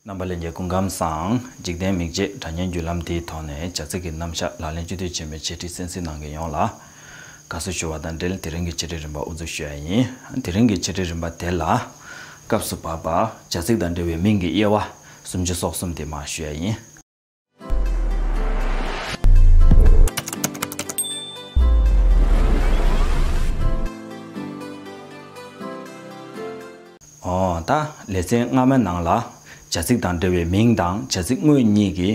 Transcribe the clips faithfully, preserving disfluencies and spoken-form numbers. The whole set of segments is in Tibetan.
རྣམ་པ་ལྷན་རྒྱས་སྐུ་ཁམས་བཟང་། འཇིག་རྟེན་མིག་འབྱེད་དྲ་བརྙན་བརྒྱུད་ལམ་དེའི་ཐོག་ནས་བྱ་ཚིག་གི་རྣམ་གཞག་ལག་ལེན་བཅུད་བསྡུས་ཆེན་མོའི་འཆད་ཁྲིད་གསན་གཟིགས་གནང་མཁན་ཡོངས་ལ་དགའ་བསུ་ཞུ་བ་དང་འབྲེལ། དེ་རིང་གི་འཆད་ཁྲིད་རིམ་པ་དབུ་འཛུགས་ཞུ་ཡ་ཡིན། དེ་རིང་གི་འཆད་ཁྲིད་རིམ་པ་དེ་ལ་སྐབས་སུ་བབ་པ་བྱ་ཚིག་དང་འབྲེལ་བའི་མིང་གི་དབྱེ་བ་སུམ་ཅུ་སོ་གསུམ་དེ་མར་ཞུ་ཡ་ཡིན། ཨོ། ད་ལེ་ཚན་སྔ་མའི་ནང་ལ་བྱ་ཚིག་དང་འབྲེལ་བའི་མིང་དང་བྱ་ཚིག་དངོས་གཉིས་ཀྱི་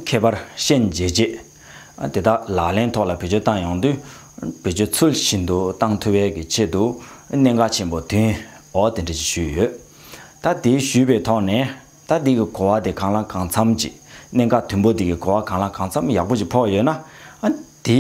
ཁྱད་པར་ཤན་འབྱེད་རྗེས། དེ་དག་ལག་ལེན་ཐོག་ལ་བེད་སྤྱོད་བཏང་ཡོང་དུས་བེད་སྤྱོད་ཚུལ་བཞིན་དུ་བཏང་ཐུབ་པའི་གི་ཆེད་དུ་གནད་འགག་ཆེན་པོ་བདུན། ཨོ། དེ་འདྲ་ཞིག་ཞུས་ཡོད། ད་དེ་ཞུས་པའི་ཐོག་ནས། ད་འདི་གི་གོ་བ་དེ་གང་ལ་གང་འཚམ་ཅིག་གནད་འགག་དུམ་བུ་འདི་གི་གོ་བ་གང་ལ་གང་འཚམ་ཡག་པོ་ཅིག་ཕོག་ཡོད་ན། ཨ། དེ།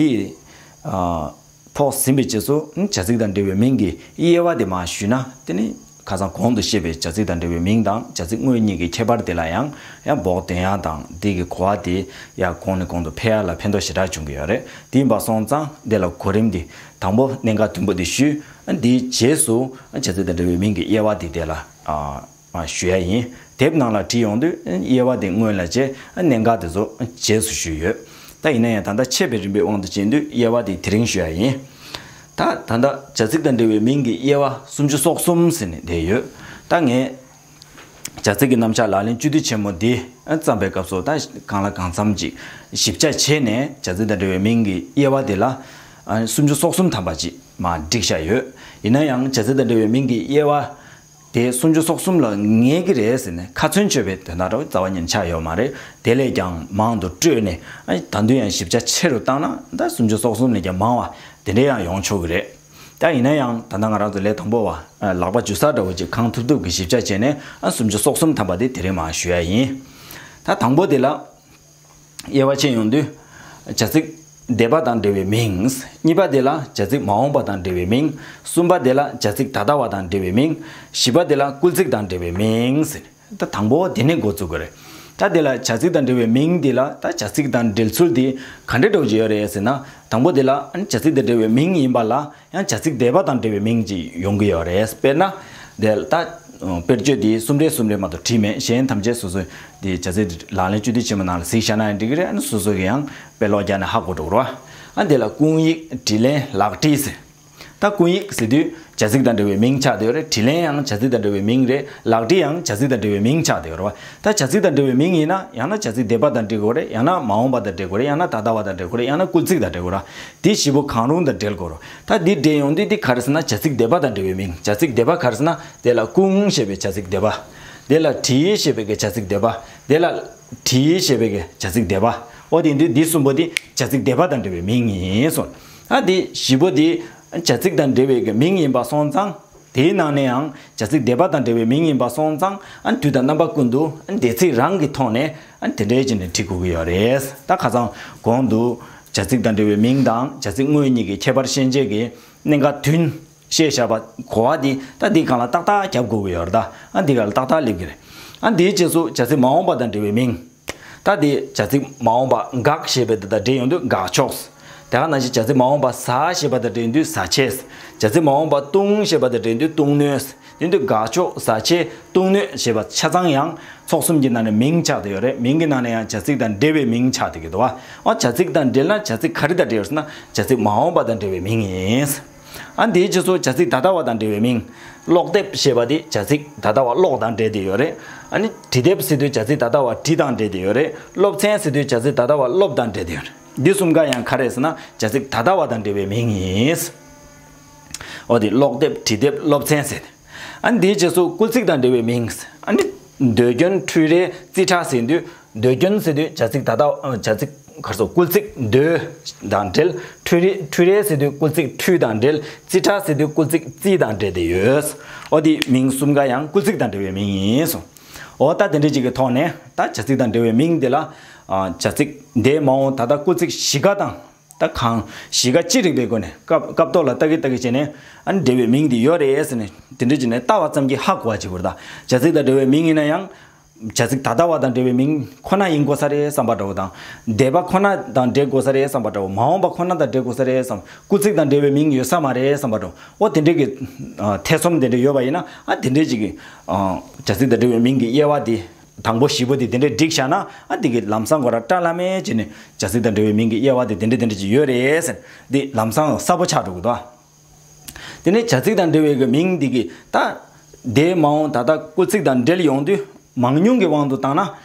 ཨ། ཕོག་ཟིན་པའི་རྗེས་སུ་བྱ་ཚིག་དང་འབྲེལ་བའི་མིང་གི་དབྱེ་བ་དེ་མར་ཞུས་ན། དེ་ནི་ཁ་སང་གོང་དུ་བཤད་པའི་བྱ་ཚིག་དང་འབྲེལ་བའི་མིང་དང་བྱ་ཚིག་དངོས་གཉིས་ཀྱི་ཁྱད་པར་དེ་ལ་ཡང་ཡང་བོགས་འདོན་ཡ་དང་། འདི་གི་གོ་བ་དེ་ཡང་གོང་ནས་གོང་དུ་འཕེལ་ཡ་ལ་ཕན་ཐོགས་ཞེ་དྲག་འབྱུང་གི་ཡོད་རེད། དེ་ཡིན་པ་སོང་ཙང་དེ་ལ་གོ་རིམ་འདི་དང་པོ་གནད་འགག་དུམ་བུ་དེ་ཞུས། འདིའི་རྗེས་སུ་བྱ་ཚིག་དང་འབྲེལ་བའི་མིང་གི་དབྱེ་བ་དེ་དེ་ལ། ཨ། ཞུ་ཡ་ཡིན། དེབ་ནང་ལ་བྲིས་ཡོང་དུས་དབྱེ་བ་དེ་སྔོན་ལ་བྱས། གནད་འགག་དེ་ཚོ་རྗེས་སུ་ཞུས་ཡོད། ད་ཡིན་ན་ཡང་ད་ལྟ་འཆད་པའི་རིམ་པའི་དབང་དུ་བྱས་དུས་དབྱེ་བ་དེ་དེ་རིང་ཞུ་ཡ་ཡིན། ད་ད་ལྟ་བྱ་ཚིག་དང་འབྲེལ་བའི་མིང་གི་དབྱེ་བ་སུམ་ཅུ་སོ་གསུམ་ཟེར་ནས་བསྡད་ཡོད། ད་ངས་བྱ་ཚིག་གི་རྣམ་གཞག་ལག་ལེན་བཅུད་བསྡུས་ཆེན་མོ་འདི་བརྩམས་པའི་སྐབས་སུ། ད་གང་ལ་གང་འཚམ་ཅིག་ཞིབ་ཆ་བྱས་ནས་བྱ་ཚིག་དང་འབྲེལ་བའི་མིང་གི་དབྱེ་བ་དེ་ལ་སུམ་ཅུ་སོ་གསུམ་ཐམ་པ་ཅིག་མར་བསྒྲིགས་བཞག་ཡོད། ཡིན་ན་ཡང་བྱ་ཚིག་དང་འབྲེལ་བའི་མིང་གི་དབྱེ་བ་དེ་སུམ་ཅུ་སོ་གསུམ་ལ་ངེས་ཀྱི་རེད་ཟེར་ནས་ཁ་ཚོན་གཅོད་པའི་དོན་དག་རེད། རྩ་བ་ཉིད་ཆགས་ཡོད་མ་རེད། དེ་ལས་ཀྱང་མང་དུ་སྤྲོས་ནས། ཨ། ད་དུང་ཡང་ཞིབ་ཆ་ཆེ་རུ་བཏང་ན་ད་སུམ་ཅུ་སོ་གསུམ་ལས་ཀྱང་མང་བ་དེ་འདྲ་ཡང་ཡོང་ཆོག་གི་རེད། ད་ཡིན་ན་ཡང་ད་ལྟ་ང་རང་ཚོ་ལས་དང་པོ་བ། ཨ། ལག་པ་འཇུ་ས་འདྲ་བོ་ཅིག་གང་ཐུབ་ཐུབ་ཀྱི་ཞིབ་ཆ་བྱས་ནས། ཨ། སུམ་ཅུ་སོ་གསུམ་ཐམ་པ་དེ་དེ་རིང་མར་ཞུ་ཡ་ཡིན། ད་དང་པོ་དེ་ལ། དབྱེ་བ་ཕྱེ་ཡོང་དུས། བྱ་ཚིག་འདས་པ་དང་འབྲེལ་བའི་མིང་། གཉིས་པ་དེ་ལ་བྱ་ཚིག་མ་འོངས་པ་དང་འབྲེལ་བའི་མིང་། གསུམ་པ་དེ་ལ་བྱ་ཚིག་ད་ལྟ་བ་དང་འབྲེལ་བའི་མིང་། བཞི་པ་དེ་ལ་སྐུལ་ཚིག་དང་འབྲེལ་བའི་མིང་ཟེར། ད་དང་པོ་དེ་ནས་འགོ་བཙུགས་དགོས་རེད། ད་དེ་ལ་བྱ་ཚིག་དང་འབྲེལ་བའི་མིང་འདི་ལ། ད་བྱ་ཚིག་དང་འབྲེལ་ཚུལ་འདི་ག་འདྲ་འདྲ་ཅིག་ཡོད་རེད་ཟེར་ན། དང་པོ་དེ་ལ་བྱ་ཚིག་དང་འབྲེལ་བའི་མིང་ཡིན་པ་ལ། ཡང་བྱ་ཚིག་འདས་པ་དང་འབྲེལ་བའི་མིང་ཅིག་ཡོང་གི་ཡོད་རེད། དཔེར་ན། དེ་ལ་ད་དཔེར་བརྗོད་འདི་གསུམ་རེ་གསུམ་རེ་མ་གཏོགས་བྲིས་མེད། གཞན་ཐམས་ཅད་སོ་སོའི་འདི་བྱ་ཚིག་ལག་ལེན་བཅུད་བསྡུས་ཆེན་མོ་ནང་ལ་གཟིགས་བཞག་ན་ཡང་འགྲིག་གི་རེད། ཨ་ནི་སོ་སོ་གི་ཡང་དཔེ་ཀློག་རྒྱག་ནས་ཧ་གོ་འགྲོ་གི་རེད་བ། ཨ། དེ་ལ་སྐུང་ཡིག་དྲིས་ལན་ལག་བྲིས་ཟེར། ད་སྐུང་ཡིག་ཟེར་དུས་བྱ་ཚིག་དང་འབྲེལ་བའི་མིང་ཆགས་བསྡད་ཡོད་རེད། དྲིས་ལན་ཡང་བྱ་ཚིག་དང་འབྲེལ་བའི་མིང་རེད། ལག་བྲིས་ཡང་བྱ་ཚིག་དང་འབྲེལ་བའི་མིང་ཆགས་བསྡད་ཡོད་རེད་བ། ད་བྱ་ཚིག་དང་འབྲེལ་བའི་མིང་ཡིན་ན། ཡང་ན་བྱ་ཚིག་འདས་པ་དང་འབྲེལ་དགོས་རེད། ཡང་ན་མ་འོངས་པ་དང་འབྲེལ་དགོས་རེད། ཡང་ན་ད་ལྟ་བ་དང་འབྲེལ་དགོས་རེད། ཡང་ན་སྐུལ་ཚིག་དང་འབྲེལ་དགོས་རེད། དེ་བཞི་པོ་གང་རུང་དང་འབྲེལ་དགོས་རེད། ད་འདི་འབྲེལ་ཡོང་དུས་འདི་ག་རེ་ཟེར་ན། བྱ་ཚིག་འདས་པ་དང་འབྲེལ་བའི་མིང་། བྱ་ཚིག་འདས་པ་ག་རེ་ཟེར་ན། དེ་ལ་སྐུང་ཞེས་པའི་བྱ་ཚིག་འདས་པ། དེ་ལ་བྲིས་ཞེས་པའི་གི་བྱ་ཚིག་འདས་པ། དེ་ལ་བྲིས་ཞེས་པའི་གི་བྱ་ཚིག་འདས་པ། འོ། དེ་ཡིན་དུས་འདི་གསུམ་པོ་དེ་བྱ་ཚིག་འདས་པ་དང་འབྲེལ་བའི་མིང་ཡིན་སོང་། ཨ། འདི་བཞི་པོ་དེ་བྱ་ཚིག་དང་འབྲེལ་བའི་གི་མིང་ཡིན་པ་སོང་ཙང་། དེའི་ནང་ནས་ཡང་བྱ་ཚིག་འདས་པ་དང་འབྲེལ་བའི་མིང་ཡིན་པ་སོང་ཙང་། ཨ། དུས་དང་རྣམ་པ་ཀུན་ཏུ། ཨ། འདས་ཚིག་རང་གི་ཐོག་ནས། ཨ། དེ་འདྲའི་བྱས་ནས་བྲི་དགོས་ཀྱི་ཡོད་རེད། ད་ཁ་སང་གོང་དུ་བྱ་ཚིག་དང་འབྲེལ་བའི་མིང་དང་བྱ་ཚིག་དངོས་གཉིས་ཀྱི་ཁྱད་པར་ཤན་འབྱེད་ཀྱི་གནད་འགག་བདུན་བཤད་བཞག་པ། གོ་བ་འདི་ད་འདི་སྒང་ལ་ཏག་ཏག་རྒྱབ་དགོས་ཀྱི་ཡོད་རེད་ད། ཨ། འདི་སྒང་ལ་ཏག་ཏག་སླེབས་ཀྱི་རེད། ཨ། འདིའི་རྗེས་སུ་བྱ་ཚིག་མ་འོངས་པ་དང་འབྲེལ་བའི་མིང་། ད་འདི་བྱ་ཚིག་མ་འོངས་པ་འགག་ཞེས་པའི་དེ་དང་འབྲེལ་ཡོང་དུས་འགག་ཕྱོགས། དེ་ག་ནང་བཞིན་བྱ་ཚིག་མ་འོངས་པ་ཟ་ཞེས་པ་དང་འབྲེལ་ཡོང་དུས་ཟ་ཆས། བྱ་ཚིག་མ་འོངས་པ་བཏུང་ཞེས་པ་དང་འབྲེལ་ཡོང་དུས་བཏུང་སྣོད། དེ་དུས་འགག་ཕྱོགས། ཟ་ཆས། བཏུང་སྣོད་ཞེས་པ་ཆ་ཚང་ཡང་ཚོགས་གསུམ་གྱི་ནང་ནས་མིང་ཆགས་བསྡད་ཡོད་རེད། མིང་གི་ནང་ནས་ཡང་བྱ་ཚིག་དང་འབྲེལ་བའི་མིང་ཆགས་བསྡད་ཀྱི་འདུག་བ། ཨོ། བྱ་ཚིག་དང་འབྲེལ་ན་བྱ་ཚིག་ག་རེ་དང་འབྲེལ་ཡོད་ཟེར་ན། བྱ་ཚིག་མ་འོངས་པ་དང་འབྲེལ་བའི་མིང་ཡིན། ཨ། འདིའི་རྗེས་སུ་བྱ་ཚིག་ད་ལྟ་བ་དང་འབྲེལ་བའི་མིང་། ཀློག་དེབ་ཞེས་པ་དེ་བྱ་ཚིག་ད་ལྟ་བ་ཀློག་དང་འབྲེལ་ཏེ་ཡོད་རེད། ཨ་ནི་བྲིས་དེབ་ཟེར་དུས་བྱ་ཚིག་ད་ལྟ་བ་བྲིས་དང་འབྲེལ་ཏེ་ཡོད་རེད། སློབ་ཚན་ཟེར་དུས་བྱ་ཚིག་ད་ལྟ་བ་སློབ་དང་འབྲེལ་ཏེ་ཡོད་རེད། འདི་གསུམ་ཀ་ཡང་ག་རེ་ཟེར་ན། བྱ་ཚིག་ད་ལྟ་བ་དང་འབྲེལ་བའི་མིང་ཡིན། འོ་དེ་ཀློག་དེབ་བྲིས་དེབ་སློབ་ཚན་ཟེར་ཏེ། ཨ་ནི་འདིའི་རྗེས་སུ་སྐུལ་ཚིག་དང་འབྲེལ་བའི་མིང་། ཨ་ནི་ཟློས་སྐྱོན་འཕྲུལ་རེ་རྩིས་ཁྲ་ཟེར་དུས། ཟློས་སྐྱོན་ཟེར་དུས་བྱ་ཚིག་ད་ལྟ་བྱ་ཚིག་ག་རེ་ཟེར། སྐུལ་ཚིག་ཟློས་དང་འབྲེལ། འཕྲུལ་རེ་འཕྲུལ་རེ་ཟེར་དུས་སྐུལ་ཚིག་འཕྲུལ་དང་འབྲེལ། རྩིས་ཁྲ་ཟེར་དུས་སྐུལ་ཚིག་རྩིས་དང་འབྲེལ་ཏེ་ཡོད། འོ་དེ་མིང་གསུམ་ཀ་ཡང་སྐུལ་ཚིག་དང་འབྲེལ་བའི་མིང་ཡིན་སོང་། འོ་ད་དེ་འདྲ་ཅིག་གི་ཐོག་ནས་ད་བྱ་ཚིག་དང་འབྲེལ་བའི་མིང་དེ་ལ། ཨ། བྱ་ཚིག་འདས་མ་འོངས་ད་ལྟ་སྐུལ་ཚིག་བཞི་ཀ་དང་། ད་གང་བཞི་ཀ་ཅི་རིགས་པའི་སྒོ་ནས་སྐབས་སྐབས་ཐོག་ལ་ལྟ་གི་ལྟ་གི་བྱས་ནས། ཨ་ནི་འབྲེལ་བའི་མིང་འདི་ཡོད་རེད་ཟེར་ནས་དེ་འདྲ་བྱས་ནས་ལྟ་བ་ཙམ་གྱིས་ཧ་གོ་བ་བྱེད་དགོས་རེད་ད། བྱ་ཚིག་དང་འབྲེལ་བའི་མིང་ཡིན་ན་ཡང་། བྱ་ཚིག་ད་ལྟ་བ་དང་འབྲེལ་བའི་མིང་ཁོ་ན་ཡིན་དགོས་ས་རེད་བསམ་པ་འདྲ་བོ་དང་། འདས་པ་ཁོ་ན་དང་འབྲེལ་དགོས་ས་རེད་བསམ་པ་འདྲ་བོ། མ་འོངས་པ་ཁོ་ན་དང་འབྲེལ་དགོས་ས་རེད་བསམ། སྐུལ་ཚིག་དང་འབྲེལ་བའི་མིང་ཡོད་ས་མ་རེད་བསམ་པ་འདྲ་བོ། འོ་དེ་འདྲའི་གི་ཨ་ཐེ་ཚོམ་དེ་འདྲ་ཡོད་པ་ཡིན་ན། ཨ་དེ་འདྲའི་ཅིག་གི་ཨ་བྱ་ཚིག་དང་འབྲེལ་བའི་མིང་གི་དབྱེ་བ་དེ་ དང་པོ་བཞི་པོ་དེ་དེ་འདྲས་བསྒྲིགས་བཞག་ན། ཨ་འདི་གི་ལམ་སང་ཁོ་ར་བཀྲ་ལམ་མེ་བྱས་ནས་བྱ་ཚིག་དང་འབྲེལ་བའི་མིང་གི་དབྱེ་བ་དེ་དེ་འདྲས་དེ་འདྲས་ཅིག་ཡོད་རེད་ཟེར། འདི་ལམ་སང་གསལ་པོ་ཆགས་འགྲོ་གི་འདུག། དེ་ནས་བྱ་ཚིག་དང་འབྲེལ་བའི་གི་མིང་འདི་གི་ད་འདས་མ་འོངས་ད་ལྟ་སྐུལ་ཚིག་དང་འབྲེལ་ཡོང་དུས། མང་ཉུང་གི་དབང་དུ་བཏང་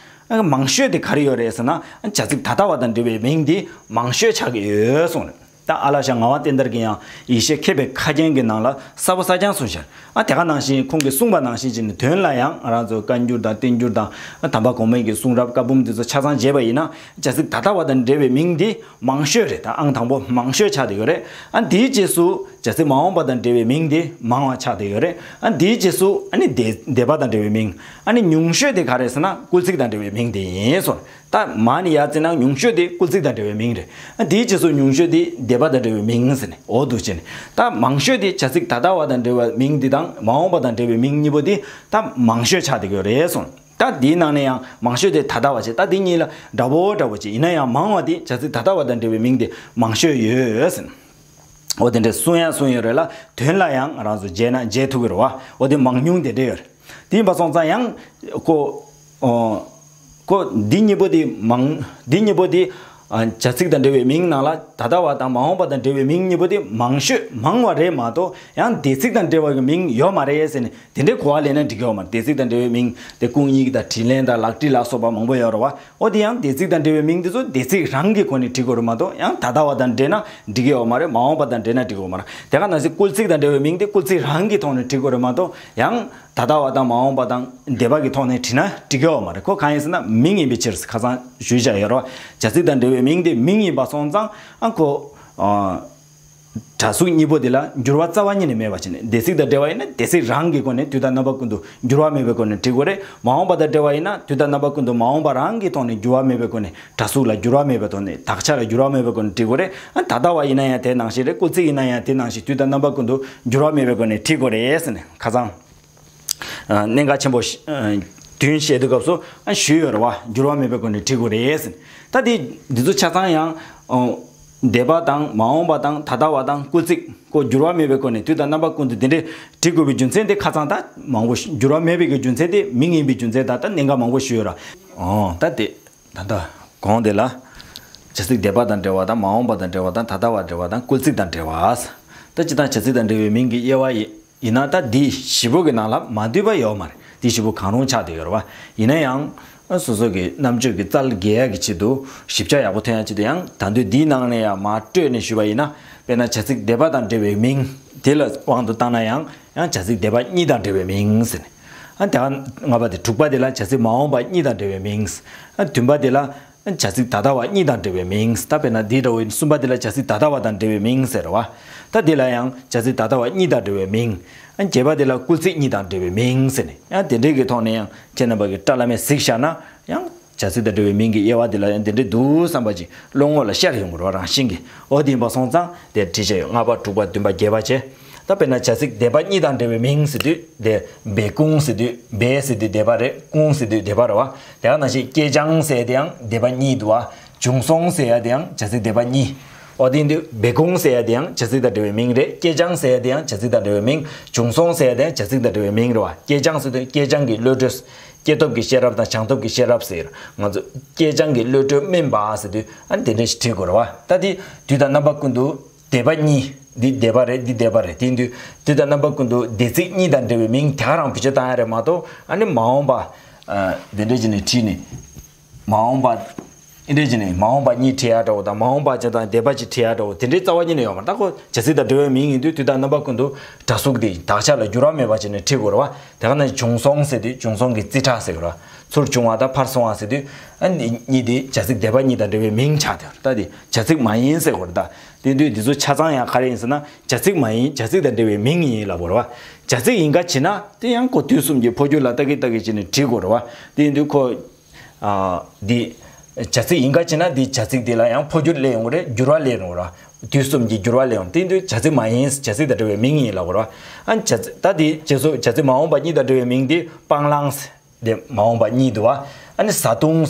ན། མང་ཤོས་དེ་ག་རེ་ཡོད་རེད་ཟེར་ན། བྱ་ཚིག་ད་ལྟ་བ་དང་འབྲེལ་བའི་མིང་དེ་མང་ཤོས་ཆགས་ཀྱི་ཡོད་གསུངས་རེད། ད་ཨ་ལ་ཤ་ངག་དབང་བསྟན་དར་གྱིས་ཡང་ཡེ་ཤེས་མཁས་པའི་ཁ་རྒྱན་གྱི་ནང་ལ་གསལ་པོ་གསལ་རྐྱང་གསུངས་ཤག། ཨ་དེ་ག་ནང་བཞིན་ཁོང་གིས་གསུངས་པ་ནང་བཞིན་བྱས་ནས་དོན་ལ་ཡང་ང་རང་ཚོ་བཀའ་འགྱུར་དང་བསྟན་འགྱུར་དང་། ཨ་དམ་པ་གོང་མའི་གི་གསུང་རབ་བཀའ་འབུམ་དེ་ཚོ་ཆ་ཚང་བྱས་པ་ཡིན་ན། བྱ་ཚིག་ད་ལྟ་བ་དང་འབྲེལ་བའི་མིང་དེ་མང་ཤོས་རེད། ད་ཨང་དང་པོ་མང་ཤོས་ཆགས་བསྡད་ཡོད་རེད། ཨ་དེའི་རྗེས་སུ་བྱ་ཚིག་མ་འོངས་པ་དང་འབྲེལ་བའི་མིང་དེ་མང་བ་ཆགས་བསྡད་ཡོད་རེད། ཨ་དེའི་རྗེས་སུ་ཨ་ནི་འདས་འདས་པ་དང་འབྲེལ་བའི་མིང་། ཨ་ནི་ཉུང་ཤོས་དེ་ག་རེ་ཟེར་ན་སྐུལ་ཚིག་དང་འབྲེལ་བའི་མིང་དེ་ཡིན་གསུངས། ད་མ་ནི་ཡ་ཙི་ན་ཉུང་ཤོས་དེ་སྐུལ་ཚིག་དང་འབྲེལ་བའི་མིང་རེད། ཨ་དེའི་རྗེས་སུ་ཉུང་ཤོས་དེ་འདས་པ་དང་འབྲེལ་བའི་མིང་ཟེར་ནས་འོ་འདུག་བྱས་ནས། ད་མང་ཤོས་དེ་བྱ་ཚིག་ད་ལྟ་བ་དང་འབྲེལ་བའི་མིང་འདི་དང་མ་འོངས་པ་དང་འབྲེལ་བའི་མིང་གཉིས་པོ་དེ་ད་མང་ཤོས་ཆགས་བསྡད་ཡོད་རེད་གསུངས། ད་འདིའི་ནང་ནས་ཡང་མང་ཤོས་དེ་ད་ལྟ་བ་བྱས། ད་འདི་གཉིས་ལ་འདྲ་པོ་འདྲ་པོ་བྱས། ཡིན་ན་ཡང་མང་བ་དེ་བྱ་ཚིག་ད་ལྟ་བ་དང་འབྲེལ་བའི་མིང་དེ་མང་ཤོས་ཡོད་ཟེར། འོ་དེ་འདྲས་གསུང་ཡང་གསུང་ཡོད་རེད་ལ། དོན་ལ་ཡང་ང་རང་ཚོ་བརྗེས་ན་བརྗེས་ཐུབ་ཀྱི་རེད་བ། འོ་དེ་མང་ཉུང་དེ་འདྲས་ཡོད་རེད། དེ་ཡིན་པ་སོང་ཙང་ཡང་ཁོ། ཨོ། ཁོ་འདི་གཉིས་པོ་དེ་མང་། འདི་གཉིས་པོ་དེ། ཨ་བྱ་ཚིག་དང་འབྲེལ་བའི་མིང་ནང་ལ་ད་ལྟ་བ་དང་མ་འོངས་པ་དང་འབྲེལ་བའི་མིང་གཉིས་པོ་དེ་མང་ཤོས་མང་བ་རེད་མ་གཏོགས། ཡང་འདས་ཚིག་དང་འབྲེལ་བ་གི་མིང་ཡོད་མ་རེད་ཟེར་ནས་དེ་འདྲའི་གོ་བ་ལེན་ན་འགྲིག་གི་ཡོད་མ་རེད། འདས་ཚིག་དང་འབྲེལ་བའི་མིང་དེ་སྐུང་ཡིག་དང་དྲིས་ལན་དང་ལག་བྲིས་ལ་སོགས་པ་མང་པོ་ཡོད་རེད་བ། འོ་དེ་ཡང་འདས་ཚིག་དང་འབྲེལ་བའི་མིང་དེ་ཚོ་འདས་ཚིག་རང་གི་སྒོ་ནས་འབྲི་དགོས་རེད་མ་གཏོགས། ཡང་ད་ལྟ་བ་དང་འབྲེལ་ན་འགྲིག་གི་ཡོད་མ་རེད། མ་འོངས་པ་དང་འབྲེལ་ན་འགྲིག་གི་ཡོད་མ་རེད། དེ་ག་ནང་བཞིན་སྐུལ་ཚིག་དང་འབྲེལ་བའི་མིང་དེ་སྐུལ་ཚིག་རང་གི་ཐོག་ནས་འབྲི་དགོས་རེད་མ་གཏོགས། ཡང་ད་ལྟ་བ་དང་མ་འོངས་པ་དང་འདས་པ་གི་ཐོག་ནས་བྲིས་ན་འགྲིག་གི་ཡོད་མ་རེད། ཁོ་གང་ཡིན་ཟེར་ན་མིང་ཡིན་པའི་ཕྱིར་ཟེར་ཁ་སང་ཞུས་བཞག་ཡོད་རེད་བ། བྱ་ཚིག་དང་འབྲེལ་བའི་མིང་དེ་མིང་ཡིན་པ་སོང་ཙང་ཨ་ཁོ། ཨ། སྒྲ་གཟུགས་གཉིས་པོ་དེ་ལ་འགྱུར་བ་རྩ་བ་ཉིད་ནས་མེད་པ་བྱས་ནས། འདས་ཚིག་དང་འབྲེལ་བ་ཡིན་ན་འདས་ཚིག་རང་གི་སྒོ་ནས་དུས་དང་རྣམ་པ་ཀུན་ཏུ་འགྱུར་བ་མེད་པའི་སྒོ་ནས་འབྲི་དགོས་རེད། མ་འོངས་པ་དང་འབྲེལ་བ་ཡིན་ན་དུས་དང་རྣམ་པ་ཀུན་ཏུ་མ་འོངས་པ་རང་གི་ཐོག་ནས་འགྱུར་བ་མེད་པའི་སྒོ་ནས། སྒྲ་གཟུགས་ལ་འགྱུར་བ་མེད་པའི་ཐོག་ནས། དག་ཆ་ལ་འགྱུར་བ་མེད་པའི་སྒོ་ནས་འབྲི་དགོས་རེད། ཨ་ད་ལྟ་བ་ཡིན་ན་ཡང་དེ་ནང་བཞིན་རེད། སྐུལ་ཚིག་ཡིན་ན་ཡང་དེ་ནང་བཞིན་དུས་དང་རྣམ་པ་ཀུན་ཏུ་འགྱུར་བ་མེད་པའི་སྒོ་ནས་འབྲི་དགོས་རེད་ཟེར་ནས་ཁ་སང་། ཨ་གནད་འགག་ཆེན་པོ་ཞིག་ཨ་བདུན་བཤད་དུས་སྐབས་སུ་ཨ་ཞུས་ཡོད་རེད་བ། འགྱུར་བ་མེད་པའི་སྒོ་ནས་འབྲི་དགོས་རེད་ཟེར། ད་དེ་འདི་ཚོ་ཆ་ཚང་ཡང་ཨ་འདས་པ་དང་མ་འོངས་པ་དང་ད་ལྟ་བ་དང་སྐུལ་ཚིག་ཁོ་འགྱུར་བ་མེད་པའི་སྒོ་ནས་དུས་དང་རྣམ་པ་ཀུན་ཏུ་དེ་འདྲས་འབྲི་དགོས་པའི་རྒྱུ་མཚན་དེ་ཁ་སང་ད་མང་པོ་ཞིག་འགྱུར་བ་མེད་པའི་གི་རྒྱུ་མཚན་དེ་མིང་ཡིན་པའི་རྒྱུ་མཚན་ད་ད་གནད་འགག་མང་པོ་ཞུས་ཡོད་ར། ཨོ་ད་དེ་ད་ལྟ་གོང་དེ་ལ་བྱ་ཚིག་འདས་པ་དང་འབྲེལ་བ་དང་མ་འོངས་པ་དང་འབྲེལ་བ་དང་ད་ལྟ་བ་འབྲེལ་བ་དང་སྐུལ་ཚིག་དང་འབྲེལ་བ། ད་སྤྱིར་བཏང་བྱ་ཚིག་དང་འབྲེལ་བའི་མིང་གི་དབྱེ་བ་ཡི། ཡིན་ན་ད་འདི་བཞི་པོ་གི་ནང་ལ་མ་འདུས་པ་ཡོད་མ་རེད། འདི་བཞི་པོ་གང་རུང་ཆགས་བསྡད་ཡོད་རེད་བ། ཡིན་ན་ཡང་སོ་སོ་གི་རྣམ་དཔྱོད་ཀྱི་རྩལ་རྒྱས་ཡག་གི་ཆེད་དུ་ཞིབ་ཆ་ཡག་པོ་ཐོན་ཡག་ཆེད་དུ་ཡང་ད་དུང་འདིའི་ནང་ནས་ཡང་མར་སྤྲོས་ནས་ཞུས་པ་ཡིན་ན། དཔེར་ན་བྱ་ཚིག་འདས་པ་དང་འབྲེལ་བའི་མིང་དེ་ལ་དབང་དུ་བཏང་ན་ཡང་ཡང་བྱ་ཚིག་འདས་པ་གཉིས་དང་འབྲེལ་བའི་མིང་ཟེར་ནས། ཨ་ད་ལྔ་པ་དེ་དྲུག་པ་དེ་ལ་བྱ་ཚིག་མ་འོངས་པ་གཉིས་དང་འབྲེལ་བའི་མིང་། ཨ་བདུན་པ་དེ་ལ། བྱ་ཚིག་ད་ལྟ་བ་གཉིས་དང་འབྲེལ་བའི་མིང་། ད་དཔེར་ན་འདི་འདྲ་བོ་ཡིན། གསུམ་པ་འདི་ལ་བྱ་ཚིག་ད་ལྟ་བ་དང་འབྲེལ་བའི་མིང་ཟེར་བ། ད་འདི་ལ་ཡང་བྱ་ཚིག་ད་ལྟ་བ་གཉིས་དང་འབྲེལ་བའི་མིང་། ཨ་བརྒྱད་པ་འདི་ལ་སྐུལ་ཚིག་གཉིས་དང་འབྲེལ་བའི་མིང་ཟེར་ནས། ཡང་དེ་འདྲའི་གི་ཐོག་ནས་ཡང་ཁྱེད་རྣམ་པ་གི་བཀྲ་ལམ་མེ་གཟིགས་བཞག་ན་ཡང་བྱ་ཚིག་དང་འབྲེལ་བའི་མིང་གི་དབྱེ་བ་འདི་ལ་ཡང་དེ་འདྲའི་འདུག་བསམ་པ་ཅིག་བློ་ངོ་ལ་ཤར་ཡོང་གི་རེད་བ། རང་བཞིན་གྱིས། འོ་དེ་ཡིན་པ་སོང་ཙང་དེ་བྲིས་བྱས་ཡོད། ལྔ་པ་དྲུག་པ་བདུན་པ་བརྒྱད་པ་བྱས། ད་དཔེར་ན་བྱ་ཚིག་འདས་པ་གཉིས་དང་འབྲེལ་བའི་མིང་ཟེར་དུས། དེ་འབད་ཀུང་ཟེར་དུས། འབད་ཟེར་དུས་འདས་པ་རེད། ཀུང་ཟེར་དུས་འདས་པ་རེད་བ། དེ་ག་ནང་བཞིན་ཀྱེ་ཅང་ཟེར་ཡ་དེ་ཡང་འདས་པ་གཉིས་འདུག་བ། ཅུང་སོང་ཟེར་ཡ་དེ་ཡང་བྱ་ཚིག་འདས་པ་གཉིས། འོ་དེ་ཡིན་དུས་འབད་ཀུང་ཟེར་ཡ་དེ་ཡང་བྱ་ཚིག་དང་འབྲེལ་བའི་མིང་རེད། ཀྱེ་ཅང་ཟེར་ཡ་དེ་ཡང་བྱ་ཚིག་དང་འབྲེལ་བའི་མིང་། ཅུང་སོང་ཟེར་ཡ་དེ་ཡང་བྱ་ཚིག་དང་འབྲེལ་བའི་མིང་རེད་བ། ཀྱེ་ཅང་ཟེར་དུས་ཀྱེ་ཅང་གི་བློ་གྲོས། སྐྱེས་ཐོབ་ཀྱི་ཤེས་རབ་དང་བྱང་ཐོབ་ཀྱི་ཤེས་རབ་ཟེར། ང་ཚོ་ཀྱེ་ཅང་གི་བློ་གྲོས་སྨིན་པ་ཟེར་དུས་ཨ་ནི་དེ་འདྲ་ཞིག་བྲིས་དགོས་རེད་བ། ད་དེ་དུས་དང་རྣམ་པ་ཀུན་ཏུ། འདས་པ་གཉིས། འདི་འདས་པ་རེད། འདི་འདས་པ་རེད། དེ་ཡིན་དུས་དུས་དང་རྣམ་པ་ཀུན་ཏུ་འདས་ཚིག་གཉིས་དང་འབྲེལ་བའི་མིང་དེ་ག་རང་བེད་སྤྱོད་བཏང་ཡ་རེད་མ་གཏོགས། ཨ་ནི་མ་འོངས་པ། ཨ་འདི་འདྲ་བྱས་ནས་བྲིས་ནས། མ་འོངས་པ། འདི་འདྲ་བྱས་ནས་མ་འོངས་པ་གཉིས་བྲིས་ཡ་འདྲ་བོ་དང་མ་འོངས་པ་ཅིག་དང་འདས་པ་ཅིག་བྲིས་ཡ་འདྲ་བོ་དེ་འདྲའི་རྩ་བ་ཉིད་ནས་ཡོད་མ་རེད། ད་ཁོ་བྱ་ཚིག་དང་འབྲེལ་བའི་མིང་ཡིན་དུས་དུས་དང་རྣམ་པ་ཀུན་ཏུ་སྒྲ་གཟུགས་དེ་དག་ཆ་ལ་འགྱུར་བ་མེད་པ་བྱས་ནས་བྲིས་དགོས་རེད་བ། དེ་ག་ནང་བྱུང་སོང་ཟེར་དུས་བྱུང་སོང་གི་རྩིས་ཁྲ་ཟེར་དགོས་རེད་བ། ཚུར་བྱུང་བ་དང་ཕར་སོང་བ་ཟེར་དུས་ཨ་ནི་གཉིས་དེ་བྱ་ཚིག་འདས་པ་གཉིས་དང་འབྲེལ་བའི་མིང་ཆགས་བསྡད་ཡོད་རེད། ད་དེ་བྱ་ཚིག་མ་ཡིན་ཟེར་དགོས་རེད་ད། དེ་དུས་འདི་ཚོ་ཆ་ཚང་ཡང་ག་རེ་ཡིན་ཟེར་ན། བྱ་ཚིག་མ་ཡིན། བྱ་ཚིག་དང་འབྲེལ་བའི་མིང་ཡིན་ལབ་དགོས་རེད་བ། བྱ་ཚིག་ཡིན་ག་བྱས་ན་དེ་ཡང་ཁོ་དུས་གསུམ་གྱི་འཕོ་འགྱུར་ལ་ལྟ་གི་ལྟ་གི་བྱས་ནས་བྲིས་དགོས་རེད་བ། དེ་ཡིན་དུས་ཁོ། ཨ། འདི། བྱ་ཚིག་ཡིན་ག་བྱས་ན་འདི་བྱ་ཚིག་འདི་ལ་ཡང་འཕོ་འགྱུར་སླེབས་ཡོང་གི་རེད། འགྱུར་བ་སླེབས་ཡོང་གི་རེད་བ། དུས་གསུམ་གྱི་འགྱུར་བ་སླེབས་ཡོང་། དེ་ཡིན་དུས་བྱ་ཚིག་མ་ཡིན། བྱ་ཚིག་དང་འབྲེལ་བའི་མིང་ཡིན་ལབ་དགོས་རེད་བ། ཨ་བྱ་ཚིག་ད་འདི་རྗེས་སུ་བྱ་ཚིག་མ་འོངས་པ་གཉིས་དང་འབྲེལ་བའི་མིང་འདི་སྤང་བླང་། དེ་མ་འོངས་པ་གཉིས་འདུག་བ། ཨ་ནི་བཟའ་བཏུང་།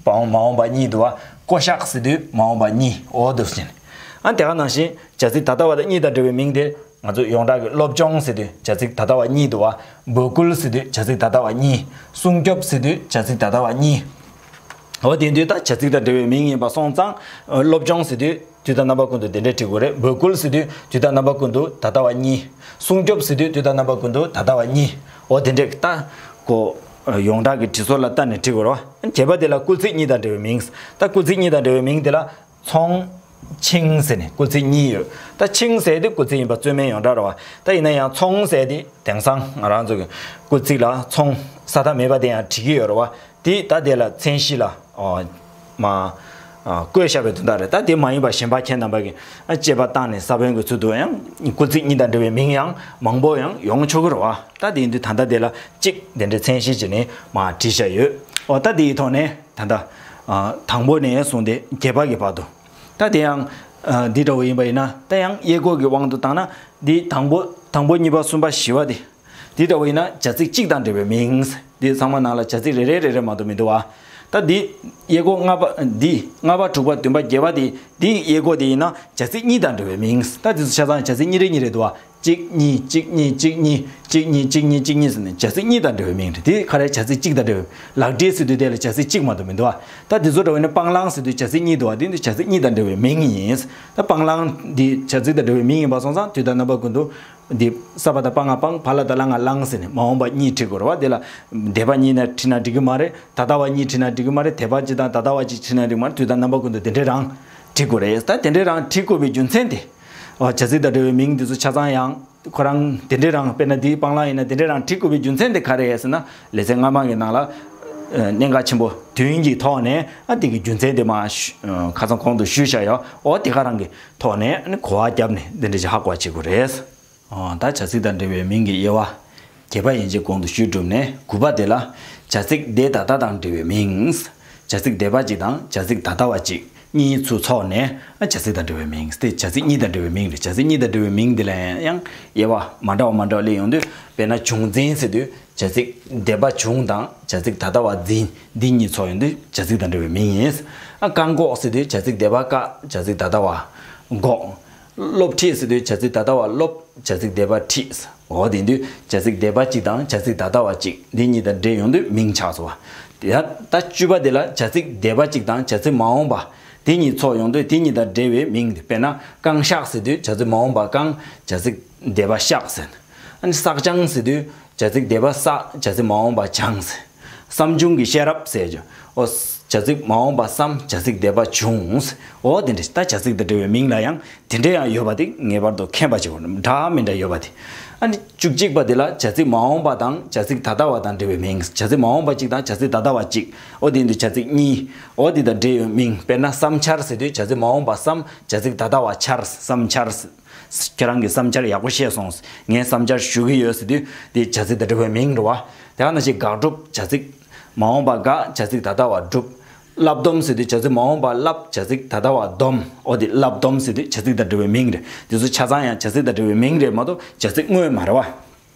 མ་འོངས་པ་གཉིས་འདུག་བ། བསྐོ་བཞག་ཟེར་དུས་མ་འོངས་པ་གཉིས་འོ་འདུག་ཟེར། ཨ་དེ་ག་ནང་བཞིན་བྱ་ཚིག་ད་ལྟ་བ་དང་གཉིས་དང་འབྲེལ་བའི་མིང་དེ་ ང་ཚོ་ཡོངས་གྲགས་ཀྱི་སློབ་སྦྱོང་ཟེར་དུས་བྱ་ཚིག་ད་ལྟ་བ་གཉིས་འདུག་བ། འབོད་སྐུལ་ཟེར་དུས་བྱ་ཚིག་ད་ལྟ་བ་གཉིས། སྲུང་སྐྱོབ་ཟེར་དུས་བྱ་ཚིག་ད་ལྟ་བ་གཉིས། འོ་དེ་དུས་ད་བྱ་ཚིག་དང་འབྲེལ་བའི་མིང་ཡིན་པ་སོང་ཙང་། སློབ་སྦྱོང་ཟེར་དུས་དུས་དང་རྣམ་པ་ཀུན་ཏུ་དེ་འདྲས་བྲིས་དགོས་རེད། འབོད་སྐུལ་ཟེར་དུས་དུས་དང་རྣམ་པ་ཀུན་ཏུ་ད་ལྟ་བ་གཉིས། སྲུང་སྐྱོབ་ཟེར་དུས་དུས་དང་རྣམ་པ་ཀུན་ཏུ་ད་ལྟ་བ་གཉིས། འོ་དེ་འདྲས་ད་གོ་ཡོངས་གྲགས་ཀྱི་བྲིས་སྲོལ་ལ་བལྟས་ནས་བྲིས་དགོས་རེད་བ། བྱས་པ་དེ་ལ་སྐུལ་ཚིག་གཉིས་དང་འབྲེལ་བའི་མིང་། ད་སྐུལ་ཚིག་གཉིས་དང་འབྲེལ་བའི་མིང་དེ་ལ། ཚོང་། ཆིང་ཟེར་ནས་སྐུལ་ཚིག་གཉིས་ཡོད། ད་ཆིང་ཟེར་དེ་སྐུལ་ཚིག་ཡིན་པ་རྩོད་མེད་ཡོངས་གྲགས་རེད་བ། ད་ཡིན་ན་ཡང་ཚོང་ཟེར་དེ་དེང་སང་ང་རང་ཚོ་གི་སྐུལ་ཚིག་ལ་ཚོང་ས་མཐའ་མེད་པ་དེ་ཡང་བྲིས་ཀྱི་ཡོད་རེད་བ། དེ་ད་དེ་ལ་མཚན་གཞི་ལ་ཨོ་མ་ཨ་བཀོད་བཞག་པའི་དོན་དག་རེད། ད་དེ་མ་ཡིན་པ་གཞན་པ་ཁྱེད་རྣམ་པ་གི་ཨ་དཔྱད་པ་བཏང་ནས་ས་བོན་གྱི་ཚུལ་དུ་ཡང་སྐུལ་ཚིག་གཉིས་དང་འབྲེལ་བའི་མིང་ཡང་མང་པོ་ཡང་ཡོང་ཆོག་གི་རེད་བ། ད་དེ་ཡིན་དུས་ད་ལྟ་དེ་ལ་གཅིག་དེ་འདྲའི་མཚན་གཞི་བྱས་ནས་མ་བྲིས་བཞག་ཡོད། ཨོ་ད་དེའི་ཐོག་ནས། ད་ལྟ། ཨ། དང་པོ་ནས་བཟུང་སྟེ་བརྒྱད་པ་གི་བར་དུ། ད་དེ་ཡང་། ཨ། འདི་འདྲ་བོ་ཡིན་པ་ཡིན་ན་ད་ཡང་དབྱེ་སྒོ་གི་དབང་དུ་བཏང་ན་འདི་དང་པོ་དང་པོ་གཉིས་པ་གསུམ་པ་བཞི་པ་དེ། འདི་འདྲ་བོ་ཡིན་ན་བྱ་ཚིག་གཅིག་དང་འབྲེལ་བའི་མིང་། འདི་ཚང་མ་ནང་ལ་བྱ་ཚིག་རེ་རེ་རེ་རེ་མ་གཏོགས་མི་འདུག་བ། ད་འདི་དབྱེ་སྒོ་ལྔ་པ་འདི་ལྔ་པ་དྲུག་པ་བདུན་པ་བརྒྱད་པ་དེ་འདི་དབྱེ་སྒོ་དེ་ཡིན་ན་བྱ་ཚིག་གཉིས་དང་འབྲེལ་བའི་མིང་། ད་འདི་ཚོ་ཆ་ཚང་བྱ་ཚིག་གཉིས་རེ་གཉིས་རེ་འདུག་བ། གཅིག་གཉིས་གཅིག་གཉིས་གཅིག་གཉིས་གཅིག་གཉིས་གཅིག་གཉིས་གཅིག་གཉིས་ཟེར་ནས་བྱ་ཚིག་གཉིས་དང་འབྲེལ་བའི་མིང་རེད། དེ་ག་རེ་བྱ་ཚིག་གཅིག་དང་འབྲེལ་བའི། ལག་བྲིས་ཟེར་དུས་དེ་ལ་བྱ་ཚིག་གཅིག་མ་གཏོགས་མི་འདུག་བ། ད་དེ་ཚོ་འདྲ་བོ་ཡིན་ན་སྤང་བླང་ཟེར་དུས་བྱ་ཚིག་གཉིས་འདུག་བ། དེ་ནི་བྱ་ཚིག་གཉིས་དང་འབྲེལ་བའི་མིང་ཡིན། ད་སྤང་བླང་འདི་བྱ་ཚིག་དང་འབྲེལ་བའི་མིང་ཡིན་པ་སོང་ཙང་དུས་དང་རྣམ་པ་ཀུན་ཏུ་འདི་ས་པ་ད་སྤ་ང་སྤང་བ་ལ་ད་ལ་ང་བླང་ཟེར་ནས་མ་འོངས་པ་གཉིས་བྲིས་དགོས་རེད་བ། དེ་ལ་འདས་པ་གཉིས་ན་བྲིས་ན་འགྲིག་གི་མ་རེད། ད་ལྟ་བ་གཉིས་བྲིས་ན་འགྲིག་གི་མ་རེད། འདས་པ་གཅིག་དང་ད་ལྟ་བ་གཅིག་བྲིས་ན་འགྲིག་མ་རེད། དུས་དང་རྣམ་པ་ཀུན་ཏུ་དེ་འདྲའི་རང་བྲིས་དགོས་རེད། ད་དེ་འདྲའི་རང་བྲིས་དགོས་པའི་རྒྱུ་མཚན་དེ། ཨོ་བྱ་ཚིག་དང་འབྲེལ་བའི་མིང་འདི་ཚོ་ཆ་ཚང་ཡང་ཁོ་རང་དེ་འདྲའི་རང་དཔེར་ན་འདིའི་སྤང་བླང་ཡིན་ན་དེ་འདྲའི་རང་བྲིས་དགོས་པའི་རྒྱུ་མཚན་དེ་ག་རེ་རེད་ཟེར་ན། ལེ་ཚན་སྔ་མ་གི་ནང་ལ་ཨ་གནད་འགག་ཆེན་པོ་བདུན་གྱི་ཐོག་ནས་ཨ་འདི་གི་རྒྱུ་མཚན་དེ་མ་ཞུ་ཁ་སང་གོང་དུ་ཞུས་བཞག་ཡོད། ཨོ་དེ་ག་རང་གི་ཐོག་ནས་ཨ་ནི་གོ་བ་བརྒྱབ་ནས་འདི་འདྲ་ཞིག་ཧ་གོ་བ་བྱེད་དགོས་རེད། ཨོ་ད་བྱ་ཚིག་དང་འབྲེལ་བའི་མིང་གི་དབྱེ་བ་བརྒྱད་པ་ཡན་ཆད་གོང་དུ་ཞུས་གྲུབ་ནས་དགུ་པ་དེ་ལ་བྱ་ཚིག་འདས་ད་ལྟ་དང་འབྲེལ་བའི་མིང་། བྱ་ཚིག་འདས་པ་གཅིག་དང་བྱ་ཚིག་ད་ལྟ་བ་གཅིག་གཉིས་ཚུར་ཚོགས་ནས་བྱ་ཚིག་དང་འབྲེལ་བའི་མིང་སྟེ། བྱ་ཚིག་གཉིས་དང་འབྲེལ་བའི་མིང་རེད། བྱ་ཚིག་གཉིས་དང་འབྲེལ་བའི་མིང་འདི་ལ་ཡང་དབྱེ་བ་མ་འདྲ་བ་མ་འདྲ་བ་སླེབས་ཡོང་དུས། དཔེར་ན་བྱུང་འཛིན་ཟེར་དུས་བྱ་ཚིག་འདས་པ་བྱུང་དང་བྱ་ཚིག་ད་ལྟ་བ་འཛིན་འདི་གཉིས་ཚོགས་ཡོང་དུས་བྱ་ཚིག་དང་འབྲེལ་བའི་མིང་ཡིན། ཨ་བཀག་འགོག་ཟེར་དུས་བྱ་ཚིག་འདས་པ་བཀག་བྱ་ཚིག་ད་ལྟ་བ་འགོག་སློབ་ཁྲིད་ཟེར་དུས་བྱ་ཚིག་ད་ལྟ་བ་སློབ་བྱ་ཚིག་འདས་པ་ཁྲིད། འོ་དེ་དུས་བྱ་ཚིག་འདས་པ་གཅིག་དང་བྱ་ཚིག་ད་ལྟ་བ་གཅིག་འདི་གཉིས་དང་འབྲེལ་ཡོང་དུས་མིང་ཆགས་སོང་བ། དེ་ཡང་ད་བཅུ་པ་དེ་ལ་བྱ་ཚིག་འདས་པ་གཅིག་དང་བྱ་ཚིག་མ་འོངས་པ་དེ་གཉིས་ཚོགས་ཡོང་དུས་དེ་གཉིས་དང་འབྲེལ་བའི་མིང་དེ། དཔེར་ན་བསྐང་བཤགས་ཟེར་དུས་བྱ་ཚིག་མ་འོངས་པ་བསྐང་བྱ་ཚིག་འདས་པ་བཤགས་ཟེར། ཨ་ནི་བསགས་སྦྱང་ཟེར་དུས་བྱ་ཚིག་འདས་པ་བསགས་བྱ་ཚིག་མ་འོངས་པ་སྦྱངས་ཟེར། བསམ་བྱུང་གི་ཤེས་རབ་ཟེར་གྱི། ཨོ། བྱ་ཚིག་མ་འོངས་པ་བསམ་བྱ་ཚིག་འདས་པ་བྱུང་། ཨོ་དེ་འདྲ་ད་བྱ་ཚིག་དང་འབྲེལ་བའི་མིང་ལ་ཡང་དེ་འདྲ་ཡང་ཡོད་པ་དེ་ངེས་པར་དུ་མཁྱེན་པ་བྱེད་དགོས། འདྲ་མི་འདྲ་ཡོད་པ་དེ། ཨ་ནི་བཅུ་གཅིག་པ་དེ་ལ་བྱ་ཚིག་མ་འོངས་པ་དང་བྱ་ཚིག་ད་ལྟ་བ་དང་འབྲེལ་བའི་མིང་། བྱ་ཚིག་མ་འོངས་པ་གཅིག་དང་བྱ་ཚིག་ད་ལྟ་བ་གཅིག་ཨོ་དེ་འདི་བྱ་ཚིག་གཉིས། ཨོ་དེ་དང་འབྲེལ་ཡོད་མིང་། དཔེར་ན་བསམ་འཆར་ཟེར་དུས་བྱ་ཚིག་མ་འོངས་པ་བསམ་བྱ་ཚིག་ད་ལྟ་བ་འཆར། བསམ་འཆར། ཁྱེད་རང་གིས་བསམ་འཆར་ཡག་པོ་བཤད་སོང་། ངས་བསམ་འཆར་ཞུ་གི་ཡོད་ཟེར་དུས་དེ་བྱ་ཚིག་དང་འབྲེལ་བའི་མིང་རེད་བ། དེ་ག་ནང་བཞིན་དགག་སྒྲུབ་བྱ་ཚིག་མ་འོངས་པ་དགག་བྱ་ཚིག་ད་ལྟ་བ་སྒྲུབ། བསླབ་སྡོམ་ཟེར་དུས་བྱ་ཚིག་མ་འོངས་པ་བསླབ་བྱ་ཚིག་ད་ལྟ་བ་སྡོམ། ཨོ་དེ་བསླབ་སྡོམ་ཟེར་དུས་བྱ་ཚིག་དང་འབྲེལ་བའི་མིང་རེད། དེ་ཚོ་ཆ་ཚང་ཡང་བྱ་ཚིག་དང་འབྲེལ་བའི་མིང་རེད་མ་གཏོགས་བྱ་ཚིག་དངོས་མ་རེད་བ།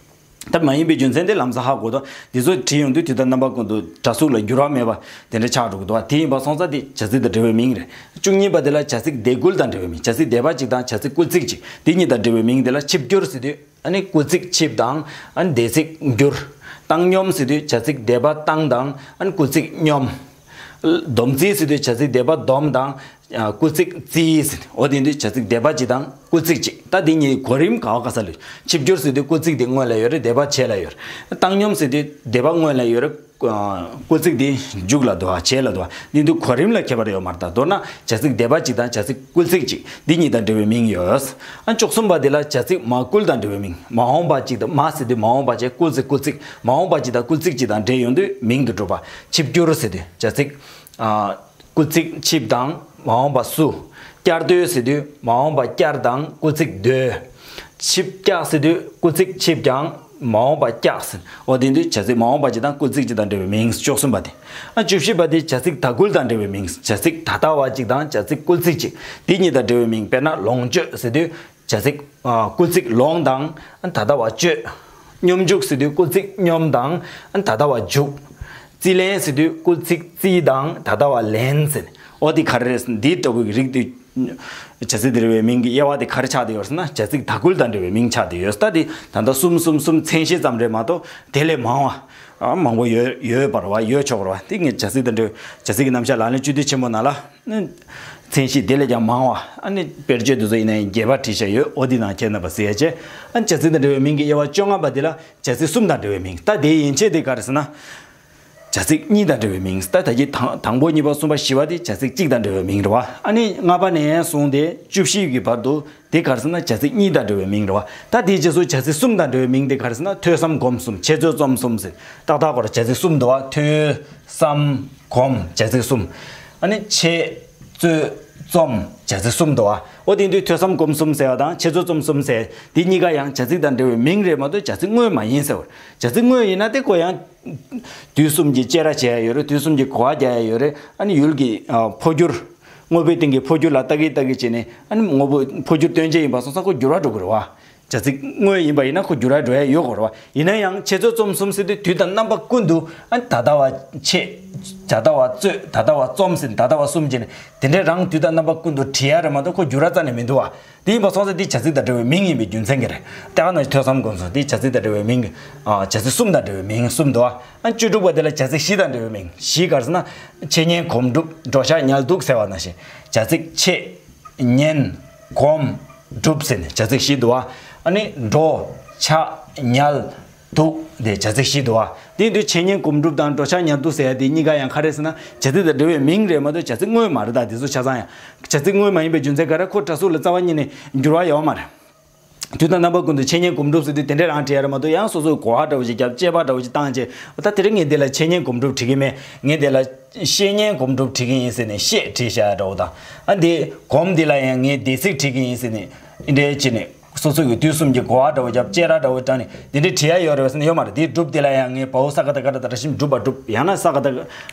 ད་མ་ཡིན་པའི་རྒྱུ་མཚན་དེ་ལམ་སང་ཧ་གོ་དོ། འདི་ཚོ་བྲིས་ཡོང་དུས་དུས་དང་རྣམ་པ་ཀུན་ཏུ་སྒྲ་གཟུགས་ལ་འགྱུར་བ་མེད་པ་དེ་འདྲ་ཆགས་འགྲོ་གི་འདུག་བ། དེ་ཡིན་པ་སོང་ཙང་དེ་བྱ་ཚིག་དང་འབྲེལ་བའི་མིང་རེད། བཅུ་གཉིས་པ་དེ་ལ་བྱ་ཚིག་འདས་སྐུལ་དང་འབྲེལ་བའི་མིང་། བྱ་ཚིག་འདས་པ་གཅིག་དང་བྱ་ཚིག་སྐུལ་ཚིག་གཅིག་དེ་གཉིས་དང་འབྲེལ་བའི་མིང་དེ་ལ་ཆིབས་བསྒྱུར་ཟེར་དུས་ཨ་ནི་སྐུལ་ཚིག་ཆིབས་དང་ཨ་ནི་འདས་ཚིག་བསྒྱུར། བཏང་སྙོམས་ཟེར་དུས་བྱ་ཚིག་འདས་པ་བཏང་དང་ཨ་ནི་སྐུལ་ཚིག་སྙོམས། སྡོམ་རྩིས་ཟེར་དུས་བྱ་ཚིག་འདས་པ་སྡོམ་དང་། ཨ། སྐུལ་ཚིག་རྩིས་ཟེར། འོ་དེ་དུས་བྱ་ཚིག་འདས་པ་གཅིག་དང་སྐུལ་ཚིག་གཅིག་ད་འདི་གཉིས་གོ་རིམ་ག་བ་ག་ས་ལ། ཆིབས་བསྒྱུར་ཟེར་དུས་སྐུལ་ཚིག་དེ་སྔོན་ལ་ཡོད་རེད། འདས་པ་རྗེས་ལ་ཡོད་རེད། བཏང་སྙོམས་ཟེར་དུས་འདས་པ་སྔོན་ལ་ཡོད་རེད། ཨ། སྐུལ་ཚིག་དེ་མཇུག་ལ་འདུག་བ། རྗེས་ལ་འདུག་བ། འདི་དུས་གོ་རིམ་ལ་ཁྱད་པར་ཡོད་མ་རེད། ད་མདོར་ན་བྱ་ཚིག་འདས་པ་གཅིག་དང་བྱ་ཚིག་སྐུལ་ཚིག་གཅིག་འདི་གཉིས་དང་འབྲེལ་བའི་མིང་ཡོད། ཨ། བཅུ་གསུམ་པ་འདི་ལ་བྱ་ཚིག་མ་སྐུལ་དང་འབྲེལ་བའི་མིང་། མ་འོངས་པ་གཅིག་དང་མ་ཟེར་དུས་མ་འོངས་པ་བྱས། སྐུལ་ཚིག་སྐུལ་ཚིག་མ་འོངས་པ་གཅིག་དང་སྐུལ་ཚིག་གཅིག་དང་འབྲེལ་ཡོང་དུས་མིང་དུ་གྲུབ་པ། ཆིབས་བསྒྱུར་ཟེར་དུས་བྱ་ཚིག་ཨ། སྐུལ་ཚིག་ཆིབས་དང་མ་འོངས་པ་བསུ། བསྐྱར་ཟློས་ཟེར་དུས་མ་འོངས་པ་བསྐྱར་དང་སྐུལ་ཚིག་ཟློས། ཆིབས་བཀྱག་ཟེར་དུས་སྐུལ་ཚིག་ཆིབས་ཀྱང་མ་འོངས་པ་བཀྱག་ཟེར། འོ་དེ་དུས་བྱ་ཚིག་མ་འོངས་པ་གཅིག་དང་སྐུལ་ཚིག་གཅིག་དང་འབྲེལ་བའི་མིང་། བཅུ་གསུམ་པ་དེ། ཨ། བཅུ་བཞི་པ་དེ་བྱ་ཚིག་ད་སྐུལ་དང་འབྲེལ་བའི་མིང་། བྱ་ཚིག་ད་ལྟ་བ་གཅིག་དང་བྱ་ཚིག་སྐུལ་ཚིག་གཅིག་དེ་གཉིས་དང་འབྲེལ་བའི་མིང་། དཔེར་ན་ལོངས་སྤྱོད་ཟེར་དུས། བྱ་ཚིག་ཨ། སྐུལ་ཚིག་ལོངས་དང་ད་ལྟ་བ་སྤྱོད། སྙོམས་འཇུག་ཟེར་དུས་སྐུལ་ཚིག་སྙོམས་དང་ད་ལྟ་བ་འཇུག་རྩིས་ལེན་ཟེར་དུས་སྐུལ་ཚིག་རྩིས་དང་ད་ལྟ་བ་ལེན་ཟེར། ཨོ་དེ་ག་རེ་རེད་ཟེར་ན། འདི་ལྟ་བུའི་རིགས་དེ་བྱ་ཚིག་དང་འབྲེལ་བའི་མིང་གི་དབྱེ་བ་དེ་ག་རེ་ཆགས་བསྡད་ཡོད་ཟེར་ན། བྱ་ཚིག་དག་ཀུན་དང་འབྲེལ་བའི་མིང་ཆགས་བསྡད་ཡོད། ད་དེ་ད་ལྟ་གསུམ་གསུམ་གསུམ་མཚན་གཞི་ཙམ་རེད་མ་གཏོགས་དེ་ལས་མང་བ་ཨ་མང་པོ་ཡོད་ཡོད་པ་རེད་བ། ཡོད་ཆོག་པ་རེད་བ། དེ་ངས་བྱ་ཚིག་དང་འབྲེལ་བའི་བྱ་ཚིག་གི་རྣམ་གཞག་ལག་ལེན་བཅུད་བསྡུས་ཆེན་མོ་ནང་ལ་མཚན་གཞི་དེ་ལས་ཀྱང་མང་བ། ཨ་ནི་དཔེར་བརྗོད་དེ་ཚོ་ཡིན་ན་ཡང་རྒྱས་པ་བྲིས་བཞག་ཡོད། ཨོ་དེ་ནང་ཁྱེད་རྣམ་པ་གཟིགས་ཡ་བྱས། ཨ་ནི་བྱ་ཚིག་དང་འབྲེལ་བའི་མིང་གི་དབྱེ་བ་བཅོ་ལྔ་པ་དེ་ལ་བྱ་ཚིག་གསུམ་དང་འབྲེལ་བའི་མིང་། ད་དེའི་ཡན་ཆད་དེ་ག་རེ་ཟེར་ན། བྱ་ཚིག་གཉིས་དང་འབྲེལ་བའི་མིང་། ད་ད་གིན་དང་དང་པོ་གཉིས་པ་གསུམ་པ་བཞི་པ་དེ་བྱ་ཚིག་གཅིག་དང་འབྲེལ་བའི་མིང་རེད་བ། ཨ་ནི་ལྔ་པ་ནས་བཟུང་སྟེ་བཅུ་བཞི་གི་བར་དུ་དེ་ག་རེ་ཟེར་ན། བྱ་ཚིག་གཉིས་དང་འབྲེལ་བའི་མིང་རེད་བ། ད་དེའི་རྗེས་སུ་བྱ་ཚིག་གསུམ་དང་འབྲེལ་བའི་མིང་དེ་ག་རེ་ཟེར་ན། ཐོས་བསམ་སྒོམ་གསུམ། འཆད་རྩོད་རྩོམ་གསུམ་ཟེར། ཏག་ཏག་གོ་ར་བྱ་ཚིག་གསུམ་འདུག་བ། ཐོས་བསམ་སྒོམ་བྱ་ཚིག་གསུམ། ཨ་ནི་འཆད་རྩོད་རྩོམ་བྱ་ཚིག་གསུམ་འདུག་བ། འོ་དེ་དུས་ཐོས་བསམ་སྒོམ་གསུམ་ཟེར་བ་དང་འཆད་རྩོད་རྩོམ་གསུམ་ཟེར་དེ་གཉིས་ཀ་ཡང་བྱ་ཚིག་དང་འབྲེལ་བའི་མིང་རེད་མ་གཏོགས་བྱ་ཚིག་དངོས་མ་ཡིན་ཟེར་བ། བྱ་ཚིག་དངོས་ཡིན་ན་དེ་ཁོ་ཡང་དུས་གསུམ་གྱི་བཅད་ར་བྱས་ཡ་ཡོད་རེད། དུས་གསུམ་གྱི་གོ་བ་རྒྱག་ཡ་ཡོད་རེད། ཨ་ནི་ཡུལ་གྱི་ཨ་འཕོ་འགྱུར། དངོས་པོའི་སྟེང་གི་འཕོ་འགྱུར་ལ་ལྟ་གི་ལྟ་གི་བྱས་ནས། ཨ་ནི་དངོས་པོ་འཕོ་འགྱུར་སྟོན་བྱེད་ཡིན་པ་སོང་ཙང་ཁོ་འགྱུར་བ་འགྲོ་གི་རེད་བ། བྱ་ཚིག་དངོས་ཡིན་པ་ཡིན་ན་ཁོ་འགྱུར་བ་འགྲོ་ཡ་ཡོད་གོ་རེད་བ། ཡིན་ན་ཡང་འཆད་རྩོད་རྩོམ་གསུམ་ཟེར་དུས་དུས་དང་རྣམ་པ་ཀུན་ཏུ། ཨ་ནི་ད་ལྟ་བ་འཆད། ད་ལྟ་བ་རྩོད། ད་ལྟ་བ་རྩོམ་ཟེར། ད་ལྟ་བ་གསུམ་བྱས་ནས་དེ་འདྲའི་རང་དུས་དང་རྣམ་པ་ཀུན་ཏུ་བྲིས་ཡ་རེད་མ་གཏོགས་ཁོ་འགྱུར་བ་རྩ་ནས་མི་འདུག་བ། དེ་ཡིན་པ་སོང་ཙང་དེ་བྱ་ཚིག་དང་འབྲེལ་བའི་མིང་ཡིན་པའི་རྒྱུ་མཚན་གྱིས་རེད། དེ་ག་ནང་བཞིན་ཐོས་བསམ་སྒོམ་གསུམ་དེ་བྱ་ཚིག་དང་འབྲེལ་བའི་མིང་། ཨ་བྱ་ཚིག་གསུམ་དང་འབྲེལ་བའི་མིང་གསུམ་འདུག་བ། ཨ་བཅུ་དྲུག་པ་དེ་ལ་བྱ་ཚིག་བཞི་དང་འབྲེལ་བའི་མིང་། བཞི་ག་རེ་ཟེར་ན། འཆད་ཉན་གོམས་འགྲུབ། འགྲོ་འཆག་ཉལ་འདུག་ཟེར་བ་ནང་བཞིན། བྱ་ཚིག་འཆད། ཉན། གོམས། འགྲུབ་ཟེར་ནས་བྱ་ཚིག་བཞི་འདུག་བ། ཨ་ནི་འགྲོ། འཆག་ཉལ། འདུག་དེ་བྱ་ཚིག་བཞི་འདུག་བ། དེ་ཡིན་དུས་འཆད་ཉན་གོམས་འགྲུབ་དང་འགྲོ་འཆག་ཉལ་འདུག་ཟེར་ཡ་དེ་གཉིས་ཀ་ཡང་ག་རེ་ཟེར་ན། བྱ་ཚིག་དང་འབྲེལ་བའི་མིང་རེད་མ་གཏོགས་བྱ་ཚིག་དངོས་མ་རེད། ད་དེ་ཚོ་ཆ་ཚང་ཡང་བྱ་ཚིག་དངོས་མ་ཡིན་པའི་རྒྱུ་མཚན་ག་རེ། ཁོ་སྒྲ་གཟུགས་ལ་རྩ་བ་ཉིད་ནས་འགྱུར་བ་ཡོད་མ་རེད། དུས་དང་རྣམ་པ་ཀུན་ཏུ་འཆད་ཉན་གོམས་འགྲུབ་ཟེར་དུས་དེ་འདྲས་རང་བྲིས་ཡ་རེད་མ་གཏོགས། ཡང་སོ་སོའི་གོ་བ་འདྲ་བོ་ཞིག་བརྒྱབ། དཔྱད་པ་འདྲ་བོ་ཞིག་བཏང་བྱས། ད་དེ་རིང་ངས་འདི་ལ་འཆད་ཉན་གོམས་འགྲུབ་བྲིས་ཀྱི་མེད། ངས་འདི་ལ་བཤད་ཉན་གོམས་འགྲུབ་བྲིས་ཀྱི་ཡིན་ཟེར་ནས་བཤད་བྲིས་བཞག་ཡ་འདྲ་བོ་དང་། ཨ་འདི་གོམས་འདི་ལ་ཡང་ངས་འདས་ཚིག་བྲིས་ཀྱི་ཡིན་ཟེར་ནས་འདི་འདྲས་བྱས་ནས། སོ་སོ་གི་དུས་གསུམ་གྱི་གོ་བ་འདྲ་བོ་བརྒྱབ། བཅད་ར་འདྲ་བོ་བཏང་ནས་འདི་འདྲས་བྲིས་ཡ་ཡོད་རེད་པས་ཟེར་ན་ཡོད་མ་རེད། དེའི་འགྲུབ་དེ་ལ་ཡང་ངས་བའོ་ས་ག་ད་ག་ར་ད་ར་ཞིམ་འགྲུབ་པ་འགྲུབ། ཡང་ན་ས་ག་ད་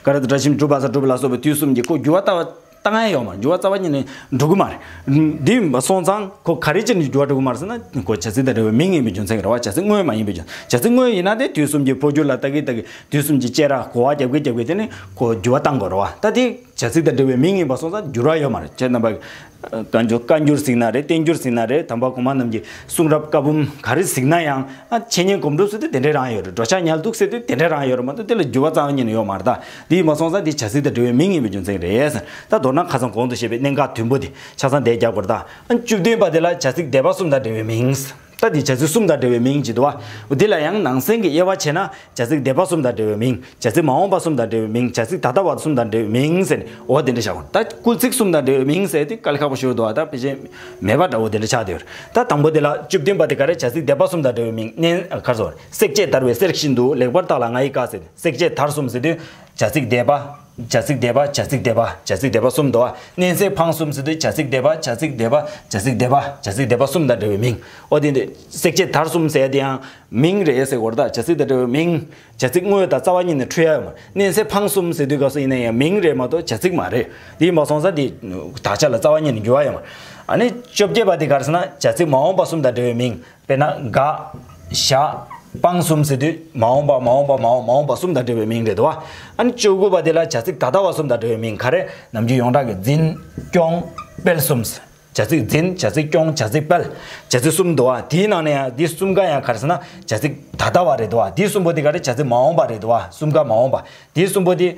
ག་ར་ད་ར་ཞིམ་འགྲུབ་པ་ས་འགྲུབ་ལ་སོགས་པའི་དུས་གསུམ་གྱི་ཁོ་འགྱུར་བ་ལྟ་བ་བཏང་ཡ་ཡོད་མ་རེད། འགྱུར་བ་རྩ་བ་ཉིད་ནས་འགྲོ་གི་མ་རེད། འདི་ཡིན་པ་སོང་ཙང་ཁོ་ག་རེ་བྱས་ནས་འགྱུར་བ་འགྲོ་གི་མ་རེད་ཟེར་ན། ཁོ་བྱ་ཚིག་དང་འབྲེལ་བའི་མིང་ཡིན་པའི་རྒྱུ་མཚན་གྱིས་རེད་བ། བྱ་ཚིག་དངོས་མ་ཡིན་པའི་རྒྱུ། བྱ་ཚིག་དངོས་ཡིན་ན་དེ་དུས་གསུམ་གྱི་འཕོ་འགྱུར་ལ་ལྟ་གི་ལྟ་གི། དུས་གསུམ་གྱི་བཅད་ར་གོ་བ་རྒྱབ་གི་རྒྱབ་གི་དེ་ནི་ཁོ་འགྱུར་བ་བཏང་དགོས་རེད་བ། ད་དེ་བྱ་ཚིག་དང་འབྲེལ་བའི་མིང་ཡིན་པ་སོང་ཙང་འགྱུར་བ་ཡོད་མ་རེད། ཁྱེད་རྣམ་པ་བཀའ་འགྱུར། བཀའ་འགྱུར་ཟེར་ན་རེད། བསྟན་འགྱུར་ཟེར་ན་རེད། དམ་པ་གོང་མ་རྣམས་ཀྱི་གསུང་རབ་བཀའ་འབུམ་ག་རེ་ཟེར་ན་ཡང་། ཨ་འཆད་ཉན་གོམས་འགྲུབ་ཟེར་དུས་དེ་འདྲས་རང་ཡོད་རེད། འགྲོ་འཆག་ཉལ་འདུག་ཟེར་དུས་དེ་འདྲས་རང་ཡོད་རེད་མ་གཏོགས་དེ་ལ་འགྱུར་བ་རྩ་བ་ཉིད་ནས་ཡོད་མ་རེད། ད་དེ་ཡིན་པ་སོང་ཙང་དེ་བྱ་ཚིག་དང་འབྲེལ་བའི་མིང་ཡིན་པའི་རྒྱུ་མཚན་རེད། ད་མདོར་ན་ཁ་སང་གོང་དུ་བཤད་པའི་གནད་འགག་དོན་པོ་དེ་ཆ་ཚང་བསྡད་རྒྱག་དགོས་རེད། ད་ཨ་བཅུ་བདུན་པ་དེ་ལ་བྱ་ཚིག་སྡེ་པ་གསུམ་དང་འབྲེལ་བའི་མིང་། ད་དེ་བྱ་ཚིག་གསུམ་དང་འབྲེལ་བའི་མིང་ཅིག་འདུག་བ། འདི་ལ་ཡང་ནང་གསེས་ཀྱི་དབྱེ་བ་ཕྱེ་ན། བྱ་ཚིག་སྡེ་པ་གསུམ་དང་འབྲེལ་བའི་མིང་། བྱ་ཚིག་མ་འོངས་པ་གསུམ་དང་འབྲེལ་བའི་མིང་། བྱ་ཚིག་ད་ལྟ་བ་གསུམ་དང་འབྲེལ་བའི་མིང་ཟེར་ནས་འོ་དེ་འདྲ་བཞག་གོ། ད་སྐུལ་ཚིག་གསུམ་དང་འབྲེལ་བའི་མིང་ཟེར་དེ་དཀའ་ལས་ཁག་པོ་ཞིག་འདུག་བ། ད་ཕལ་ཆེར་མེད་པ་འདྲ་བོ་དེ་འདྲ་ཆགས་བསྡད་ཡོད་རེད། ད་དང་པོ་དེ་ལ་བཅུ་བདུན་པ་དེ་ག་རེ། བྱ་ཚིག་སྡེ་པ་གསུམ་དང་འབྲེལ་བའི་མིང་། ནན། ག་རེ་ཟེར། བསྲེག་བཅད་བརྡར་བའི་གསེར་བཞིན་དུ། ལེགས་པར་བརྟགས་ལ་ང་ཡི་བཀའ་ཟེར། བསྲེག་བཅད་བརྡར་གསུམ་ཟེར་དུས་བྱ་ཚིག་སྡེ་པ། བྱ་ཚིག་སྡེ་པ། བྱ་ཚིག་སྡེ་པ། བྱ་ཚིག་སྡེ་པ་གསུམ་འདུག་བ། མནན་བསྲེག་འཕངས་གསུམ་ཟེར་དུས་བྱ་ཚིག་སྡེ་པ། བྱ་ཚིག་སྡེ་པ། བྱ་ཚིག་སྡེ་པ། བྱ་ཚིག་སྡེ་པ་གསུམ་དང་འབྲེལ་བའི་མིང་། འོ་དེ་འདི་བསྲེག་བཅད་བརྡར་གསུམ་ཟེར་དེ་ཡང་མིང་རེད་ཟེར་གོ་རེད། ད་བྱ་ཚིག་དང་འབྲེལ་བའི་མིང་། བྱ་ཚིག་དངོས་དང་རྩ་བ་ཉིད་ནས་འཁྲུལ་ཡ་ཡོད་མ་རེད། མནན་བསྲེག་འཕངས་གསུམ་ཟེར་དུས་སྐབས་སུ་ཡིན་ན་ཡང་མིང་རེད་མ་གཏོགས་བྱ་ཚིག་མ་རེད། དེ་ཡིན་པ་སོང་ཙང་དེ་དག་ཆ་ལ་རྩ་བ་ཉིད་ནས་འགྱུར་བ་ཡོད་མ་རེད། ཨ་ནི་བཅོ་བརྒྱད་པ་དེ་ག་རེ་ཟེར་ན། བྱ་ཚིག་མ་འོངས་པ་གསུམ་དང་འབྲེལ་བའི་མིང་། དཔེར་ན་དགའ། བཞག། སྤངས་གསུམ་ཟེར་དུས་མ་འོངས་པ། མ་འོངས་པ། མ་འོངས། མ་འོངས་པ་གསུམ་དང་འབྲེལ་བའི་མིང་རེད་དོ། ཨ་ནི་བཅུ་དགུ་པ་དེ་ལ་བྱ་ཚིག་ད་ལྟ་བ་གསུམ་དང་འབྲེལ་བའི་མིང་། ག་རེ། ནམ་རྒྱུན་ཡོངས་གྲགས་ཀྱི་འཛིན། སྐྱོང་། སྤེལ་གསུམ། བྱ་ཚིག་འཛིན། བྱ་ཚིག་སྐྱོང་། བྱ་ཚིག་སྤེལ། བྱ་ཚིག་གསུམ་འདུག་བ། དེའི་ནང་ནས་ཡང་འདི་གསུམ་ཀ་ཡང་ག་རེ་ཟེར་ན་བྱ་ཚིག་ད་ལྟ་བ་རེད་དོ། དེའི་གསུམ་པོ་དེ་ག་རེ། བྱ་ཚིག་མ་འོངས་པ་རེད་དོ། གསུམ་ཀ་མ་འོངས་པ། དེའི་གསུམ་པོ་དེ་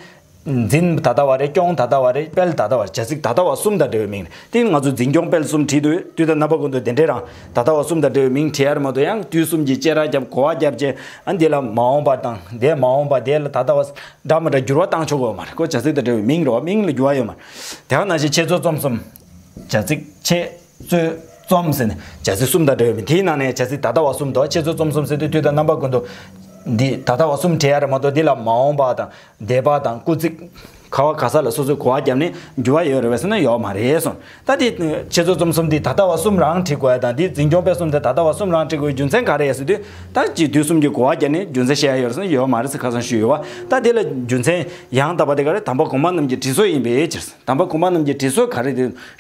འཛིན་ད་ལྟ་བ་རེད། སྐྱོང་ད་ལྟ་བ་རེད། སྤེལ་ད་ལྟ་བ་རེད། བྱ་ཚིག་ད་ལྟ་བ་གསུམ་དང་འབྲེལ་བའི་མིང་རེད། དེ་ང་ཚོ་འཛིན་སྐྱོང་སྤེལ་གསུམ་བྲིས་དུས་དུས་དང་རྣམ་པ་ཀུན་ཏུ་དེ་འདྲའི་རང་ད་ལྟ་བ་གསུམ་དང་འབྲེལ་བའི་མིང་བྲིས་ཡ་རེད་མ་གཏོགས། ཡང་དུས་གསུམ་གྱི་བཅད་ར་རྒྱབ། གོ་བ་རྒྱབ་བྱས། ཨ་འདི་ལ་མ་འོངས་པ་དང་། དེ་མ་འོངས་པ། དེ་ལ་ད་ལྟ་བ་འདྲ་མི་འདྲ་འགྱུར་བ་བཏང་ཆོག་གི་ཡོད་མ་རེད། ཁོ་བྱ་ཚིག་དང་འབྲེལ་བའི་མིང་རེད་བ། མིང་ལ་འགྱུར་བ་ཡོད་མ་རེད། དེ་ག་ནང་བཞིན་འཆད་རྩོད་རྩོམ་གསུམ། བྱ་ཚིག་འཆད། རྩོད། རྩོམ་ཟེར་ནས་བྱ་ཚིག་གསུམ་དང་འབྲེལ་བའི་མིང་། དེའི་ནང་ནས་བྱ་ཚིག་ད་ལྟ་བ་གསུམ་དང་། འཆད་རྩོད་རྩོམ་གསུམ་ཟེར་དུས་དུས་དང་རྣམ་པ་ཀུན་ཏུ་འདི་ད་ལྟ་བ་གསུམ་བྲིས་ཡ་རེད་མ་གཏོགས། འདི་ལ་མ་འོངས་པ་དང་འདས་པ་དང་སྐུལ་ཚིག་ག་བ་ག་ས་ལ་སོ་སོའི་གོ་བ་བརྒྱབ་ནས་འགྱུར་བ་ཡོད་རེད་པས་ཟེར་ན་ཡོད་མ་རེད་གསུངས། ད་དེ་འཆད་རྩོད་རྩོམ་གསུམ་དེ་ད་ལྟ་བ་གསུམ་རང་བྲིས་དགོས་ཡ་དང་། དེ་འཛིན་སྐྱོང་སྤེལ་གསུམ་དེ་ད་ལྟ་བ་གསུམ་རང་བྲིས་དགོས་ཡའི་རྒྱུ་མཚན་ག་རེ་ཡིན་ཟེར་དུས། ད་ཅིག་དུས་གསུམ་གྱི་གོ་བ་བརྒྱབ་ནས་རྒྱུ་མཚན་བཤད་ཡ་ཡོད་རེད་ཟེར་ན་ཡོད་མ་རེད་ཟེར་ཁ་སང་ཞུས་ཡོད་བ། ད་དེ་ལ་རྒྱུ་མཚན་ཡང་དག་པ་དེ་ག་རེ། དམ་པ་གོང་མ་རྣམས་ཀྱི་དྲི་སྲོལ་ཡིན་པའི་ཕྱིར། དམ་པ་གོང་མ་རྣམས་ཀྱི་དྲི་སྲོལ་ག་རེ་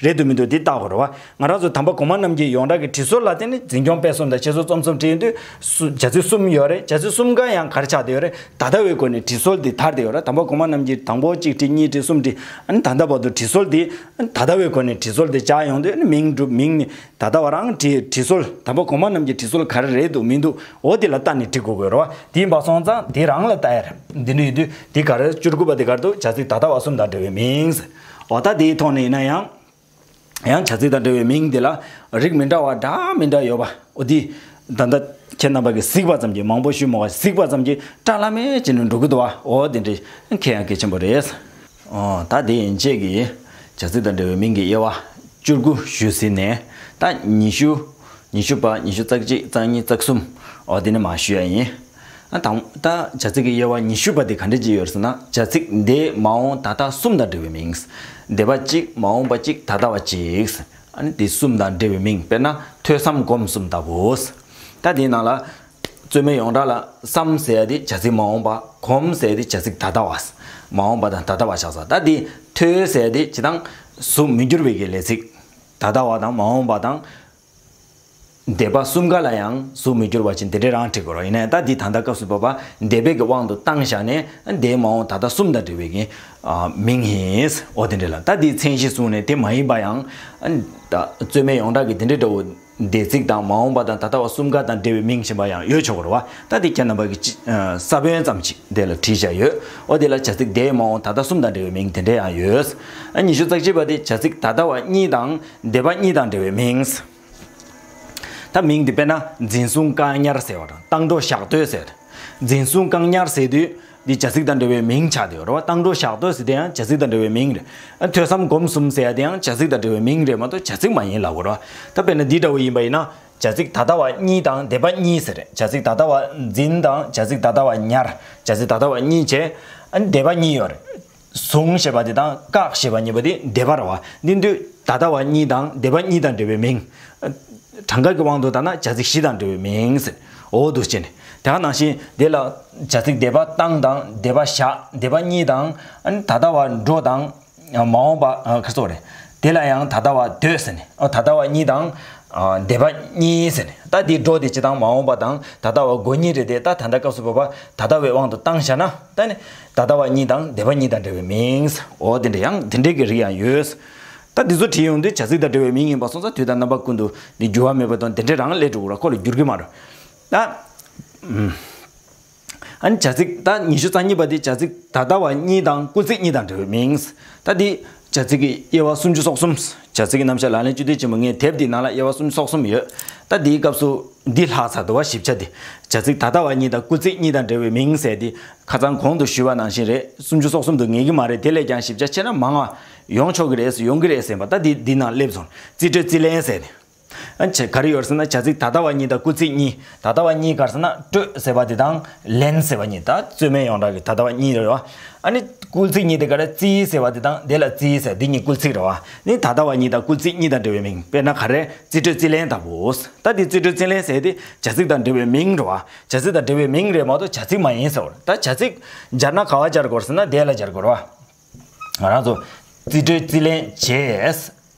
རེད་འདུག་མི་འདུག་འདི་བརྟག་དགོས་རེད་བ། ང་རང་ཚོ་དམ་པ་གོང་མ་རྣམས་ཀྱི་ཡོངས་གྲགས་ཀྱི་དྲི་སྲོལ་ལ་བརྟེན་ནས་འཛིན་སྐྱོང་སྤེལ་གསུམ་དང་འཆད་རྩོད་རྩོམ་གསུམ་བྲིས་ཡོང་དུས་སུ་བྱ་ཚིག་གསུམ་ཡོད་རེད། བྱ་ཚིག་གསུམ་ཀ་ཡང་ག་རེ་ཆགས་བསྡད་ཡོད་རེད། ད་ལྟ་བའི་སྒོ་ནས་དྲི་སྲོལ་འདི་དར་བསྡད་ཡོད་རེད། དམ་པ་གོང་མ་རྣམས་ཀྱི་དང་པོ་གཅིག་ གཉིས་བྲིས་གསུམ་བྲིས། ཨ་ནི་ད་ལྟ་བར་དུ་བྲིས་སྲོལ་དེ། ཨ་ནི་ད་ལྟ་བའི་སྒོ་ནས་བྲིས་སྲོལ་དེ་བཅའ་ཡོང་དུས། ཨ་ནི་མིང་སྒྲུབ། མིང་ནི་ད་ལྟ་བ་རང་བྲིས། བྲིས་སྲོལ་དམ་པ་གོང་མ་རྣམས་ཀྱི་བྲིས་སྲོལ་ག་རེ་རེད་འདུག་མི་འདུག་འོ་དེ་ལ་ལྟ་ནས་བྲི་དགོས་དགོས་རེད་བ། དེ་ཡིན་པ་སོང་ཙང་དེ་རང་ལ་ལྟ་ཡ་རེད། འདི་འདྲ་ཡིན་དུས་དེ་ག་རེ། བཅུ་དགུ་པ་དེ་ག་རེ་འདུག་བྱ་ཚིག་ད་ལྟ་བ་གསུམ་དང་འབྲེལ་བའི་མིང་ཟེར། འོ་ད་དེའི་ཐོག་ནས་ཡིན་ན་ཡང་། ཡང་བྱ་ཚིག་དང་འབྲེལ་བའི་མིང་དེ་ལ་རིགས་མི་འདྲ་བ་འདྲ་མི་འདྲ་ཡོད་པ། འོ་དེ་ད་ལྟ་ཁྱེད་རྣམ་པ་གིས་གཟིགས་པ་ཙམ་གྱིས། མང་པོ་ཞུས་མ་དགོས། གཟིགས་པ་ཙམ་གྱིས་བཀྲ་ལྷམ་མེ་བྱས་ནས་འགྲོ་གི་འདུག་བ། འོ་དེ་འདྲ་མཁྱེན་ཡ་གལ་ཆེན་པོ་རེད། འོ་ད་དེ་ཡན་ཆད་ཀྱི་བྱ་ཚིག་དང་འབྲེལ་བའི་མིང་གི་དབྱེ་བ་བཅུ་དགུ་ཞུས་ཟིན་ནས། ད་ཉི་ཤུ། ཉི་ཤུ་པ། ཉི་ཤུ་རྩ་གཅིག་རྩ་གཉིས། རྩ་གསུམ། འོ་དེ་ནས་མར་ཞུ་ཡ་ཡིན། ཨ་དང་། ད་བྱ་ཚིག་གི་དབྱེ་བ་ཉི་ཤུ་པ་དེ་ག་འདྲ་ཅིག་ཡོད་ཟེར་ན། བྱ་ཚིག་འདས་མ་འོངས་ད་ལྟ་གསུམ་དང་འབྲེལ་བའི་མིང་། འདས་པ་གཅིག་མ་འོངས་པ་གཅིག་ད་ལྟ་བ་གཅིག་ཨ་ནི་དེ་གསུམ་དང་འབྲེལ་བའི་མིང་། དཔེར་ན་ཐོས་བསམ་སྒོམ་གསུམ་ལྟ་བུ། ད་དེའི་ནང་ལ་རྩོད་མེད་ཡོངས་གྲགས་ལ་བསམ་ཟེར་ཡ་དེ་བྱ་ཚིག་མ་འོངས་པ། སྒོམ་ཟེར་ཡ་དེ་བྱ་ཚིག་ད་ལྟ་བ། མ་འོངས་པ་དང་ད་ལྟ་བ་ཆགས་ས། ད་དེ་ཐོས་ཟེར་ཡ་དེ་སྤྱིར་བཏང་གཟུགས་མི་འགྱུར་བའི་གི་ལས་ཚིག་ད་ལྟ་བ་དང་མ་འོངས་པ་དང་། འདས་པ་གསུམ་ཀ་ལ་ཡང་གཟུགས་མི་འགྱུར་བ་ཅན་དེ་འདྲ་རང་བྲིས་དགོས་རེད། ཡིན་ནའི་ད་འདི་ད་ལྟ་སྐབས་སུ་བབ་པ་འདས་པའི་གི་དབང་དུ་བཏང་བཞག་ནས། འདས་མ་འོངས་ད་ལྟ་གསུམ་དང་འབྲེལ་བའི་གི་ཨ་མིང་ཡིན། འོ་དེ་འདྲ་ལ། ད་འདི་མཚན་གཞི་བཟུང་ནས་དེ་མ་ཡིན་པ་ཡང་། ཨ་ད་རྩོད་མེད་ཡོངས་གྲགས་ཀྱི་དེ་འདྲ་འདྲ་བོ་འདས་ཚིག་དང་མ་འོངས་པ་དང་ད་ལྟ་བ་གསུམ་ཀ་དང་འབྲེལ་བའི་མིང་གཞན་པ་ཡང་ཡོད་ཆོག་གི་རེད་བ། ད་འདི་ཁྱེད་རྣམ་པ་གི་ཅི་ཨ་ས་བོན་ཙམ་ཅིག་དེ་ལ་བྲིས་བཞག་ཡོད། འོ་དེ་ལ་བྱ་ཚིག་འདས་མ་འོངས་ད་ལྟ་གསུམ་དང་འབྲེལ་བའི་མིང་དེ་འདྲ་ཡང་ཡོད། ཨ་ཉི་ཤུ་རྩ་གཅིག་པ་དེ་བྱ་ཚིག་ད་ལྟ་བ་གཉིས་དང་འདས་པ་གཉིས་དང་འབྲེལ་བའི་མིང་། ད་མིང་འདི་དཔེར་ན་འཛིན་བཟུང་བཀག་ཉར་ཟེར་བ་དང་། བཏང་གྲོགས་བཞག་སྡོད་ཟེར། འཛིན་བཟུང་བཀག་ཉར་ཟེར་དུས་འདི་བྱ་ཚིག་དང་འབྲེལ་བའི་མིང་ཆགས་བསྡད་ཡོད་རེད་བ། བཏང་གྲོགས་བཞག་སྡོད་ཟེར་དེ་ཡང་བྱ་ཚིག་དང་འབྲེལ་བའི་མིང་རེད། ཨ་ཐོས་བསམ་སྒོམ་གསུམ་ཟེར་ཡ་དེ་ཡང་བྱ་ཚིག་དང་འབྲེལ་བའི་མིང་རེད་མ་གཏོགས་བྱ་ཚིག་མ་ཡིན་ལབ་དགོས་རེད་བ། ད་དཔེར་ན་འདི་འདྲ་བོ་ཡིན་པ་ཡིན་ན། བྱ་ཚིག་ད་ལྟ་བ་གཉིས་དང་འདས་པ་གཉིས་ཟེར་རེད། བྱ་ཚིག་ད་ལྟ་བ་འཛིན་དང་བྱ་ཚིག་ད་ལྟ་བ་ཉར། བྱ་ཚིག་ད་ལྟ་བ་གཉིས་བྱས། ཨ་འདས་པ་གཉིས་ཡོད་རེད། བཟུང་ཞེས་པ་དེ་དང་བཀག་ཞེས་པ་གཉིས་པོ་དེ་འདས་པ་རེད་བ། འདི་དུས་ད་ལྟ་བ་གཉིས་དང་འདས་པ་གཉིས་དང་འབྲེལ་བའི་མིང་། གྲངས་ཀ་གི་དབང་དུ་བཏང་ན་བྱ་ཚིག་བཞི་དང་འབྲེལ་བའི་མིང་ཟེར། འོ་འདུག་བྱས་ནས། དེ་ག་ནང་བཞིན་དེ་ལ་བྱ་ཚིག་འདས་པ་བཏང་དང་འདས་པ་བཞག་འདས་པ་གཉིས་དང་། ཨ་ནི་ད་ལྟ་བ་འགྲོ་དང་། མ་འོངས་པ་ཨ་ཁ་སོགས་རེད། དེ་ལ་ཡང་ད་ལྟ་བ་སྡོད་ཟེར་ནས། ཨོ་ད་ལྟ་བ་གཉིས་དང་། ཨ་འདས་པ་གཉིས་ཟེར་ནས། ད་དེ་འགྲོ་དེ་སྤྱིར་བཏང་མ་འོངས་པ་དང་ད་ལྟ་བ་མགོ་གཉིས་རེད་དེ། ད་ད་ལྟ་སྐབས་སུ་བབ་པ་ད་ལྟ་བའི་དབང་དུ་བཏང་བཞག་ན། ད་ནི་ད་ལྟ་བ་གཉིས་དང་འདས་པ་གཉིས་དང་འབྲེལ་བའི་མིང་། འོ་དེ་འདྲ་ཡང་དེ་འདྲའི་གི་རིགས་ཡང་ཡོད། ད་འདི་ཚོ་བྲིས་ཡོང་དུས་བྱ་ཚིག་དང་འབྲེལ་བའི་མིང་ཡིན་པ་སོང་ཙང་དུས་དང་རྣམ་པ་ཀུན་ཏུ་འདི་འགྱུར་བ་མེད་པ་དང་དེ་འདྲ་རང་སླེབས་འགྲོ་གི་རེད། ཁོ་ལ་འགྱུར་གི་མ་རེད། ད། ཨ་ནི་བྱ་ཚིག་ད་ཉི་ཤུ་རྩ་གཉིས་པ་དེ་བྱ་ཚིག་ད་ལྟ་བ་གཉིས་དང་སྐུལ་ཚིག་གཉིས་དང་འབྲེལ་བའི་མིང་། ད་འདི་བྱ་ཚིག་གི་དབྱེ་བ་སུམ་ཅུ་སོ་གསུམ། བྱ་ཚིག་གི་རྣམ་གཞག་ལག་ལེན་བཅུ་བདུན་ཆེན་མོ་ལྔའི་དེབ་འདིའི་ནང་ལ་དབྱེ་བ་སུམ་ཅུ་སོ་གསུམ་ཡོད། ད་འདིའི་སྐབས་སུ་འདི་ལྷག་ཚར་འདུག་བ། ཞིབ་ཆ་དེ། བྱ་ཚིག་ད་ལྟ་བ་གཉིས་དང་སྐུལ་ཚིག་གཉིས་དང་འབྲེལ་བའི་མིང་ཟེར་དེ་ཁ་སང་གོང་དུ་ཞུས་པ་ནང་བཞིན་རེད། སུམ་ཅུ་སོ་གསུམ་དུ་ངེས་ཀྱི་མ་རེད། དེ་ལས་ཀྱང་ཞིབ་ཆ་ཆེ་ན་མང་བ་ཡོང་ཆོག་གི་རེད་ཟེར། ཡོང་གི་རེད་ཟེར་བ། ད་འདི་འདི་ནང་སླེབས་སོང་། རྩིས་སྤྲོད་རྩིས་ལེན་ཟེར་ནས། ཨ་ནི་བྱས་ག་རེ་ཡོད་ཟེར་ན། བྱ་ཚིག་ད་ལྟ་བ་གཉིས་དང་སྐུལ་ཚིག་གཉིས། ད་ལྟ་བ་གཉིས་ག་རེ་ཟེར་ན། སྤྲོད་ཟེར་བ་དེ་དང་ལེན་ཟེར་བ་གཉིས། ད་རྩོད་མེད་ཡོངས་གྲགས་ཀྱི་ད་ལྟ་བ་གཉིས་རེད་བ། ཨ་ནི་སྐུལ་ཚིག་གཉིས་དེ་ག་རེ། རྩིས་ཟེར་བ་དེ་དང་དེ་ལ་རྩིས་ཟེར། འདི་གཉིས་སྐུལ་ཚིག་རེད་བ། ནི་ད་ལྟ་བ་གཉིས་དང་སྐུལ་ཚིག་གཉིས་དང་འབྲེལ་བའི་མིང་། དཔེར་ན་ག་རེ། རྩིས་སྤྲོད་རྩིས་ལེན་ལྟ་བུ། ད་འདི་རྩིས་སྤྲོད་རྩིས་ལེན་ཟེར་དེ་བྱ་ཚིག་དང་འབྲེལ་བའི་མིང་རེད་བ། བྱ་ཚིག་དང་འབྲེལ་བའི་མིང་རེད་མ་གཏོགས་བྱ་ཚིག་མ་ཡིན་ཟེར་བ། ད་བྱ་ཚིག་སྦྱར་ན་ག་བ་སྦྱར་དགོས་ཟེར་ན་དེ་ལ་སྦྱར་དགོས་རེད་བ། ང་རང་ཚོ་རྩིས་སྤྲོད་རྩིས་ལེན་བྱས།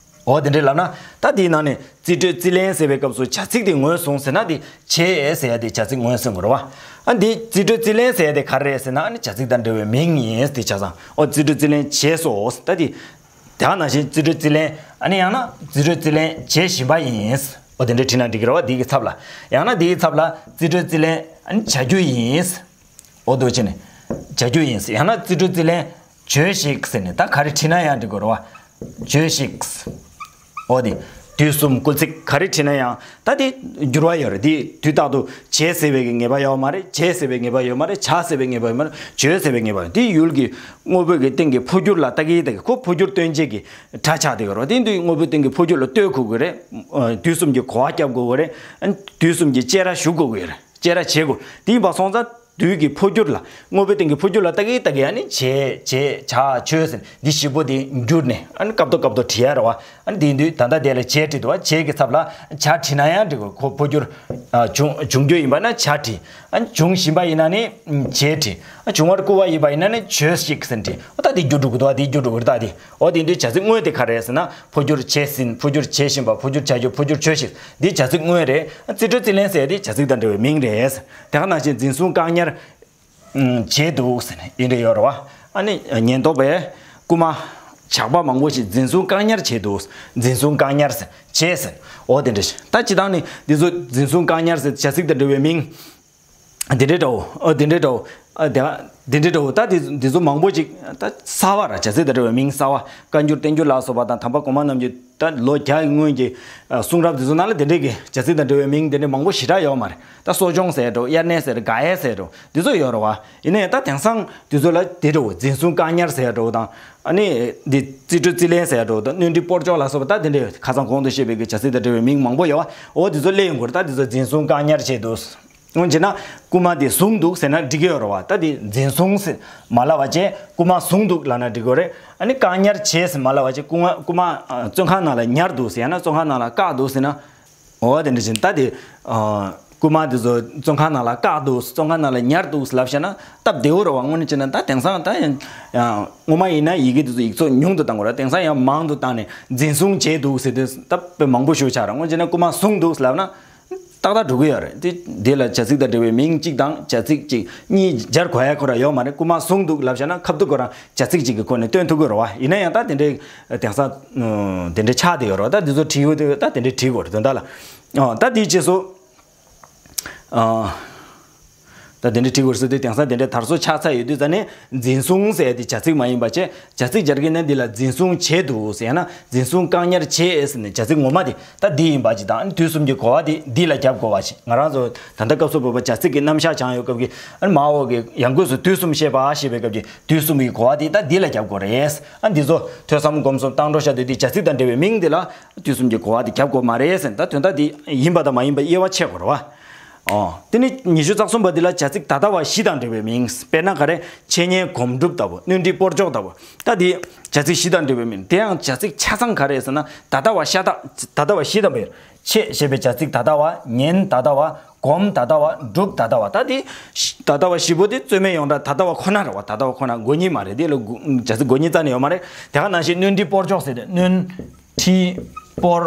འོ་དེ་འདྲས་ལབ་ན། ད་དེའི་ནང་ནས་རྩིས་སྤྲོད་རྩིས་ལེན་ཟེར་བའི་སྐབས་སུ་བྱ་ཚིག་དེ་ངོས་བཟུང་ཟེར་ན། དེ་བྱས་ཟེར་ཡ་དེ་བྱ་ཚིག་ངོས་བཟུང་དགོས་རེད་བ། ཨ་འདི་རྩིས་སྤྲོད་རྩིས་ལེན་ཟེར་ཡ་དེ་ག་རེ་རེད་ཟེར་ན། ཨ་ནི་བྱ་ཚིག་དང་འབྲེལ་བའི་མིང་ཡིན་དེ་ཆ་ཚང་། འོ་རྩིས་སྤྲོད་རྩིས་ལེན་བྱས་སོ། ད་དེ་དེ་ག་ནང་བཞིན་རྩིས་སྤྲོད་རྩིས་ལེན། ཨ་ནི་ཡང་ན་རྩིས་སྤྲོད་རྩིས་ལེན་བྱེད་བཞིན་པ་ཡིན། འོ་དེ་འདྲས་བྲིས་ན་འགྲིག་གི་རེད་བ། དེ་གི་ཚབ་ལ། ཡང་ན་དེ་གི་ཚབ་ལ་རྩིས་སྤྲོད་རྩིས་ལེན་ཨ་ནི་བྱ་རྒྱུ་ཡིན། འོ་འདུག་བྱས་ནས་བྱ་རྒྱུ་ཡིན། ཡང་ན་རྩིས་སྤྲོད་རྩིས་ལེན་བྱོས་ཤིག་ཟེར་ནས་ད་ག་རེ་བྲིས་ན་ཡང་འགྲིག་གི་རེད་བ། བྱོས་ཤིག། འོ་དེ། དུས་གསུམ་སྐུལ་ཚིག་ག་རེ་བྲིས་ན་ཡང་ད་དེ་འགྱུར་བ་ཡོད་རེད། དེ་དུས་རྟག་ཏུ་བྱས་ཟེར་བའི་གི་ངེས་པ་ཡོད་མ་རེད། བྱས་ཟེར་བའི་ངེས་པ་ཡོད་མ་རེད། བྱ་ཟེར་བའི་ངེས་པ་ཡོད་མ་རེད། བྱོས་ཟེར་བའི་ངེས་པ་ཡོད། དེ་ཡུལ་གྱི་དངོས་པོའི་གི་སྟེང་གི་འཕོ་འགྱུར་ལ་ལྟ་གི་ལྟ་གི། ཁོ་འཕོ་འགྱུར་སྟོན་བྱེད་ཀྱི་སྒྲ་ཆགས་བསྡད་ཡོད་རེད་བ། དེ་དུས་དངོས་པོའི་སྟེང་གི་འཕོ་འགྱུར་ལ་ལྟོས་དགོས་ཀྱི་རེད། དུས་གསུམ་གྱི་གོ་བ་རྒྱབ་དགོས་ཀྱི་རེད། དུས་གསུམ་གྱི་བཅད་ར་ཞུ་དགོས་ཀྱི་རེད། བཅད་ར་བྱེད་དགོས། དེ་ཡིན་པ་སོང་ཙང་། དུས་ཀྱི་འཕོ་འགྱུར་ལ། དངོས་པོའི་སྟེང་གི་འཕོ་འགྱུར་ལ་ལྟ་གི་ལྟ་གི། ཨ་ནི་བྱས་བྱས་བྱ་བྱོས་ཟེར་འདི་བཞི་པོ་དེ་འགྱུར་ནས། ཨ་ནི་སྐབས་ཐོག་སྐབས་ཐོག་བྲིས་ཡ་རེད་བ། ཨ་ནི་དེ་ཡིན་དུས་ད་ལྟ་དེ་ལ་བྱས་བྲིས་འདུག་བ། བྱས་ཀྱི་ཚབ་ལ་བྱ་བྲིས་ན་ཡང་འགྲིག་གོ། ཁོ་འཕོ་འགྱུར་ཨ་བྱུང་བྱུང་རྒྱུ་ཡིན་པ་ན་བྱ་བྲིས། ཨ་ནི་བྱུང་བཞིན་པ་ཡིན་ན་ནི་བྱས་བྲིས། ཨ་བྱུང་བར་བསྐུལ་བ་ཡིན་པ་ཡིན་ན་ནི་བྱོས་ཤིག་ཟེར་བྲིས། ཨ་ད་དེ་འགྱུར་འགྲོ་གི་འདུག་བ། དེ་འགྱུར་འགྲོ་གི་རེད། ད་དེ། འོ་དེ་འདུག་བྱ་ཚིག་དངོས་དེ་ག་རེ་རེད་ཟེར་ན། འཕོ་འགྱུར་བྱས་ཟིན། འཕོ་འགྱུར་བྱེད་བཞིན་པ། འཕོ་འགྱུར་བྱ་རྒྱུ། འཕོ་འགྱུར་བྱོས་ཤིག། འདི་བྱ་ཚིག་དངོས་རེད། རྩིས་སྤྲོད་རྩིས་ལེན་ཟེར་དེ་བྱ་ཚིག་དང་འབྲེལ་བའི་མིང་རེད། དེ་ག་ནང་བཞིན་འཛིན་བཟུང་བཀག་ཉར་བྱས་འདུག་ཟེར་ནས་ཡིན་འདྲ་ཡོད་རེད་བ། ཨ་ནི་ཉེན་རྟོག་པས་རྐུ་མ་ཇག་པ་མང་པོ་ཞིག་འཛིན་བཟུང་བཀག་ཉར་བྱས་འདུག་འཛིན་བཟུང་བཀག་ཉར་ཟེར་བྱས་ཟེར། འོ་དེ་འདྲ་ཞིག་ད་སྤྱིར་བཏང་ནི་འདི་ཚོ་འཛིན་བཟུང་བཀག་ཉར་ཟེར་བྱ་ཚིག་དང་འབྲེལ་བའི་མིང་། དེ་འདྲའི་འདྲ་བོ། ཨ་དེ་འདྲའི་འདྲ་བོ། ཨ་དེ་དེ་འདྲའི་འདྲ་བོ། ད་དེ་དེ་ཚོ་མང་པོ་ཅིག་ད་གསར་བ་ར། བྱ་ཚིག་དང་འབྲེལ་བའི་མིང་གསར་བ། བཀའ་འགྱུར་བསྟན་འགྱུར་ལ་སོགས་པ་དང་དམ་པ་གོང་མ་རྣམས་ཀྱི་ད་ལོ་བརྒྱ་ཡི་སྔོན་གྱི་ཨ་གསུང་རབ་དེ་ཚོ་ནང་ལ་དེ་འདྲའི་གི་བྱ་ཚིག་དང་འབྲེལ་བའི་མིང་དེ་འདྲའི་མང་པོ་ཞེ་དྲག་ཡོད་མ་རེད། ད་གསོ་སྦྱོང་ཟེར་འདྲ་བོ། དབྱར་གནས་ཟེར། དགག་དབྱེ་ཟེར་འདྲ་བོ། དེ་ཚོ་ཡོད་རེད་བ། ཡིན་ན་ཡང་ད་དེང་སང་དེ་ཚོ་ལ་དེ་འདྲ་བོ་འཛིན་བཟུང་བཀག་ཉར་ཟེར་འདྲ་བོ་དང་། ཨ་ནི་འདི་རྩིས་སྤྲོད་རྩིས་ལེན་ཟེར་འདྲ་བོ་དང་། གནོན་སྒྲིག་སྤོར་གཅོག་ལ་སོགས་པ། ད་དེ་འདྲའི་ཁ་སང་གོང་དུ་བཤད་པའི་གི་བྱ་ཚིག་དང་འབྲེལ་བའི་མིང་མང་པོ་ཡོད་བ། འོ་དེ་ཚོ་སླེབས་ཡོང་གི་རེད། ད་དེ་ཚོ་འཛིན་བཟུང་བཀག་ཉར་བྱས་འདུག་འོན་ཅེ་ན་རྐུ་མ་དེ་བཟུང་འདུག་ཟེར་ན་འགྲིག་གི་ཡོད་རེད་བ། ད་དེ་འཛིན་བཟུང་ཟེར་མ་ལབ་པ་བྱས་རྐུ་མ་བཟུང་འདུག་ལབ་ན་འགྲིག་གི་རེད། ཨ་ནི་བཀག་ཉར་བྱས་ཟེར་མ་ལབ་པ་བྱས་རྐུ་མ་རྐུ་མ་ཨ་བཙོན་ཁང་ནང་ལ་ཉར་འདུག་ཟེར། ཡང་ན་བཙོན་ཁང་ནང་ལ་བཀག་འདུག་ཟེར་ན། འོ་དེ་འདྲ་བཞིན་ད་དེ་ཨ་རྐུ་མ་དེ་ཚོ་བཙོན་ཁང་ནང་ལ་བཀག་འདུག་བཙོན་ཁང་ནང་ལ་ཉར་འདུག་ལབ་བྱས་ན་སྟབས་བདེ་བོ་རེད་བ། དངོས་གནས་བྱས་ན་ད་དེང་སང་ད་ཡང་ཡང་སྔོན་མ་ཡིན་ན་ཡི་གེ་དེ་ཚོ་ཡིག་ཚོགས་ཉུང་དུ་བཏང་དགོས་རེད། དེང་སང་ཡང་མང་དུ་བཏང་ནས་འཛིན་བཟུང་བྱས་འདུག་ཟེར་དུས་ད་དཔེ་མང་པོ་ཞིག་ཆགས་རེད། དངོས་གནས་བྱས་ན་རྐུ་མ་བཟུང་འདུག་ལབ་ན། ཏག་ཏག་འགྲོ་གི་ཡོད་རེད། དེ་འདི་ལ་བྱ་ཚིག་དང་འབྲེལ་བའི་མིང་གཅིག་དང་བྱ་ཚིག་གཅིག་གཉིས་སྦྱར་དགོས་ཡ་ཁོ་རང་ཡོད་མ་རེད། རྐུ་མ་བཟུང་འདུག་ལབ་བྱས་ན་ཁ་ཐུག་ཁོ་རང་བྱ་ཚིག་གཅིག་གི་ཁོ་ནས་སྟོན་ཐུབ་ཀྱི་རེད་བ། ཡིན་ན་ཡང་ད་དེ་འདྲའི་དེང་སང་དེ་འདྲའི་ཆགས་བསྡད་ཡོད་རེད་བ། ད་འདི་ཚོ་བྲིས་ཡོད་དུས་ད་དེ་འདྲའི་བྲིས་དགོས་རེད། དོན་དག་ལ་ཨ་ད་དེའི་རྗེས་སུ་ཨ། ད་དེ་འདྲའི་བྲིས་དགོས་ཟེར་དུས་དེང་སང་དེ་འདྲའི་དར་སྲོལ་ཆགས་ཚར་ཡོད་དུས་ཙ་ནས་འཛིན་བཟུང་ཟེར་དེ་བྱ་ཚིག་མ་ཡིན་པ་བྱས། བྱ་ཚིག་སྦྱར་གྱི་ན་འདི་ལ་འཛིན་བཟུང་བྱས་འདུག་ཟེར་ཡང་ན་འཛིན་བཟུང་བཀག་ཉར་བྱས་ཟེར་ནས་བྱ་ཚིག་ངོ་མ་དེ་ད་འདི་ཡིན་པ་ཅིག་དང་། དུས་གསུམ་གྱི་གོ་བ་དེ་འདི་ལ་རྒྱབ་དགོས་པ་ཅིག་ང་རང་ཚོ་ད་ལྟ་སྐབས་སུ་བབ་པ་བྱ་ཚིག་གི་རྣམ་གཞག་སྦྱང་ཡོད་སྐབས་ཀྱི་ཨ་ནི་མ་འོག་གི་ཡང་སྒོས་སུ་དུས་གསུམ་བཤད་པ་ཞེས་པའི་སྐབས་ཀྱི་དུས་གསུམ་གྱི་གོ་བ་དེ་ད་འདི་ལ་རྒྱབ་དགོས་རེད། ཨ་འདི་ཚོ་ཐོས་བསམ་སྒོམ་གསུམ་བཏང་འགྲོ་བྱ་དུས་འདི་བྱ་ཚིག་དང་འབྲེལ་བའི་མིང་འདི་ལ་དུས་གསུམ་གྱི་གོ་བ་དེ་རྒྱབ་དགོས་མ་རེད་ཟེར། ད་དོན་དག་འདི་ཡིན་པ་དང་མ་ཡིན་པ་དབྱེ་བ་ཕྱེ་དགོས་རེད་བ། ཨོ། དེ་ནི་ཉི་ཤུ་རྩ་གསུམ་པ་འདི་ལ་བྱ་ཚིག་ད་ལྟ་བ་བཞི་དང་འབྲེལ་བའི་མིང་། དཔེར་ན་ག་རེ། འཆད་ཉན་སྒོམ་སྒྲུབ་ལྟ་བུ། གནོན་སྒྲིག་སྤོར་གཅོག་ལྟ་བུ། ད་འདི་བྱ་ཚིག་བཞི་དང་འབྲེལ་བའི་མིང་། དེ་ཡང་བྱ་ཚིག་ཆ་ཚང་ག་རེ་ཟེར་ན་ད་ལྟ་བ་ཤ་སྟག་ད་ལྟ་བ་བཞི་དང་འབྲེལ། འཆད་ཞེས་པའི་བྱ་ཚིག་ད་ལྟ་བ། ཉན་ད་ལྟ་བ། སྒོམ་ད་ལྟ་བ། སྒྲུབ་ད་ལྟ་བ། ད་འདི་ད་ལྟ་བ་བཞི་པོ་དེ་རྩོད་མེད་ཡོངས་གྲགས་ད་ལྟ་བ་ཁོ་ན་རེད་བ། ད་ལྟ་བ་ཁོ་ན། མགོ་གཉིས་མ་རེད། དེ་ལ་མགོ་བྱ་ཚིག་མགོ་གཉིས་རྩ་ནས་ཡོད་མ་རེད། དེ་ག་ནང་བཞིན་གནོན་སྒྲིག་སྤོར་གཅོག་ཟེར་ཏེ་གནོན། སྒྲིག་སྤོར་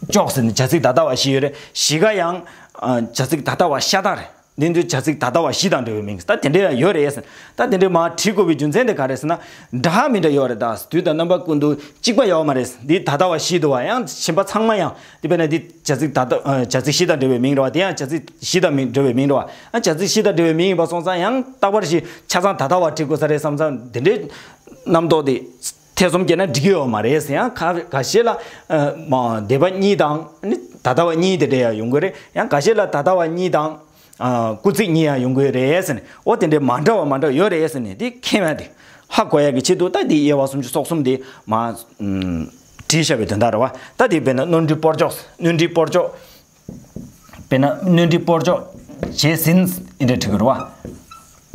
གཅོག་ཟེར་ནས་བྱ་ཚིག་ད་ལྟ་བ་བཞི་ཡོད་རེད། བཞི་ཀ་ཡང་ཨ་བྱ་ཚིག་ད་ལྟ་བ་ཤ་སྟག་རེད། འདི་འདུག་བྱ་ཚིག་ད་ལྟ་བ་བཞི་དང་འབྲེལ་བའི་མིང་། ད་དེ་འདྲ་ཡང་ཡོད་རེད་ཟེར། ད་དེ་འདྲ་མར་བྲིས་དགོས་པའི་རྒྱུ་མཚན་དེ་ག་རེད་ཟེར་ན། འདྲ་མི་འདྲ་ཡོད་རེད། ད་དུས་དང་རྣམ་པ་ཀུན་ཏུ་གཅིག་པ་ཡོད་མ་རེད། འདི་ད་ལྟ་བ་བཞི་འདུག་བ། ཡང་གཞན་པ་ཚང་མ་ཡང་འདི་དཔེར་ན་འདི་བྱ་ཚིག་ད་ལྟ་ཨ་བྱ་ཚིག་བཞི་དང་འབྲེལ་བའི་མིང་རེད་བ། དེ་ཡང་བྱ་ཚིག་བཞི་དང་མི་འབྲེལ་བའི་མིང་རེད་བ། ཨ་བྱ་ཚིག་བཞི་དང་འབྲེལ་བའི་མིང་ཡིན་པ་སོང་ཙང་ཡང་རྟག་པར་ཞིག་ཆ་ཚང་ད་ལྟ་བ་བྲིས་དགོས་ས་རེད་བསམ་ཙང་དེ་འདྲའི་རྣམ་རྟོག་དེ། ཐེ་ཚོམ་སྐྱེས་ན་འགྲིག་གི་ཡོད་མ་རེད་ཟེར། ཡང་ཁ་ཁ་ཤས་ལ་ཨ་མ་འདས་པ་གཉིས་དང་ནི་ད་ལྟ་བ་གཉིས་དེ་འདྲ་ཡང་ཡོང་གི་རེད། ཡང་ཁ་ཤས་ལ་ད་ལྟ་བ་གཉིས་དང་ཨ་སྐུལ་ཚིག་གཉིས་ཡང་ཡོང་གི་རེད་ཟེར་ནས། འོ་དེ་འདྲའི་མ་འདྲ་བ་མ་འདྲ་བ་ཡོད་རེད་ཟེར་ནས་དེ་མཁྱེན་ཡ་དེ་ཧ་གོ་ཡ་གི་ཆེད་དུ་ད་དེ་དབྱེ་བ་སུམ་ཅུ་སོ་གསུམ་དེ་མ་ཨ་བྲིས་བཞག་པའི་དོན་དག་རེད་བ། ད་དེ་དཔེར་ན་གནོན་སྒྲིག་སྤོར་གཅོག་གནོན་སྒྲིག་སྤོར་གཅོག་དཔེར་ན་གནོན་སྒྲིག་སྤོར་གཅོག་བྱས་ཟིན་ཨེ་འདྲ་བྲིས་དགོས་རེད་བ།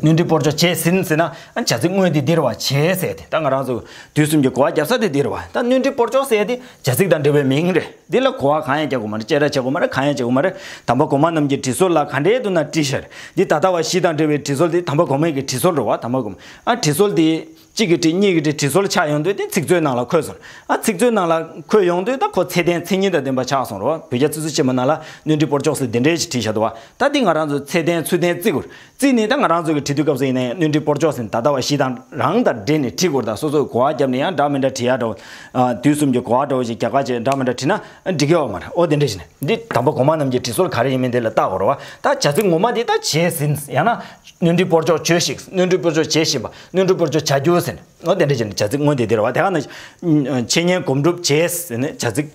གནོན་སྒྲིག་སྤོར་གཅོག་བྱས་ཟིན་ཟེར་ན་ཨ་བྱ་ཚིག་དངོས་དེ་འདིར་བ་བྱས་ཟེར་ཏེ། ད་ང་རང་ཚོ་དུས་གསུམ་གྱི་གོ་བ་རྒྱབ་ས་དེ་འདིར་བ། ད་གནོན་སྒྲིག་སྤོར་གཅོག་ཟེར་དེ་བྱ་ཚིག་དང་འབྲེལ་བའི་མིང་རེད། འདི་ལ་གོ་བ་གང་ཡང་རྒྱག་དགོས་མ་རེད། བཅད་ཁྲ་བྱེད་དགོས་མ་རེད། གང་ཡང་བྱེད་དགོས་མ་རེད། དམ་པ་གོང་མ་རྣམས་ཀྱི་དྲི་སོལ་ལ་ག་འདྲའི་འདུག་ན་བྲིས་ཤར། འདི་ད་ལྟ་བ་བཞི་དང་འབྲེལ་བའི་དྲི་སོལ་དེ་དམ་པ་གོང་མའི་གི་དྲི་སོལ་རེད་བ། དམ་པ་གོང་མ་ཨ་དྲི་སོལ་དེ། གཅིག་གི་དྲི་གཉིས་ཀྱི་དྲི་དྲི་སོལ་ཆགས་ཡོང་དུས་དེ་ཚིག་མཛོད་ནང་ལ་འཁོད་སོང་། ཨ་ཚིག་མཛོད་ནང་ལ་འཁོད་ཡོང་དུས་ད་ཁོ་ཚད་ལྡན་མཚན་ཉིད་དང་ལྡན་པ་ཆགས་སོང་རོ། བོད་རྒྱ་ཚིག་མཛོད་ཆེན་མོ་ནང་ལ་གནོན་སྒྲིག་སྤོར་གཅོག་ཟེར་དེ་འདྲའི་ཞིག་བྲིས་བཞག་འདུག་བ། ད་འདི་ང་རང་ཚོ་ཚད་ལྡན་ཚུལ་ལྡན་བརྩི་དགོས། བརྩིས་ནས་ད་ང་རང་ཚོ་གི་བྲིས་དུས་སྐབས་སུ་ཡིན་ན་ཡང་གནོན་སྒྲིག་སྤོར་གཅོག་ཟེར་ད་ལྟ་བ་བཞི་དང་རང་དང་འབྲེལ་ནས་བྲིས་དགོས། ད་སོ་སོའི་གོ་བ་བརྒྱབ་ནས་ཡང་འདྲ་མི་འདྲ་བྲིས་ཡ་འདྲ་བོ། ཨ་དུས་གསུམ་གྱི་གོ་བ་འདྲ་བོ་ཞིག་རྒྱ་གར་ཅིག་འདྲ་མི་འདྲ་བྲིས་ན་འགྲིག་གི་ཡོད་མ་རེད། ཨོ་དེ་འདྲ་ཞིག་ནས་འདི་དམ་པ་གོང་མ་རྣམས་ཀྱི་དྲི་སོལ་ག་རེ་ཡིན་མིན་དེ་ལ་བལྟ་དགོས་རེད་བ། ད་བྱ་ཚིག་ངོ་མ་འདི་ད་བྱས་ཟིན་ཡང་ན། གནོན་སྒྲིག་སྤོར་གཅོག་བྱོས་ཤིག་གནོན་སྒྲིག་སྤོར་གཅོག་བྱེད་བཞིན་པ། གནོན་སྒྲིག་སྤོར་གཅོག་བྱ་རྒྱུ་ཟེར་ནས། འོ་དེ་འདྲ་བྱས་ནས་བྱ་ཚིག་དངོས་དེ་འདིར་བ། དེ་ག་ནང་བཞིན་འཆད་ཉན་སྒོམ་སྒྲུབ་བྱས་ཟེར་ནས་བྱ་ཚིག་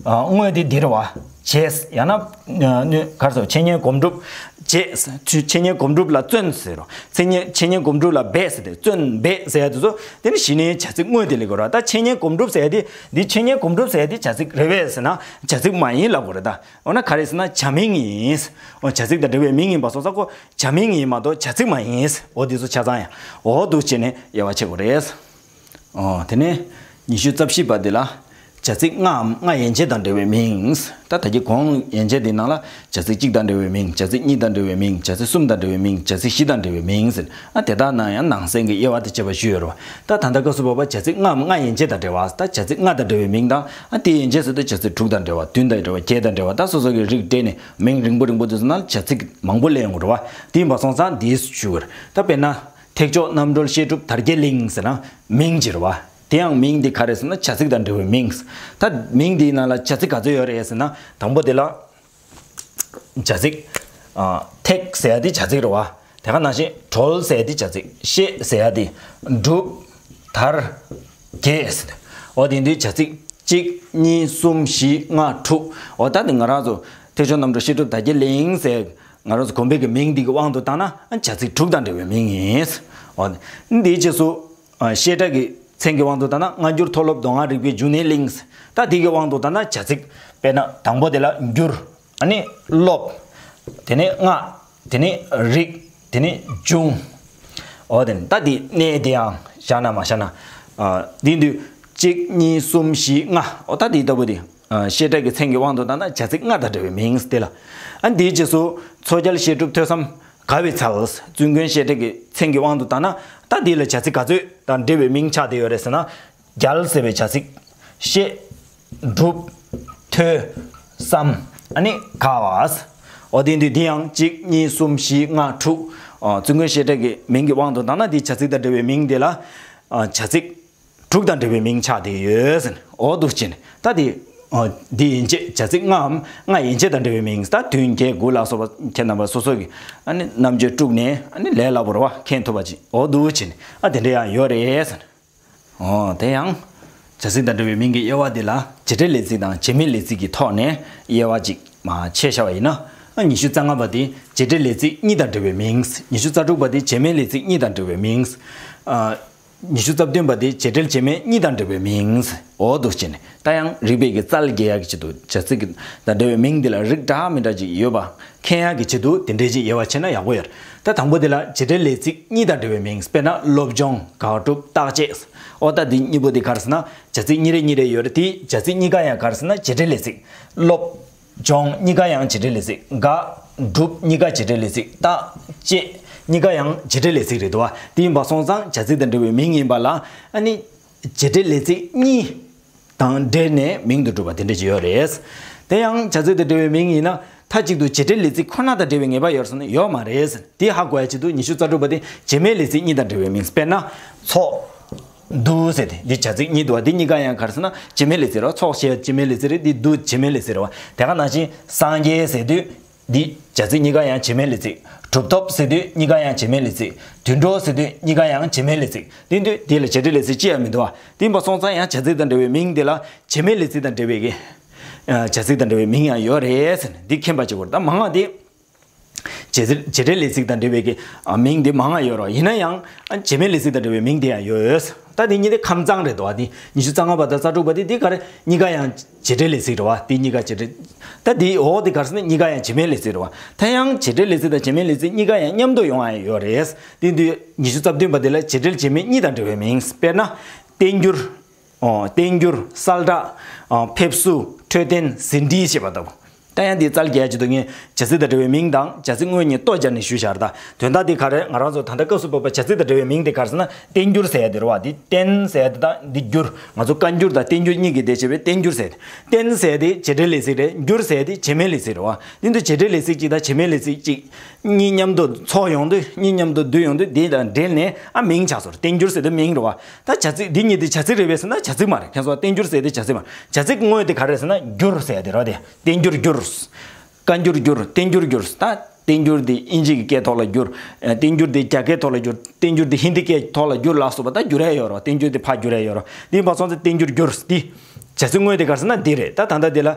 ཨ་དངོས་དེ་འདིར་བ། བྱས་ཡང་ན་ག་རེ་ཟེར། འཆད་ཉན་སྒོམ་སྒྲུབ་བྱས། འཆད་ཉན་སྒོམ་སྒྲུབ་ལ་བརྩོན་ཟེར་རོ། འཆད་ཉན་འཆད་ཉན་སྒོམ་སྒྲུབ་ལ་འབད་ཟེར་ཏེ་བརྩོན་འབད་ཟེར་ཡ་དེ་ཚོ་དེ་ནི་གཞི་ནས་བྱ་ཚིག་དངོས་དེ་ལས་དགོས་ར། ད་འཆད་ཉན་སྒོམ་སྒྲུབ་ཟེར་ཡ་དེ་འདི་འཆད་ཉན་སྒོམ་སྒྲུབ་ཟེར་ཡ་དེ་བྱ་ཚིག་རེད་པས་ཟེར་ན་བྱ་ཚིག་མ་ཡིན་ལབ་དགོས་རེད་ད། འོ་ན་ག་རེ་ཟེར་ན་བྱ་མིང་ཡིན། འོ་བྱ་ཚིག་དང་འབྲེལ་བའི་མིང་ཡིན་པ་སོང་ཙང་ཁོ། བྱ་མིང་ཡིན་མ་གཏོགས་བྱ་ཚིག་མ་ཡིན། འོ་འདི་ཚོ་ཆ་ཚང་ཡང་འོ་འདུག་བྱས་ནས་དབྱེ་བ་ཕྱེ་དགོས་རེད། འོ་དེ་ནས་ཉི་ཤུ་རྩ་བཞི་པ་འདི་ལ་བྱ་ཚིག་སྔའམ་སྔ་ཡན་ཆད་དང་འབྲེལ་བའི་མིང་། ད་ད་གི་གོང་ཡན་ཆད་འདི་ནང་ལ་བྱ་ཚིག་གཅིག་དང་འབྲེལ་བའི་མིང་། བྱ་ཚིག་གཉིས་དང་འབྲེལ་བའི་མིང་། བྱ་ཚིག་གསུམ་དང་འབྲེལ་བའི་མིང་། བྱ་ཚིག་བཞི་དང་འབྲེལ་བའི་མིང་ཟེར། ཨ་དེ་དག་ནང་ཡང་ནང་གསེས་ཀྱི་དབྱེ་བ་དེ་བྱས་པ་ཞུས་ཡོད་རེད་བ། ད་ད་ལྟ་སྐབས་སུ་བབ་པ་བྱ་ཚིག་སྔའམ་སྔ་ཡན་ཆད་དང་འབྲེལ་བ། ད་བྱ་ཚིག་སྔ་དང་འབྲེལ་བའི་མིང་དང་ཨ་དེ་ཡན་ཆད་ཟེར་དུས་བྱ་ཚིག་དྲུག་དང་འབྲེལ་བ། བདུན་དང་འབྲེལ་བ། བརྒྱད་དང་འབྲེལ་བ། ད་སོ་སོ་གི་རིགས་སྤྲད་ནས་མིང་རིང་པོ་རིང་པོ་དེ་ཚོ་ནང་བྱ་ཚིག་མང་པོ་སླེབས་ཡོང་གི་རེད་བ། དེ་ཡིན་པ་སོང་ཙང་འདིས་ཞུ་གི་རེད། ད་དཔེར་ན། ཐེག་མཆོག་རྣམ་གྲོལ་བཤད་སྒྲུབ་དར་རྒྱས་གླིང་ཟེར་ན་མིང་ཅིག་རེད་བ། དེའང་མིང་འདི་ག་རེ་ཟེར་ན་བྱ་ཚིག་དང་འབྲེལ་བའི་མིང་། ད་མིང་འདིའི་ནང་ལ་བྱ་ཚིག་ག་ཚོད་ཡོད་རེད་ཟེར་ན། དང་པོ་དེ་ལ་བྱ་ཚིག་ཨ། ཐེག་ཟེར་ཡ་དེ་བྱ་ཚིག་རེད་བ། དེ་ག་ནང་བཞིན་གྲོལ་ཟེར་ཡ་དེ་བྱ་ཚིག་བཤད་ཟེར་ཡ་དེ། སྒྲུབ། དར། རྒྱས་ཟེར། འོ་དེ་འདུས་བྱ་ཚིག་གཅིག་གཉིས་གསུམ་བཞི་ལྔ་དྲུག་འོ་ད་དེ་ང་རང་ཚོ་ཐེག་མཆོག་རྣམ་གྲོལ་བཤད་སྒྲུབ་དར་རྒྱས་གླིང་ཟེར། ང་རང་ཚོ་དགོན་པའི་གི་མིང་འདི་གི་དབང་དུ་བཏང་ན་བྱ་ཚིག་དྲུག་དང་འབྲེལ་བའི་མིང་ཡིན། འོ་འདིའི་རྗེས་སུ་བཤད་གྲྭ་གི་མཚན་གྱི་དབང་དུ་བཏང་ན་སྔ་འགྱུར་མཐོ་སློབ་མདོ་སྔགས་རིག་པའི་འབྱུང་གནས་གླིང་། ད་དེ་གི་དབང་དུ་བཏང་ན་བྱ་ཚིག་དཔེར་ན་དང་པོ་དེ་ལ་འགྱུར། ཨ་ནི་སློབ། དེ་ནས་སྔགས། དེ་ནས་རིག་དེ་ནས་འབྱུང་། འོ་དེ་ད་དེ་གནས་དེ་ཡང་བཞག་ན་མ་བཞག་ན། ཨ། དེ་དུས་གཅིག་གཉིས་གསུམ་བཞི་ལྔ་འོ་ད་དེ་ལྟ་བུ་དེ། ཨ། བཤད་གྲྭ་གི་མཚན་གྱི་དབང་དུ་བཏང་ན་བྱ་ཚིག་ལྔ་དང་འབྲེལ་བའི་མིང་དེ་ལ། ཨ། དེའི་རྗེས་སུ་མཚོ་རྒྱལ་བཤད་སྒྲུབ་ཐོས་བསམ་དགའ་བའི་ཚལ། བཙུན་དགོན་བཤད་གྲྭ་གི་མཚན་གྱི་དབང་དུ་བཏང་ན་ད་དེ་ལ་བྱ་ཚིག་ག་ཚོད་དང་འབྲེལ་བའི་མིང་ཆགས་བསྡད་ཡོད་རེད་ཟེར་ན། རྒྱལ་ཟེར་བའི་བྱ་ཚིག་བཤད། སྒྲུབ། ཐོས། བསམ། ཨ་ནི་དགའ་བ། འོ་དེ་དུས་འདི་ཡང་གཅིག་གཉིས་གསུམ་བཞི་ལྔ་དྲུག་ཨ། བཙུན་དགོན་བཤད་གྲྭ་གི་མིང་གི་དབང་དུ་བཏང་ན་འདི་བྱ་ཚིག་དང་འབྲེལ་བའི་མིང་དེ་ལ། ཨ། བྱ་ཚིག་དྲུག་དང་འབྲེལ་བའི་མིང་ཆགས་བསྡད་ཡོད་ཟེར། འོ་འདུག་ཅེས་ད་དེ། ཨ། འདི་ཡན་ཆད་བྱ་ཚིག་ལྔའམ་ལྔ་ཡན་ཆད་དང་འབྲེལ་བའི་མིང་ད་དོན་བརྒྱད་དགུ་ལ་སོགས་པ་ཁྱེད་རྣམ་པ་སོ་སོ་གི་ཨ་ནི་རྣམ་དཔྱོད་དཀྲུགས་ནས་ཨ་ནི་ལས་སླ་པོ་རེད་བ་མཁྱེན་ཐུབ་པ་ཅིག་འོ་འདུག་ཅེས་ཨ་དེ་འདྲ་ཡང་ཡོད་རེད་ཟེར། འོ། དེ་ཡང་། བྱ་ཚིག་དང་འབྲེལ་བའི་མིང་གི་དབྱེ་བ་འདི་ལ་བྱེད་འབྲེལ་ལས་ཚིག་དང་བྱེད་མེད་ལས་ཚིག་གི་ཐོག་ནས་དབྱེ་བ་གཅིག་མ་ཕྱེ་བཞག་པ་ཡིན་ན། ཉི་ཤུ་རྩ་ལྔ་པ་དེ་བྱེད་འབྲེལ་ལས་ཚིག་གཉིས་དང་འབྲེལ་བའི་མིང་། ཉི་ཤུ་རྩ་དྲུག་པ་དེ་བྱེད་མེད་ལས་ཚིག་གཉིས་དང་འབྲེལ་བའི་མིང་། ཨ། ཉི་ཤུ་རྩ་བདུན་པ་དེ་བྱེད་འབྲེལ་བྱེད་མེད་གཉིས་དང་འབྲེལ་བའི་མིང་། འོ་འདུག་ཅེས་ནས། ད་ཡང་རིགས་པའི་གི་རྩལ་རྒྱས་ཡག་གི་ཆེད་དུ་བྱ་ཚིག་དང་འབྲེལ་བའི་མིང་འདི་ལ་རིགས་འདྲ་མི་འདྲ་ཅིག་ཡོད་པ་མཁྱེན་ཡག་གི་ཆེད་དུ་དེ་འདྲའི་ཅིག་དབྱེ་བ་ཕྱེ་ན་ཡག་པོ་ཡོད། ད་དང་པོ་དེ་ལ་བྱེད་འབྲེལ་ལས་ཚིག་གཉིས་དང་འབྲེལ་བའི་མིང་དཔེར་ན་སློབ་སྦྱོང་དགག་སྒྲུབ་བརྟག་དཔྱད། འོ་ད་འདི་གཉིས་པོ་དེ་ག་རེ་ཟེར་ན་བྱ་ཚིག་གཉིས་རེ་གཉིས་རེ་ཡོད་རེད་དེ་བྱ་ཚིག་གཉིས་ཀ་ཡང་ག་རེ་ཟེར་ན་བྱེད་འབྲེལ་ལས་ཚིག་སློབ་སྦྱོང་གཉིས་ཀ་ཡང་བྱེད་འབྲེལ་ལས་ཚིག་དགག་སྒྲུབ་གཉིས་ཀ་བྱེད་འབྲེལ་ལས་ཚིག་བརྟག་དཔྱད་གཉིས་ཀ་ཡང་བྱེད་འབྲེལ་ལས་ཚིག་རེད་དོ། དེ་ཡིན་པ་སོང་ཙང་བྱ་ཚིག་དང་འབྲེལ་བའི་མིང་ཡིན་པ་ལ་ཨ་ནི་བྱེད་འབྲེལ་ལས་ཚིག་གཉིས། དང་འབྲེལ་ནས་མིང་དུ་གྲུབ་པ་དེ་འདྲ་ཅིག་ཡོད་རེད། དེ་ཡང་བྱ་ཚིག་དང་འབྲེལ་བའི་མིང་ཡིན་ན་མཐའ་གཅིག་ཏུ་བྱེད་འབྲེལ་ལས་ཚིག་ཁོ་ན་དང་འབྲེལ་བའི་ངེས་པ་ཡོད་ཟེར་ན་ཡོད་མ་རེད། དེ་ཧ་གོ་ཡ་ཆེད་དུ་ཉི་ཤུ་རྩ་དྲུག་པ་དེ་བྱེད་མེད་ལས་ཚིག་གཉིས་དང་འབྲེལ་བའི་མིང་དཔེར་ན་ཚོགས། འདུ་ཟེར་ཏེ་འདི་བྱ་ཚིག་གཉིས་འདུ་བ་འདི་གཉིས་ཀ་ཡང་ག་རེ་ཟེར་ན་བྱེད་མེད་ལས་ཚིག་རེད་བ། ཚོགས་ཞེས་བྱེད་མེད་ལས་ཚིག་རེད། འདི་འདུ་བྱེད་མེད་ལས་ཚིག་རེད་བ། དེ་ག་ནང་བཞིན་སངས་རྒྱས་ཟེར་དུས། འདི་བྱ་ཚིག་གཉིས་ཀ་ཡང་བྱེད་མེད་ལས་ཚིག་གྲུབ་ཐོབ་ཟེར་དུས་གཉིས་ཀ་ཡང་བྱེད་མེད་ལས་ཚིག་དུད་འགྲོ་ཟེར་དུས་གཉིས་ཀ་ཡང་བྱེད་མེད་ལས་ཚིག་དེ་དུས་འདི་ལ་བྱེད་འབྲེལ་ལས་ཚིག་ཅི་ཡང་མི་འདུག་བ། དེ་ཡིན་པ་སོང་ཙང་ཡང་བྱ་ཚིག་དང་འབྲེལ་བའི་མིང་འདི་ལ་བྱེད་མེད་ལས་ཚིག་དང་འབྲེལ་བའི་གི། བྱ་ཚིག་དང་འབྲེལ་བའི་མིང་ཡང་ཡོད་རེད་ཟེར་ནས་འདི་མཁྱེན་པ་བྱེད་དགོས་རེད། ད་མང་བ་འདི། བྱེད་ཚིག་བྱེད་འབྲེལ་ལས་ཚིག་དང་འབྲེལ་བའི་གི་མིང་འདི་མང་བ་ཡོད་རེད་བ། ཡིན་ན་ཡང་བྱེད་མེད་ལས་ཚིག་དང་འབྲེལ་བའི་མིང་དེ་ཡང་ཡོད། ད་འདི་གཉིས་དེ་ཁམས་གཙང་རེད་དོ། འདི་ཉི་ཤུ་རྩ་ལྔ་པ་དང་རྩ་དྲུག་པ་དེ་འདི་ག་རེ་གཉིས་ཀ་ཡང་བྱེད་འབྲེལ་ལས་ཚིག་རེད་བ། འདི་གཉིས་ཀ་བྱེད་འབྲེལ། ད་འདི་འོག་དེ་ག་རེ་ཟེར་ན་གཉིས་ཀ་ཡང་བྱེད་མེད་ལས་ཚིག་རེད་བ། ད་ཡང་བྱེད་འབྲེལ་ལས་ཚིག་དང་བྱེད་མེད་ལས་ཚིག་གཉིས་ཀ་ཡང་མཉམ་དུ་ཡོང་བ་ཡང་ཡོད་རེད། དེ་དུས་ཉི་ཤུ་རྩ་བདུན་པ་དེ་ལ་བྱེད་འབྲེལ་བྱེད་མེད་གཉིས་དང་འབྲེལ་བའི་མིང་དཔེར་ན། བསྟན་འགྱུར། ཨོ། བསྟན་འགྱུར། གསལ་བསྒྲགས། ཨོ། ཕེབས་བསུ། འཕྲོད་བསྟེན། ཟིན་བྲིས་ཞེས་པ་ལྟ་བུ། ད་ཡང་འདི་རྩལ་རྒྱས་ཀྱི་འདུག་ངས་བྱ་ཚིག་དང་འབྲེལ་བའི་མིང་དང་བྱ་ཚིག་དངོས་གཉིས་ལྟོ་སྦྱར་ནས་ཞུས་བཞག་རེད་ད། དོན་དག་འདི་ག་རེ་ང་རང་ཚོ་ད་ལྟ་སྐབས་སུ་བབ་པ་བྱ་ཚིག་དང་འབྲེལ་བའི་མིང་དེ་ག་རེ་ཟེར་ན་བསྟན་འགྱུར་ཟེར་ཡ་དེ་རེད་བ། འདི་བསྟན་ཟེར་ཡ་དེ་དང་འདི་འགྱུར་ང་ཚོ་བཀའ་འགྱུར་དང་བསྟན་འགྱུར་གཉིས་ཀྱི་དེ་བྱས་པའི་བསྟན་འགྱུར་ཟེར་ཏེ། བསྟན་ཟེར་ཡ་དེ་བྱེད་འབྲེལ་ལས་ཚིག་རེད། འགྱུར་ཟེར་ཡ་དེ་བྱེད་མེད་ལས་ཚིག་རེད་བ། འདི་འདི་བྱེད་འབྲེལ་ལས་ཚིག་གཅིག་དང་བྱེད་མེད་ལས་ཚིག་གཅིག་གཉིས་མཉམ་དུ་ཚོགས་ཡོང་དུས་གཉིས་མཉམ་དུ་འདུས་ཡོང་དུས་འདི་དང་འབྲེལ་ནས་ཨ་མིང་ཆགས་སོང་། བསྟན་འགྱུར་ཟེར་དུས་མིང་རེད་བ། ད་བྱ་ཚིག་འདི་གཉིས་དེ་བྱ་ཚིག་རེད་པས་ཟེར་ན་བྱ་ཚིག་མ་རེད། ཁྱེད་ཚོ་བསྟན་འགྱུར་ཟེར་དེ་བྱ་ཚིག་མ་རེད། བྱ་ཚིག་དངོས་དེ་ག་རེ་རེད་ཟེར་ན་འགྱུར་ཟེར་དེ་རེད་བ། དེ་བསྟན་འགྱུར་བསྒྱུར། བཀའ་འགྱུར་བསྒྱུར། བསྟན་འགྱུར་བསྒྱུར། ད་བསྟན་འགྱུར་དེ་དབྱིན་ཇི་གི་སྐད་ཐོག་ལ་བསྒྱུར། བསྟན་འགྱུར་དེ་རྒྱ་སྐད་ཐོག་ལ་བསྒྱུར། བསྟན་འགྱུར་དེ་ཧིན་དི་སྐད་ཐོག་ལ་བསྒྱུར་ལ་སོགས་པ་ད་བསྒྱུར་ཡ་ཡོད་རེད་བ། བསྟན་འགྱུར་དེ་ཕར་བསྒྱུར་ཡ་ཡོད་རེད་བ། དེ་ཡིན་པ་སོང་ཙང་བསྟན་འགྱུར་བསྒྱུར་དེ་བྱ་ཚིག་དངོས་དེ་ག་རེ་ཟེར་ན་འདི་རེད། ད་ད་ལྟ་དེ་ལ།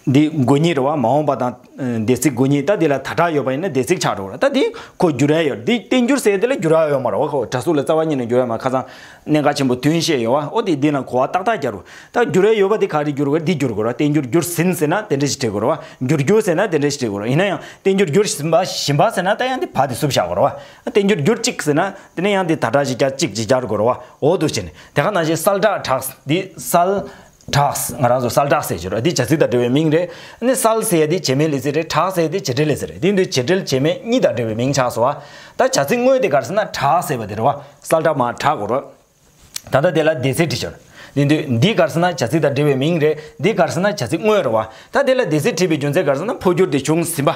འདི་དགུ་ཉིད་རེད་བ། མ་འོངས་པ་དང་འདས་ཚིག་དགུ་ཉིད། ད་འདི་ལ་ད་དྲག་ཡོད་པ་ཡིན་ན་འདས་ཚིག་ཆགས་འགྲོ་བ་རེད། ད་འདི་ཁོ་བསྒྱུར་ཡ་ཡོད། འདི་བསྟན་འགྱུར་ཟེར་དེ་ལ་བསྒྱུར་ཡ་ཡོད་མ་རེད་བ། ཁོ་སྒྲ་གཟུགས་ལ་རྩ་བ་ཉིད་ནས་བསྒྱུར་ཡ་མ། ཁ་སང་གནད་འགག་ཆེན་པོ་བདུན་བཤད་ཡོད་བ། འོ་དེ་འདི་ན་གོ་བ་ཏག་ཏག་རྒྱག་རོགས། ད་བསྒྱུར་ཡ་ཡོད་པ་དེ་ག་རེ་བསྒྱུར་དགོས་རེད། འདི་བསྒྱུར་དགོས་རེད་བ། བསྟན་འགྱུར་བསྒྱུར་ཟིན་ཟེར་ན་དེ་འདྲ་ཞིག་བྲིས་དགོས་རེད་བ། འགྱུར་རྒྱུ་ཟེར་ན་དེ་འདྲ་ཞིག་བྲིས་དགོས་རེད། ཡིན་ན་ཡང་བསྟན་འགྱུར་བསྒྱུར་བཞིན་པ་བཞིན་པ་ཟེར་ན་ད་ཡང་འདི་བ་དེ་བསུབ་བཞག་དགོས་རེད་བ། བསྟན་འགྱུར་བསྒྱུར་གཅིག་ཟེར་ན་དེ་ནས་ཡང་འདི་ད་དྲག་ཞིག་རྒྱག་གཅིག་ཅིག་རྒྱག་དགོས་རེད་བ། འོ་འདུག་བྱས་ནས་དེ་ག་ནང་བཞིན་གསལ་བསྒྲགས་གྲགས། འདི་གསལ་གྲགས། ང་རང་ཚོ་གསལ་བསྒྲགས་ཟེར་གྱི་རེད། འདི་བྱ་ཚིག་དང་འབྲེལ་བའི་མིང་རེད། ཨ་ནི་གསལ་ཟེར་ཡ་དེ་བྱེད་མེད་ལས་ཚིག་རེད། གྲགས་ཟེར་ཡ་དེ་བྱེད་འབྲེལ་ལས་ཚིག་རེད། དེ་འདི་བྱེད་འབྲེལ་བྱེད་མེད་གཉིས་དང་འབྲེལ་བའི་མིང་ཆགས་སོང་བ། ད་བྱ་ཚིག་དངོས་དེ་ག་རེ་ཟེར་ན་གྲགས་ཟེར་བ་དེ་རེད་བ། གསལ་བསྒྲགས་མ་གྲགས་དགོས་རེད། དེ་འདི་འདི་ག་རེ་ཟེར་བྲིས་ཆོག་འདི་འདི་འདི་ག་རེ་ཟེར་ན་བྱ་ཚིག་དང་འབྲེལ་བའི་མིང་རེད། འདི་ག་རེ་ཟེར་ན་བྱ་ཚིག་དངོས་རེད་བ། ད་དེ་ལ་འདི་ཟེར་བྲིས་པའི་རྒྱུ་མཚན་ག་རེ་ཟེར་ན་འཕོ་འགྱུར་དེ་བྱུང་ཟིན་པ།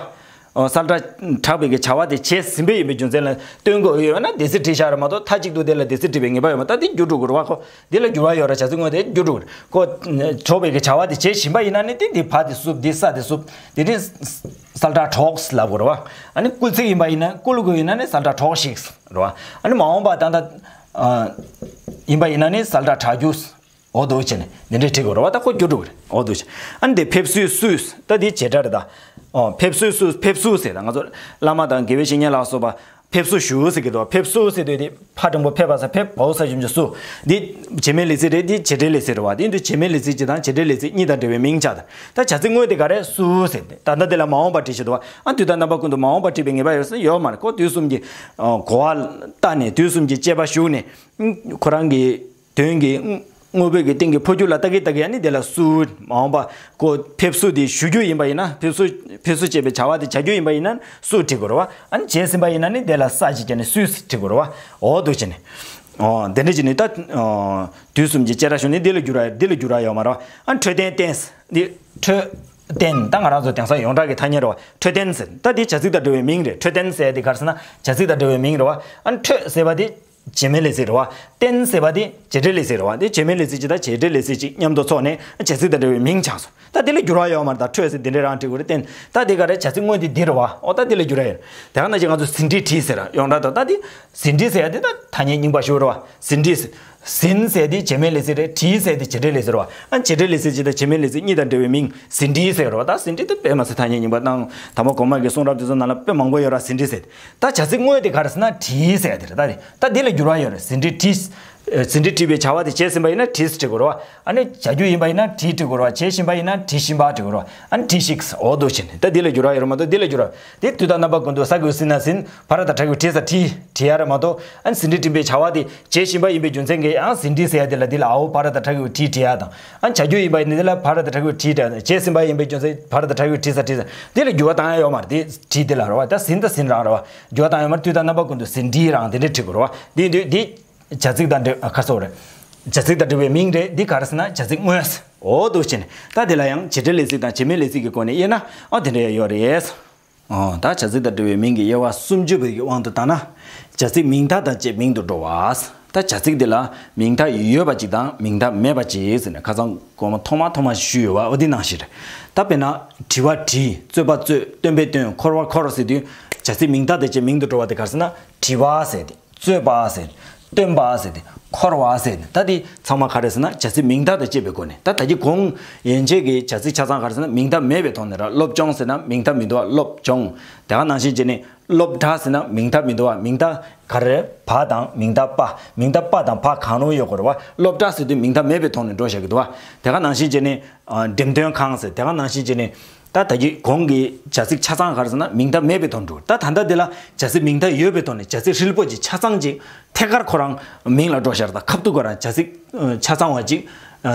ཨོ། གསལ་བསྒྲགས་གྲགས་པའི་གི་བྱ་བ་དེ་བྱས་ཟིན་པའི་ཡིན་པའི་རྒྱུ་མཚན་ལ་སྟོན་དགོས་ཡོད་ན་འདས་ཚིག་བྲིས་བཞག་ར་མ་གཏོགས། མཐའ་གཅིག་ཏུ་དེ་ལ་འདས་ཚིག་བྲིས་པའི་ངེས་པ་ཡོད་མ། ད་དེ་འགྱུར་འགྲོ་དགོས་རེད་བ། ཁོ་དེ་ལ་འགྱུར་བ་ཡོད་ར། བྱ་ཚིག་དངོས་དེ་འགྱུར་འགྲོ་དགོས་རེད། ཁོ་གྲགས་པའི་གི་བྱ་བ་དེ་བྱས་ཟིན་པ་ཡིན་ན་ནི་དེ་འདི་བ་དེ་བསུབ། འདི་ས་དེ་བསུབ། དེ་དེ་གསལ་བསྒྲགས་གྲགས་ལབ་དགོས་རེད་བ། ཨ་ནི་སྐུལ་ཚིག་ཡིན་པ་ཡིན་ན། སྐུལ་དགོས་ཡིན་ན་ནི་གསལ་བསྒྲགས་གྲགས་ཤིག་རེད་བ། ཨ་ནི་མ་འོངས་པ་ད་ལྟ་ཡིན་པ་ཡིན་ན་ནི་གསལ་བསྒྲགས་གྲགས་རྒྱུ། འོ་འདུག་བྱས་ནས་འདི་འདྲས་བྲིས་དགོས་རེད་བ། ད་ཁོ་འགྱུར་འགྲོ་གི་རེད། འོ་འདུག་བྱས། ཨ་ནི་དེ་ཕེབས་བསུའི་བསུ། ད་འདི་བྱེད་སྒྲ་རེད་ད། ཨོ། ཕེབས་བསུའི་བསུ། ཕེབས་བསུ་ཟེར་ད། ང་ཚོ་བླ་མ་དང་དགེ་བའི་བཤེས་གཉེན་ལ་སོགས་པ་ཕེབས་བསུ་ཞུ་ཟེར་གི་འདུག་ཕེབས་བསུ་ཟེར་དུས་དེ་ཕ་འགྲེང་བུ་ཕེབས་པ་ས་ཕེབས། བའོ་ས་ཞབས་ཀྱུ་བསུ། འདི་བྱེད་མེད་ལས་ཚིག་རེད། འདི་བྱེད་འབྲེལ་ལས་ཚིག་རེད་བ། དེ་འདི་བྱེད་མེད་ལས་ཚིག་གཅིག་དང་བྱེད་འབྲེལ་ལས་ཚིག་གཉིས་དང་འབྲེལ་བའི་མིང་ཆགས་ད། ད་བྱ་ཚིག་དངོས་དེ་ག་རེ། བསུ་ཟེར་ཏེ། ད་ལྟ་དེ་ལ་མ་འོངས་པ་བྲིས་བཞག་འདུག་བ། ཨ། དུས་དང་རྣམ་པ་ཀུན་ཏུ་མ་འོངས་པ་བྲིས་པའི་ངེས་པ་ཡོད་ས་ཡོད་མ་རེད། ཁོ་དུས་གསུམ་གྱི་གོ་བ་ལྟ་ནས་དུས་གསུམ་གྱི་དཔྱད་པ་ཞུགས་ནས། ཁོ་རང་གི་དོན་གྱི་དངོས་པོའི་གི་སྟེང་གི་འཕོ་འགྱུར་ལ་ལྟ་གི་ལྟ་གི། ཨ་ནི་དེ་ལ་བསུ། མ་འོངས་པ་ཁོ་ཕེབས་བསུ་དེ་ཞུ་རྒྱུ་ཡིན་པ་ཡིན་ན། ཕེབས་བསུ་ཕེབས་བསུ་བྱས་པའི་བྱ་བ་དེ་བྱ་རྒྱུ་ཡིན་པ་ཡིན་ན་བསུ་བྲིས་དགོས་རེད་བ། ཨ་ནི་བྱས་ཟིན་པ་ཡིན་ན་ནི་དེ་ལ་ས་ཅིག་བརྒྱབ་ནས་བསུས་བྲིས་དགོས་རེད་བ། འོ་འདུག་བྱས་ནས། ཨོ། དེ་འདྲ་བྱས་ནས་ད། ཨོ། དུས་གསུམ་གྱི་བྱེ་བྲག་ཞུགས་ནས་འདི་ལ་འགྱུར་བ། འདི་ལ་འགྱུར་བ་ཡོད་མ་རེད་བ། ཨ་ནི་འཕྲོད་བསྟེན་བསྟེན། འདི་འཕྲོད་བསྟེན་ད་ང་རང་ཚོ་དེང་སང་ཡོངས་གྲགས་ཀྱི་ཐ་སྙད་རེད་བ། འཕྲོད་བསྟེན་ཟེར། ད་འདི་བྱ་ཚིག་དང་འབྲེལ་བའི་མིང་རེད། འཕྲོད་བསྟེན་ཟེར་དེ་ག་རེ་ཟེར་ན་བྱ་ཚིག་དང་འབྲེལ་བའི་མིང་རེད་བ། ཨ་ནི་འཕྲོད་ཟེར་བ་དེ་བྱེད་མེད་ལས་ཚིག་རེད་བ། བསྟེན་ཟེར་བ་དེ་བྱེད་འབྲེལ་ལས་ཚིག་རེད་བ། དེ་བྱེད་མེད་ལས་ཚིག་གཅིག་དང་བྱེད་འབྲེལ་ལས་ཚིག་གཅིག་མཉམ་དུ་ཚོགས་ནས་བྱ་ཚིག་དང་འབྲེལ་བའི་མིང་ཆགས་སོང་། ད་དེ་ལ་འགྱུར་བ་ཡོད་མ་རེད། ད་འཕྲོད་ཟེར་དེ་འདྲས་རང་བྲིས་དགོས་རེད། བསྟེན། ད་དེ་ག་རེ། བྱ་ཚིག་དངོས་དེ་འདི་རེད་བ། ཨོ། ད་དེ་ལ་འགྱུར་བ་ཡོད། དེ་ག་ནང་བཞིན་ང་ཚོ་ཟིན་བྲིས་བྲིས་ཟེར་ཡོངས་གྲགས་དང་། ད་དེ་ཟིན་བྲིས་ཟེར་ཡ་དེ་ད་ཐ་སྙད་རྙིང་པ་ཞིག་རེད་བ། ཟིན་བྲིས་ཟེར། ཟིན་ཟེར་དེ་བྱེད་མེད་ལས་ཚིག་རེད། བྲིས་ཟེར་དེ་བྱེད་འབྲེལ་ལས་ཚིག་རེད་བ། ཨ་ནི་བྱེད་འབྲེལ་ལས་ཚིག་གཅིག་དང་བྱེད་མེད་ལས་ཚིག་གཉིས་དང་འབྲེལ་བའི་མིང་ཟིན་བྲིས་ཟེར་རེད་བ། ད་ཟིན་བྲིས་དེ་དཔེ་མ་སྲིད་ཐ་སྙད་རྙིང་པ་དང་། དང་པོ་གོང་མ་གི་གསུང་རབ་དེ་ཚོ་ནང་ལ་དཔེ་མང་པོ་ཡོད་ར། ཟིན་བྲིས་ཟེར། ད་བྱ་ཚིག་དངོས་དེ་ག་རེ་ཟེར་ན་བྲིས་ཟེར་དེ་རེད། ད་དེ་ད་དེ་ལ་འགྱུར་བ་ཡོད་རེད། ཟིན་བྲིས་བྲིས། ཟིན་བྲིས་བྲིས་པའི་བྱ་བ་དེ་བྱས་ཟིན་པ་ཡིན་ན་བྲིས་བྲིས་དགོས་རེད་བ། ཨ་ནི་བྱ་རྒྱུ་ཡིན་པ་ཡིན་ན་བྲིས་བྲིས་དགོས་རེད་བ། བྱས་བཞིན་པ་ཡིན་ན་བྲིས་བཞིན་པ་བྲིས་དགོས་རེད་བ། ཨ་ནི་བྲིས་ཤིག་འོ་འདུག་བྱས་ནས། ད་འདི་ལ་འགྱུར་བ་ཡོད་རེད་མ་གཏོགས། འདི་ལ་འགྱུར་བ། དེ་དུས་དང་རྣམ་པ་ཀུན་ཏུ། ས་གི་གུ་ཟི་ན་ཟིན། བ་ར་བཏགས་གྲ་གི་གུ་བྲི་ས་བྲིས། བྲིས་ཡ་རེད་མ་གཏོགས། ཨ་ནི་ཟིན་བྲིས་བྲིས་པའི་བྱ་བ་དེ་བྱས་བཞིན་པ་ཡིན་པའི་རྒྱུ་མཚན་གྱིས་ཡང་ཟིན་བྲིས་ཟེར་ཡ་དེ་ལ་འདི་ལ་འ་འོག་བ་ར་བཏགས་གྲ་གི་གུ་བྲི་བྲི་ཡ་དང་། ཨ་ནི་བྱ་རྒྱུ་ཡིན་པ་ཡིན་ན་འདི་ལ་བ་ར་བཏགས་གྲ་གི་གུ་བྲིས་བྲི་ཡ་དང་། བྱས་ཟིན་པ་ཡིན་པའི་རྒྱུ་མཚན་བ་ར་བཏགས་གྲ་གི་གུ་བྲི་ས་བྲིས་ས། འདི་ལ་འགྱུར་བ་བཏང་ཡ་ཡོད་མ་རེད། དེ་བྲིས་དེ་ལ་རེད་བ། ད་ཟིན་ད་ཟིན་རང་རེད་བ། འགྱུར་བ་བཏང་ཡ་ཡོད་མ་རེད། དུས་དང་རྣམ་པ་ཀུན་ཏུ་ཟིན་བྲིས་རང་དེ་འདྲས་བྲི་དགོས་རེད་བ། འདི་འདི་འདི། བྱ་ཚིག་དང་འབྲེལ། ཨ། ཁ་སོ་རེད། བྱ་ཚིག་དང་འབྲེལ་བའི་མིང་རེད། འདི་ག་རེ་ཟེར་ན་བྱ་ཚིག་དངོས། འོ་འདུག་བྱས་ནས། ད་དེ་ལ་ཡང་བྱེད་འབྲེལ་ལས་ཚིག་དང་བྱེད་མེད་ལས་ཚིག་གི་སྒོ་ནས་དབྱེ་ན། ཨ། དེ་འདྲ་ཡང་ཡོད་རེད། ཨོ། ད་བྱ་ཚིག་དང་འབྲེལ་བའི་མིང་གི་དབྱེ་བ་སུམ་ཅུ་པའི་དབང་དུ་བཏང་ན། བྱ་ཚིག་མིང་མཐའ་དང་བཅས་མིང་དུ་འགྲོ་བ། ད་བྱ་ཚིག་འདི་ལ་མིང་མཐའ་ཡོད་པ་གཅིག་དང་མིང་མཐའ་མེད་པ་གཅིག་ཟེར་ནས། ཁ་སང་གོང་མ་ཐོག་མ་ཐོག་མ་ཞུས་ཡོད་པ། འོ་འདི་ནང་བཞིན་རེད། ད་དཔེར་ན་བྲི་བ་བྲིས། རྩོད་པ་རྩོད། སྟོན་པས་སྟོན། འཁོར་བར་འཁོར་ཟེར་དུས་བྱ་ཚིག་མིང་མཐའ་དང་བཅས་མིང་དུ་འགྲོ་བ་དེ་ག་རེ་ཟེར་ན་བྲི་བ་ཟེར་ཏེ། རྩོད་པ་ཟེར། སྟོན་པ་ཟེར་ཏེ། འཁོར་བ་ཟེར་ཏེ། ད་འདི་ཚང་མ་ག་རེ་ཟེར་ན་བྱ་ཚིག་མིང་མཐའ་དང་བཅས་པའི་སྒོ་ནས། ད་ད་གིན་གོང་ཡན་ཆད་ཀྱི་བྱ་ཚིག་ཆ་ཚང་ག་རེ་ཟེར་ན་མིང་མཐའ་མེད་པའི་ཐོག་ནས་ར། སློབ་སྦྱོང་ཟེར་ན་མིང་མཐའ་མི་འདུག་བ། སློབ་སྦྱོང་། དེ་ག་ནང་བཞིན་བྱས་ནས་སློབ་གྲྭ་ཟེར་ན་མིང་མཐའ་མི་འདུག་བ། མིང་མཐའ་ག་རེ། བ་དང་མིང་མཐའ་པ། མིང་མཐའ་པ་དང་བ་གང་རུང་ཡོད་དགོས་རེད་བ། སློབ་གྲྭ་ཟེར་དུས་མིང་མཐའ་མེད་པའི་ཐོག་ནས་འགྲོ་བཞག་གི་འདུག་བ། དེ་ག་ནང་བཞིན་བྱས་ནས། ཨ། འགྲེམས་སྟོན་ཁང་ཟེར། དེ་ག་ནང་བཞིན་བྱས་ནས། ད་ད་གིན་གོང་གི་བྱ་ཚིག་ཆ་ཚང་ག་རེ་ཟེར་ན་མིང་མཐའ་མེད་པའི་ཐོག་འགྲོ། ད་ད་ལྟ་འདི་ལ་བྱ་ཚིག་མིང་མཐའ་ཡོད་པའི་ཐོག་ནས་བྱ་ཚིག་ཧྲིལ་པོ་ཅིག་ཆ་ཚང་ཅིག་ཐད་ཀར་ཁོ་རང་མིང་ལ་འགྲོ་ཤར། ད་ཁ་ཐུག་ཁོ་རང་བྱ་ཚིག་ཆ་ཚང་བ་ཅིག་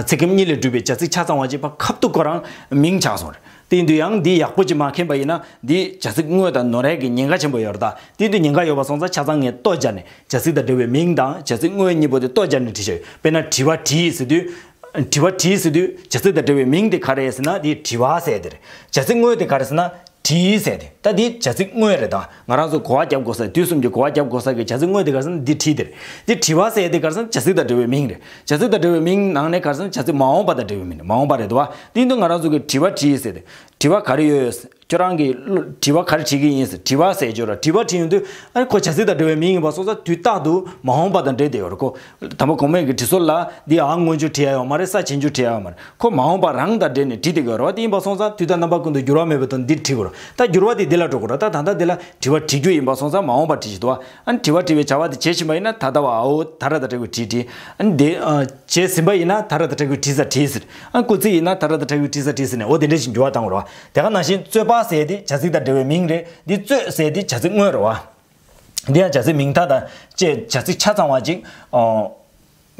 ཚིག་ཁེབས་གཉིས་ལས་གྲུབ་པའི་བྱ་ཚིག་ཆ་ཚང་བ་ཅིག་ཕར་ཁ་ཐུག་ཁོ་རང་མིང་ཆགས་སོང་རེད། དེ་ཡིན་དུས་ཡང་འདི་ཡག་པོ་ཅིག་མ་མཁྱེན་པ་ཡིན་ན། འདི་བྱ་ཚིག་དངོས་དང་ནོར་ཡས་ཀྱི་ཉེན་ཁ་ཆེན་པོ་ཡོད་རེད། ད་དེ་དུས་ཉེན་ཁ་ཡོད་པ་སོང་ཙང་ཆ་ཚང་ངས་ལྟོ་སྦྱར་ནས་བྱ་ཚིག་དང་འབྲེལ་བའི་མིང་དང་བྱ་ཚིག་དངོས་གཉིས་པོ་དེ་ལྟོ་སྦྱར་ནས་བྲིས་བཞག་ཡོད། དཔེར་ན་དྲི་བ་དྲིས་ཟེར་དུས། དྲི་བ་དྲིས་ཟེར་དུས་བྱ་ཚིག་དང་འབྲེལ་བའི་མིང་དེ་ག་རེ་ཟེར་ན་དེ་དྲི་བ་ཟེར་དེ་རེད། བྱ་ཚིག་དངོས་དེ་ག་རེ་ཟེར་ན་བྲིས་ཟེར་དེ། ད་དེ་བྱ་ཚིག་དངོས་རེད། ད་ང་རང་ཚོ་གོ་བ་རྒྱབ་དགོས་ས། དུས་གསུམ་གྱི་གོ་བ་རྒྱབ་དགོས་ས་གི་བྱ་ཚིག་དངོས་དེ་ག་རེ་ཟེར་ན་འདི་བྲིས་དེ་རེད། དེ་དྲི་བ་ཟེར་དེ་ག་རེ་ཟེར་ན་བྱ་ཚིག་དང་འབྲེལ་བའི་མིང་རེད། བྱ་ཚིག་དང་འབྲེལ་བའི་མིང་ནང་ནས་ག་རེ་ཟེར་ན་བྱ་ཚིག་མ་འོངས་པ་དང་འབྲེལ་བའི་མིང་རེད། མ་འོངས་པ་རེད་དོ། དེ་ཡིན་དུས་ང་རང་ཚོ་གི་དྲི་བ་དྲིས་ཟེར་དེ། དྲི་བ་ག་རེ་ཡོད། ཁྱོད་རང་གིས་དྲི་བ་ག་རེ་དྲིས་ཀྱི་ཡིན་ཟེར། དྲི་བ་ཟེར་ཡ་ཅིག་ཡོད་ར། དྲི་བ་དྲིས་ཡོང་དུས་ཨ་ནི་ཁོ་བྱ་ཚིག་དང་འབྲེལ་བའི་མིང་ཡིན་པ་སོང་ཙང་དུས་རྟག་ཏུ་མ་འོངས་པ་དང་འབྲེལ་བསྡད་ཡོད་ར། ཁོ་དང་པོ་གོང་མའི་གི་དྲི་སྲོལ་ལ་འདི་འ་སྔོན་འཇུག་བྲིས་ཡ་ཡོད་མ་རེད། ས་ཆེན་འཇུག་བྲིས་ཡ་ཡོད་མ་རེད། ཁོ་མ་འོངས་པ་རང་དང་འབྲེལ་ནས་བྲིས་བསྡད་ཀྱི་ཡོད་ར་བ། དེ་ཡིན་པ་སོང་ཙང་དུས་དང་རྣམ་པ་ཀུན་ཏུ་འགྱུར་བ་མེད་པའི་ཐོག་འདིར་བྲིས་དགོས་ར། ད་འགྱུར་བ་དེ་འདི་ལ་འགྲོ་དགོས་ར། ད་ད་ལྟ་འདི་ལ་དྲི་བ་དྲི་རྒྱུ་ཡིན་པ་སོང་ཙང་མ་འོངས་པ་བྲིས་བཞག་འདུག་བ། ཨ་ནི་དྲི་བ་དྲི་བའི་བྱ་བ་དེ་བྱེད་བཞིན་པ་ཡིན་ན་ད་ལྟ་བ་འ་འོག་ད་ར་དང་ཕྲ་གི་གུ་དྲིས་དྲིས། ཨ་ནི་དེ་ཨ་བྱས་ཟིན་པ་ཡིན་ན་ད་ར་དང་ཕྲ་གི་གུ་དྲིས་ས་དྲིས་ཟེར། ཨ་ནི་སྐུལ་ཚིག་ཡིན་ན་ད་ར་དང་ཕྲ་གི་གུ་དྲིས་ས་དྲིས་ཟེར་ནས་འོ་དེ་འདྲ་ཞིག་འགྱུར་བ་བཏང་དགོས་རེད་བ། དེ་ག་ནང་བཞིན་རྩོད་པ་ཟེར་ཡ་དེ་བྱ་ཚིག་དང་འབྲེལ་བའི་མིང་རེད། འདི་རྩོད་ཟེར་ཡ་དེ་བྱ་ཚིག་དངོས་རེད་བ། འདི་ཡང་བྱ་ཚིག་མིང་མཐའ་དང་བཅས་བྱ་ཚིག་ཆ་ཚང་བ་ཅིག་ཨོ།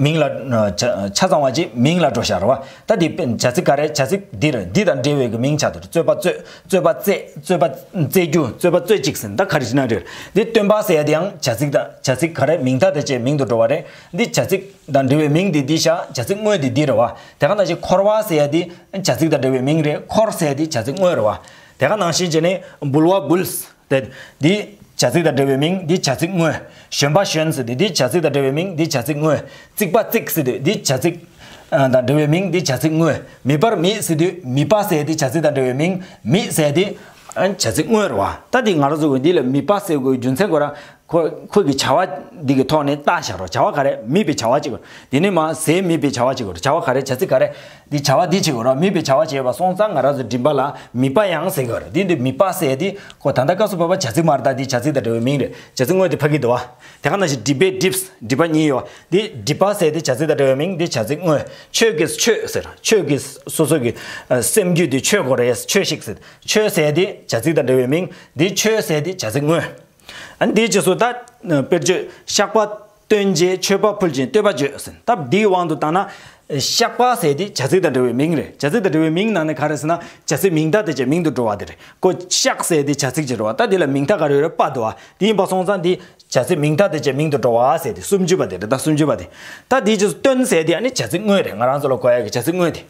མིང་ལ་ཆ་ཆ་ཚང་བ་ཅིག་མིང་ལ་འགྲོ་བཞག་རེད་བ། ད་འདི་བྱ་ཚིག་ག་རེ། བྱ་ཚིག་འདི་རེད། འདི་དང་འབྲེལ་བའི་གི་མིང་ཆགས་འདུག་རྩོད་པ་རྩོད། རྩོད་པ་རྩེད། རྩོད་པ་རྩེ་རྒྱུ། རྩོད་པ་རྩོད་ཅིག་ཟེར་ན་ད་ག་རེ་བྱེད་ན་འགྲིག་འདི་སྟོན་པ་ཟེར་ཡ་དེ་ཡང་བྱ་ཚིག་དང་བྱ་ཚིག་ག་རེ་མིང་མཐའ་དང་བཅས་མིང་དུ་འགྲོ་བ་རེད། འདི་བྱ་ཚིག་དང་འབྲེལ་བའི་མིང་འདི་འདི་བཞག་བྱ་ཚིག་དངོས་འདི་འདི་རེད་བ། དེ་ག་ནང་བཞིན་འཁོར་བ་ཟེར་ཡ་འདི་བྱ་ཚིག་དང་འབྲེལ་བའི་མིང་རེད། འཁོར་ཟེར་ཡ་འདི་བྱ་ཚིག་དངོས་རེད་བ། དེ་ག་ནང་བཞིན་བྱས་ནས་འབུལ་བ་འབུལ། དེ་འདི་བྱ་ཚིག་དང་འབྲེལ་བའི་མིང་། འདི་བྱ་ཚིག་དངོས། ཞོན་པ་ཞོན་ཟེར་དུས་འདི་བྱ་ཚིག་དང་འབྲེལ་བའི་མིང་། འདི་བྱ་ཚིག་དངོས། རྩིག་པ་རྩིག་ཟེར་དུས་འདི་བྱ་ཚིག་ཨ་དང་འབྲེལ་བའི་མིང་། འདི་བྱ་ཚིག་དངོས། མིད་པར་མིད་ཟེར་དུས་མིད་པ་ཟེར་དེ་བྱ་ཚིག་དང་འབྲེལ་བའི་མིང་། མིད་ཟེར་དེ་ཨ་བྱ་ཚིག་དངོས་རེད་བ། ད་འདི་ང་རང་ཚོ་གི་འདི་ལ་མིད་པ་ཟེར་དགོས་རྒྱུ་མཚན་ཁོ་རང་ཁོ་ཁོ་གི་བྱ་བ་འདི་གི་ཐོག་ནས་བཏགས་བཞག་རོགས། བྱ་བ་ག་རེ། མིད་པའི་བྱ་བ་གཅིག་རེད། དེ་ནས་མ་ཟས་མིད་པའི་བྱ་བ་གཅིག་རེད། བྱ་བ་ག་རེ། བྱ་ཚིག་ག་རེ། འདི་བྱ་བ་འདི་བྱེད་དགོས་ར། མིད་པའི་བྱ་བ་བྱས་པ་སོང་ཙང་ང་རང་ཚོ་མགྲིན་པ་ལ་མིད་པ་ཡང་ཟེར་གྱི་ཡོད་རེད། འདི་འདི་མིད་པ་ཟེར་འདི་ཁོ་ད་ལྟ་སྐབས་སུ་བབ་པ་བྱ་ཚིག་མ་རེད། ད་འདི་བྱ་ཚིག་དང་འབྲེལ་བའི་མིང་རེད། བྱ་ཚིག་དངོས་དེ་ཕ་གི་འདུག་བ། དེ་ག་ནང་བཞིན་སྒྲིབ་པའི་སྒྲིབས། སྒྲིབ་པ་གཉིས་ཡོད་བ། འདི་སྒྲིབ་པ་ཟེར་འདི་བྱ་ཚིག་དང་འབྲེལ་བའི་མིང་། འདི་བྱ་ཚིག་དངོས། ཆོས་ཀྱི་ཆོས་ཟེར། ཆོས་ཀྱི་སོ་སོ་གི་ཨ་སེམས་རྒྱུད་དེ་ཆོས་དགོས་རེད། ཆོས་ཤིག་ཟེར། ཆོས་ཟེར་འདི་བྱ་ཚིག་དང་འབྲེལ་བའི་མིང་། འདི་ཆོས་ཟེར་འདི་བྱ་ཚིག་དངོས། ཨ་འདིའི་རྗེས་སུ་ད་དཔེར་བརྗོད། བཤགས་པ་བཏོན་རྗེས་མཆོད་པ་ཕུལ་ཅིང་བསྟོད་པ་བརྗོད་ཟེར། སྟབས་འདིའི་དབང་དུ་བཏང་ན། བཤགས་པ་ཟེར་དེ་བྱ་ཚིག་དང་འབྲེལ་བའི་མིང་རེད། བྱ་ཚིག་དང་འབྲེལ་བའི་མིང་ནང་ནས་ག་རེ་ཟེར་ན། བྱ་ཚིག་མིང་མཐའ་དེ་བྱས་མིང་དུ་འགྲོ་བ་དེ་རེད། ཁོ་བཤགས་ཟེར་དེ་བྱ་ཚིག་ཅིག་རེད་བ། ད་འདི་ལ་མིང་མཐའ་ག་རེ་ཡོད་རེད། པ་འདུག་བ། དེ་ཡིན་པ་སོང་ཙང་འདི་བྱ་ཚིག་མིང་མཐའ་དེ་བྱས་མིང་དུ་འགྲོ་བ་ཟེར་དེ་སུམ་ཅུ་པ་དེ་རེད། ད་སུམ་ཅུ་པ་དེ། ད་འདིའི་རྗེས་སུ་བཏོན་ཟེར་དེ་ཨ་ནི་བྱ་ཚིག་དངོས་རེད། ང་རང་ཚོ་ལ་གོ་ཡ་གི་བྱ་ཚིག་དངོས་དེ།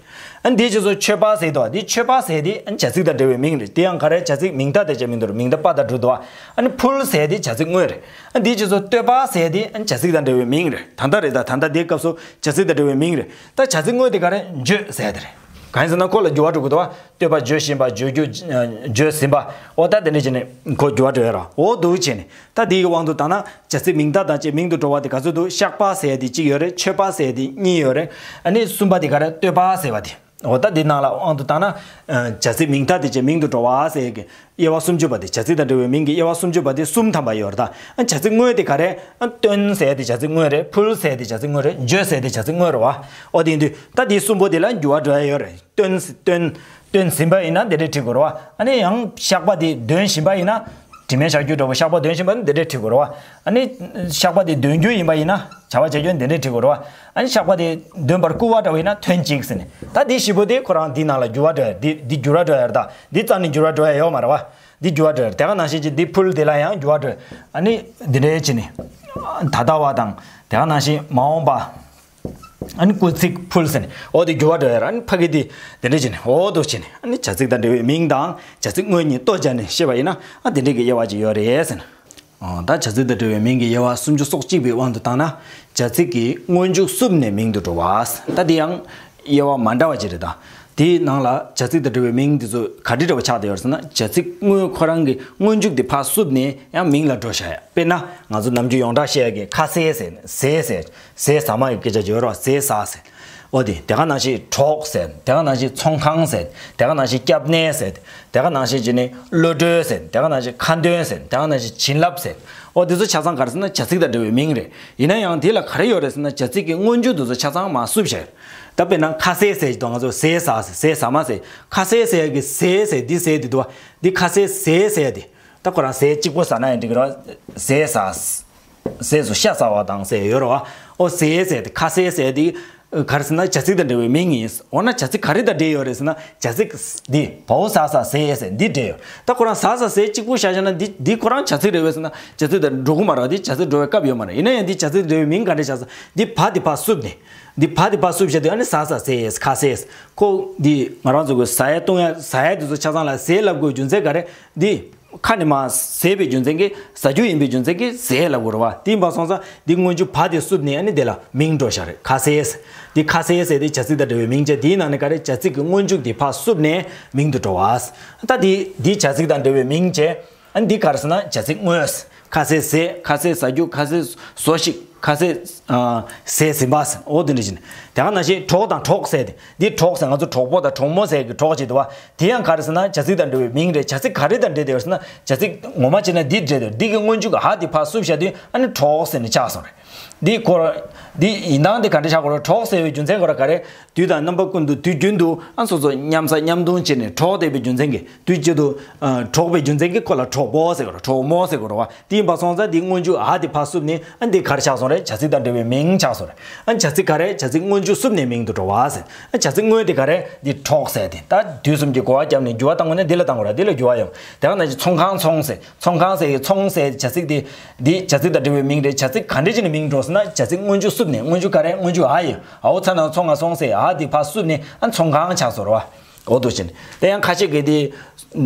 ཨ་འདིའི་རྗེས་སུ་མཆོད་པ་ཟེར་དོ། འདི་མཆོད་པ་ཟེར་དེ་ཨ་བྱ་ཚིག་དང་འབྲེལ་བའི་མིང་རེད། དེ་ཡང་ག་རེ། བྱ་ཚིག་མིང་མཐའ་དེ་བྱས་མིང་དུ་འགྲོ། མིང་མཐའ་པ་དང་འགྲོ་འདུག་བ། ཨ་ནི་ཕུལ་ཟེར་དེ་བྱ་ཚིག་དངོས་རེད། ཨ་འདིའི་རྗེས་སུ་བསྟོད་པ་ཟེར་དེ་ཨ་བྱ་ཚིག་དང་འབྲེལ་བའི་མིང་རེད། ད་ལྟ་རེད། ད་ད་ལྟ་འདིའི་སྐབས་སུ་བྱ་ཚིག་དང་འབྲེལ་བའི་མིང་རེད། ད་བྱ་ཚིག་དངོས་དེ་ག་རེ། བརྗོད་ཟེར་དེ་རེད། གང་ཡིན་ཟེར་ན་ཁོ་ལ་འགྱུར་བ་འགྲོ་གི་འདུག་བ། བསྟོད་པ་བརྗོད་བཞིན་པ། བརྗོད་རྒྱུ། བརྗོད་ཟིན་པ། འོ་ད་དེ་འདྲ་བྱས་ནས་ཁོ་འགྱུར་བ་འགྲོ་ཡ་ར། འོ་འདུག་བྱས་ནས། ད་དེའི་དབང་དུ་བཏང་ན་བྱ་ཚིག་མིང་མཐའ་དང་བཅས་མིང་དུ་འགྲོ་བ་དེ་ག་ཚོད་འདུག། བཤགས་པ་ཟེར་ཡ་དེ་གཅིག་ཡོད་རེད། མཆོད་པ་ཟེར་ཡ་དེ་གཉིས་ཡོད་རེད། ཨ་ནི་གསུམ་པ་དེ་ག་རེ། བསྟོད་པ་ཟེར་བ་དེ། འོ་ད་དེ་ནང་ལ་དབང་དུ་བཏང་ན། ཨ་བྱ་ཚིག་མིང་མཐའ་དེ་བཅས་མིང་དུ་འགྲོ་བ་ཟེར་ཡ་གི་དབྱེ་བ་སུམ་ཅུ་པ་དེ། བྱ་ཚིག་དང་འབྲེལ་བའི་མིང་གི་དབྱེ་བ་སུམ་ཅུ་པ་དེ་གསུམ་ཐམ་པ་ཡོད་རེད། ད་ཨ་བྱ་ཚིག་དངོས་དེ་ག་རེ། ཨ་བཏོན་ཟེར་ཡ་དེ་བྱ་ཚིག་དངོས་རེད། ཕུལ་ཟེར་ཡ་དེ་བྱ་ཚིག་དངོས་རེད། བརྗོད་ཟེར་ཡ་དེ་བྱ་ཚིག་དངོས་རེད་བ། འོ་དེ་ཡིན་དུས་ད་དེ་གསུམ་པོ་དེ་ལ་འགྱུར་བ་འགྲོ་ཡ་ཡོད་རེད། བཏོན། བཏོན། བཏོན་ཟིན་པ་ཡིན་ན་འདི་འདྲས་བྲིས་དགོས་རེད་བ། ཨ་ནི་ཡང་བཤགས་པ་དེ་འདོན་བཞིན་པ་ཡིན་ན། དྲི་མེད་བཤགས་རྒྱུ་འདྲ་བོ། བཤགས་པ་འདོན་བཞིན་པ་ནི་འདི་འདྲས་བྲིས་དགོས་རེད་བ། ཨ་ནི་བཤགས་པ་དེ་འདོན་རྒྱུ་ཡིན་པ་ཡིན་ན། བྱ་བ་བྱ་རྒྱུ་འདི་འདྲས་བྲིས་དགོས་རེད་བ། ཨ་ནི་བཤགས་པ་དེ་འདོན་པར་བསྐུལ་བ་འདྲ་བོ་ཡིན་ན་ཐོན་ཅིག་ཟེར་ནས། ད་འདི་བཞི་པོ་དེ་ཁོ་རང་འདི་ནང་ལ་འགྱུར་བ་འགྲོ་ཡ། འདི་འདི་འགྱུར་བ་འགྲོ་ཡ་རེད། ད་འདི་རྩ་ནས་འགྱུར་བ་འགྲོ་ཡ་ཡོད་མ་རེད་བ། འདི་འགྱུར་བ་འགྲོ་ཡ་རེད། དེ་ག་ནང་བཞིན་གྱི་འདི་ཕུལ་དེ་ལ་ཡང་འགྱུར་བ་འགྲོ་ཡ། ཨ་ནི་འདི་འདྲས་བྱས་ནས། ད་ལྟ་བ་དང་། དེ་ག་ནང་བཞིན་མ་འོངས་པ། ཨ་ནི་སྐུལ་ཚིག་ཕུལ་ཟེར་ནས། འོ་དེ་འགྱུར་བ་འགྲོ་ཡ་ར། ཨ་ནི་ཕ་གི་དེ་དེ་འདྲ་བྱས་ནས། འོ་དོ་བྱས་ནས། ཨ་ནི་བྱ་ཚིག་དང་འབྲེལ་བའི་མིང་དང་བྱ་ཚིག་དངོས་གཉིས་ལྟོ་སྦྱར་ནས་བཤད་པ་ཡིན་ན། ཨ་དེ་འདྲ་གི་དབྱེ་བ་ཅིག་ཡོད་རེད་ཟེར་ན། འོ་ད་བྱ་ཚིག་དང་འབྲེལ་བའི་མིང་གི་དབྱེ་བ་སུམ་ཅུ་སོ་གཅིག་པའི་དབང་དུ་བཏང་ན། བྱ་ཚིག་གི་སྔོན་འཇུག་བསུབས་ནས་མིང་དུ་འགྲོ་བ། ད་དེ་ཡང་དབྱེ་བ་མ་འདྲ་བ་ཅིག་རེད་ད། དེའི་ནང་ལ་བྱ་ཚིག་དང་འབྲེལ་བའི་མིང་དེ་ཚོ་ག་འདྲ་འདྲ་བ་ཆགས་བསྡད་ཡོད་ཟེར་ན། བྱ་ཚིག་དངོས་ཁོ་རང་གི་སྔོན་འཇུག་དེ་ཕར་བསུབས་ནས་ཡང་མིང་ལ་འགྲོ་བཞག་ཡ། དཔེར་ན་ང་ཚོ་ནམ་རྒྱུན་ཡོངས་གྲགས་བཤད་ཡ་གི་ཁ་ཟས་ཟེར། ཟས་ཟེར། ཟས་ཟ་མ་ཡི་སྐད་ཆ་ཅིག་ཡོད་རེད་བ། ཟས་ཟ་ཟེར། འོ་དེ། དེ་ག་ནང་བཞིན་གྲོགས་ཟེར། དེ་ག་ནང་བཞིན་ཚོང་ཁང་ཟེར། དེ་ག་ནང་བཞིན་སྐྱབས་གནས་ཟེར། དེ་ག་ནང་བཞིན་བྱས་ནས་གློད་གྲོལ་ཟེར། དེ་ག་ནང་བཞིན་ཁ་འདོན་ཟེར། དེ་ག་ནང་བཞིན་བྱིན་རླབས་ཟེར། འོ་དེ་ཚོ་ཆ་ཚང་ག་རེ་ཟེར་ན་བྱ་ཚིག་དང་འབྲེལ་བའི་མིང་རེད། ཡིན་ན་ཡང་དེ་ལ་ག་རེ་ཡོད་རེད་ཟེར་ན། བྱ་ཚིག་གི་སྔོན་འཇུག་དེ་ཚོ་ཆ་ཚང་མར་བསུབས་བཞག་ཡོད། ད་དཔེར་ན་ཁ་ཟས་ཟེར་གྱི་འདུག་ང་ཚོ་ཟས་ཟ་ཟེར། ཟས་ཟ་མ་ཟེར། ཁ་ཟས་ཟེར་ཡ་གི་ཟས་ཟེར་འདི་ཟས་འདི་འདུག་བ། འདི་ཁ་ཟས་ཟས་ཟེར་ཡ་དེ། ད་ཁོ་རང་ཟས་གཅིག་པོ་ཟ་ན་ཡང་འགྲིག་གི་རེད། ཟས་ཟ། ཟས་སུ་ཤ་ཟ་བ་དང་ཟས་ཡོད་རེད་བ། ཨོ་ཟས་ཟས་དེ་ཁ་ཟས་ཟས་དེ་ག་རེ་ཟེར་ན་བྱ་ཚིག་དང་འབྲེལ་བའི་མིང་ཡིན། འོ་ན་བྱ་ཚིག་ག་རེ་དང་འབྲེལ་ཡོད་རེད་ཟེར་ན། བྱ་ཚིག་འདི་བའོ་ཟ་ཟ་ཟས་ཟས་འདི་འབྲེལ་ཡོད། ད་ཁོ་རང་ཟ་ཟ་ཟས་གཅིག་པུ་བཞག་བཞག་ན་འདི་འདི་ཁོ་རང་བྱ་ཚིག་རེད་བས་ཟེར་ན་བྱ་ཚིག་དང་འགྲོ་གི་མ་རེད་བ། འདི་བྱ་ཚིག་འགྲོ་བའི་སྐབས་ཡོད་མ་རེད། ཡིན་ན་ཡང་འདི་བྱ་ཚིག་དང་འབྲེལ་བའི་མིང་ག་འདྲ་བཞག་ཟེར། འདི་བ་འདི་ཕར་བསུབས་ནས། འདི་བ་འདི་ཕར་བསུབས་བཞག་དུས་ཨ་ནི་ཟ་ཟ་ཟས་ཁ་ཟས། ཁོ་འདི་ང་རང་ཚོ་གི་ཟ་ཡ་བཏུང་ཡ་ཟ་ཡ་འདི་ཚོ་ཆ་ཚང་ལ་ཟས་ལབ་དགོས་རྒྱུ་མཚན་ག་རེ། འདི་ཁ་ནས་མར་ཟས་པའི་རྒྱུ་མཚན་གྱིས། ཟ་རྒྱུ་ཡིན་པའི་རྒྱུ་མཚན་གྱིས་ཟས་ལབ་དགོས་རེད་བ། དེ་ཡིན་པ་སོང་ཙང་འདི་སྔོན་འཇུག་བ་དེ་བསུབས་ནས་ཨ་ནི་དེ་ལ་མིང་འགྲོ་བཞག་རེད། ཁ་ཟས། འདི་ཁ་ཟས་ཟས་དེ་བྱ་ཚིག་དང་འབྲེལ་བའི་མིང་བྱས། དེའི་ནང་ནས་ག་རེ། བྱ་ཚིག་གི་སྔོན་འཇུག་དེ་ཕར་བསུབས་ནས་མིང་དུ་འགྲོ་བ། ད་འདི་འདི་བྱ་ཚིག་དང་འབྲེལ་བའི་མིང་བྱས། ཨ་ནི་འདི་ག་རེ་ཟེར་ན་བྱ་ཚིག་དངོས། ཁ་ཟས་ཟས། ཁ་ཟས་ཟ་རྒྱུ། ཁ་ཟས་ཟོ་ཞིག་ཁ་ཟས་ཨ་ཟས་ཟིན་པ་ཟེར། འོ་དེ་འདྲ་བྱས་ནས། དེ་ག་ནང་བཞིན་གྲོགས་དང་གྲོགས་ཟེར་ཏེ། འདི་གྲོགས་ཟེར་ང་ཚོ་གྲོགས་པོ་དང་གྲོགས་མོ་ཟེར་གི་གྲོགས་ཅིག་འདུག་བ། དེ་ཡང་ག་རེ་ཟེར་ན་བྱ་ཚིག་དང་འབྲེལ་བའི་མིང་རེད། བྱ་ཚིག་ག་རེ་དང་འབྲེལ་བསྡད་ཡོད་ཟེར་ན། བྱ་ཚིག་ངོ་མ་བྱས་ན་འདི་འབྲེལ་བསྡད་ཡོད། འདི་གི་སྔོན་འཇུག་ག་འ་དེ་ཕར་བསུབས་བཞག་དུས་ཨ་ནི་གྲོགས་ཟེར་ནས་ཆགས་སོང་རེད། འདི་ཁོ་ར། འདི་ཡིན་སྟངས་དེ་ག་འདྲ་ཆགས་དགོས་རེད། གྲོགས་ཟེར་བའི་རྒྱུ་མཚན་ཁོ་ར་ག་རེ། དུས་དང་རྣམ་པ་ཀུན་ཏུ་དུས་རྒྱུན་དུ་ཨ་སོ་སོ་མཉམ་ཟ་མཉམ་འཐུང་བྱས་ནས་གྲོགས་བསྡད་པའི་རྒྱུ་མཚན་གྱིས། དུས་གཅིག་ཏུ་ཨ་གྲོགས་པའི་རྒྱུ་མཚན་གྱིས་ཁོ་ལ་གྲོགས་པོ་ཟེར་དགོས་རེད། གྲོགས་མོ་ཟེར་དགོས་རེད་བ། དེ་ཡིན་པ་སོང་ཙང་འདི་སྔོན་འཇུག་འ་དེ་ཕར་བསུབས་ནས་ཨ་འདི་ག་རེ་ཆགས་སོང་རེད། བྱ་ཚིག་དང་འབྲེལ་བའི་མིང་ཆགས་སོང་རེད། ཨ་བྱ་ཚིག་ག་རེ། བྱ་ཚིག་སྔོན་འཇུག་བསུབས་ནས་མིང་དུ་འགྲོ་བ་ཟེར། ཨ་བྱ་ཚིག་དངོས་དེ་ག་རེ། འདི་གྲོགས་ཟེར་ཏེ། ད་དུས་གསུམ་གྱི་གོ་བ་བརྒྱབ་ནས་འགྱུར་བ་བཏང་དགོས་ན་འདི་ལ་བཏང་དགོས་རེད། འདི་ལ་འགྱུར་བ་ཡོང་། དེ་ག་ནང་བཞིན་ཚོང་ཁང་ཚོང་ཟེར། ཚོང་ཁང་ཟེར་ཡི་ཚོང་ཟེར་བྱ་ཚིག་དེ། འདི་བྱ་ཚིག་དང་འབྲེལ་བའི་མིང་རེད། བྱ་ཚིག་ག་འདྲ་བྱས་ནས་མིང་འགྲོ་ཟེར་ན་བྱ་ཚིག་སྔོན་འཇུག་བསུབས་ནས། སྔོན་འཇུག་ག་རེ། སྔོན་འཇུག་འ་ཡིན། འའོ་ཚ་ན་ཚོང་ང་ཚོང་ཟེར། འ་དེ་ཕར་བསུབས་ནས་ཨ་ཚོང་ཁང་ཆགས་སོང་རེད་བ། འོ་འདུག་ཕྱིན། དེ་ཡང་ཁ་ཤས་ཀྱིས་དེ་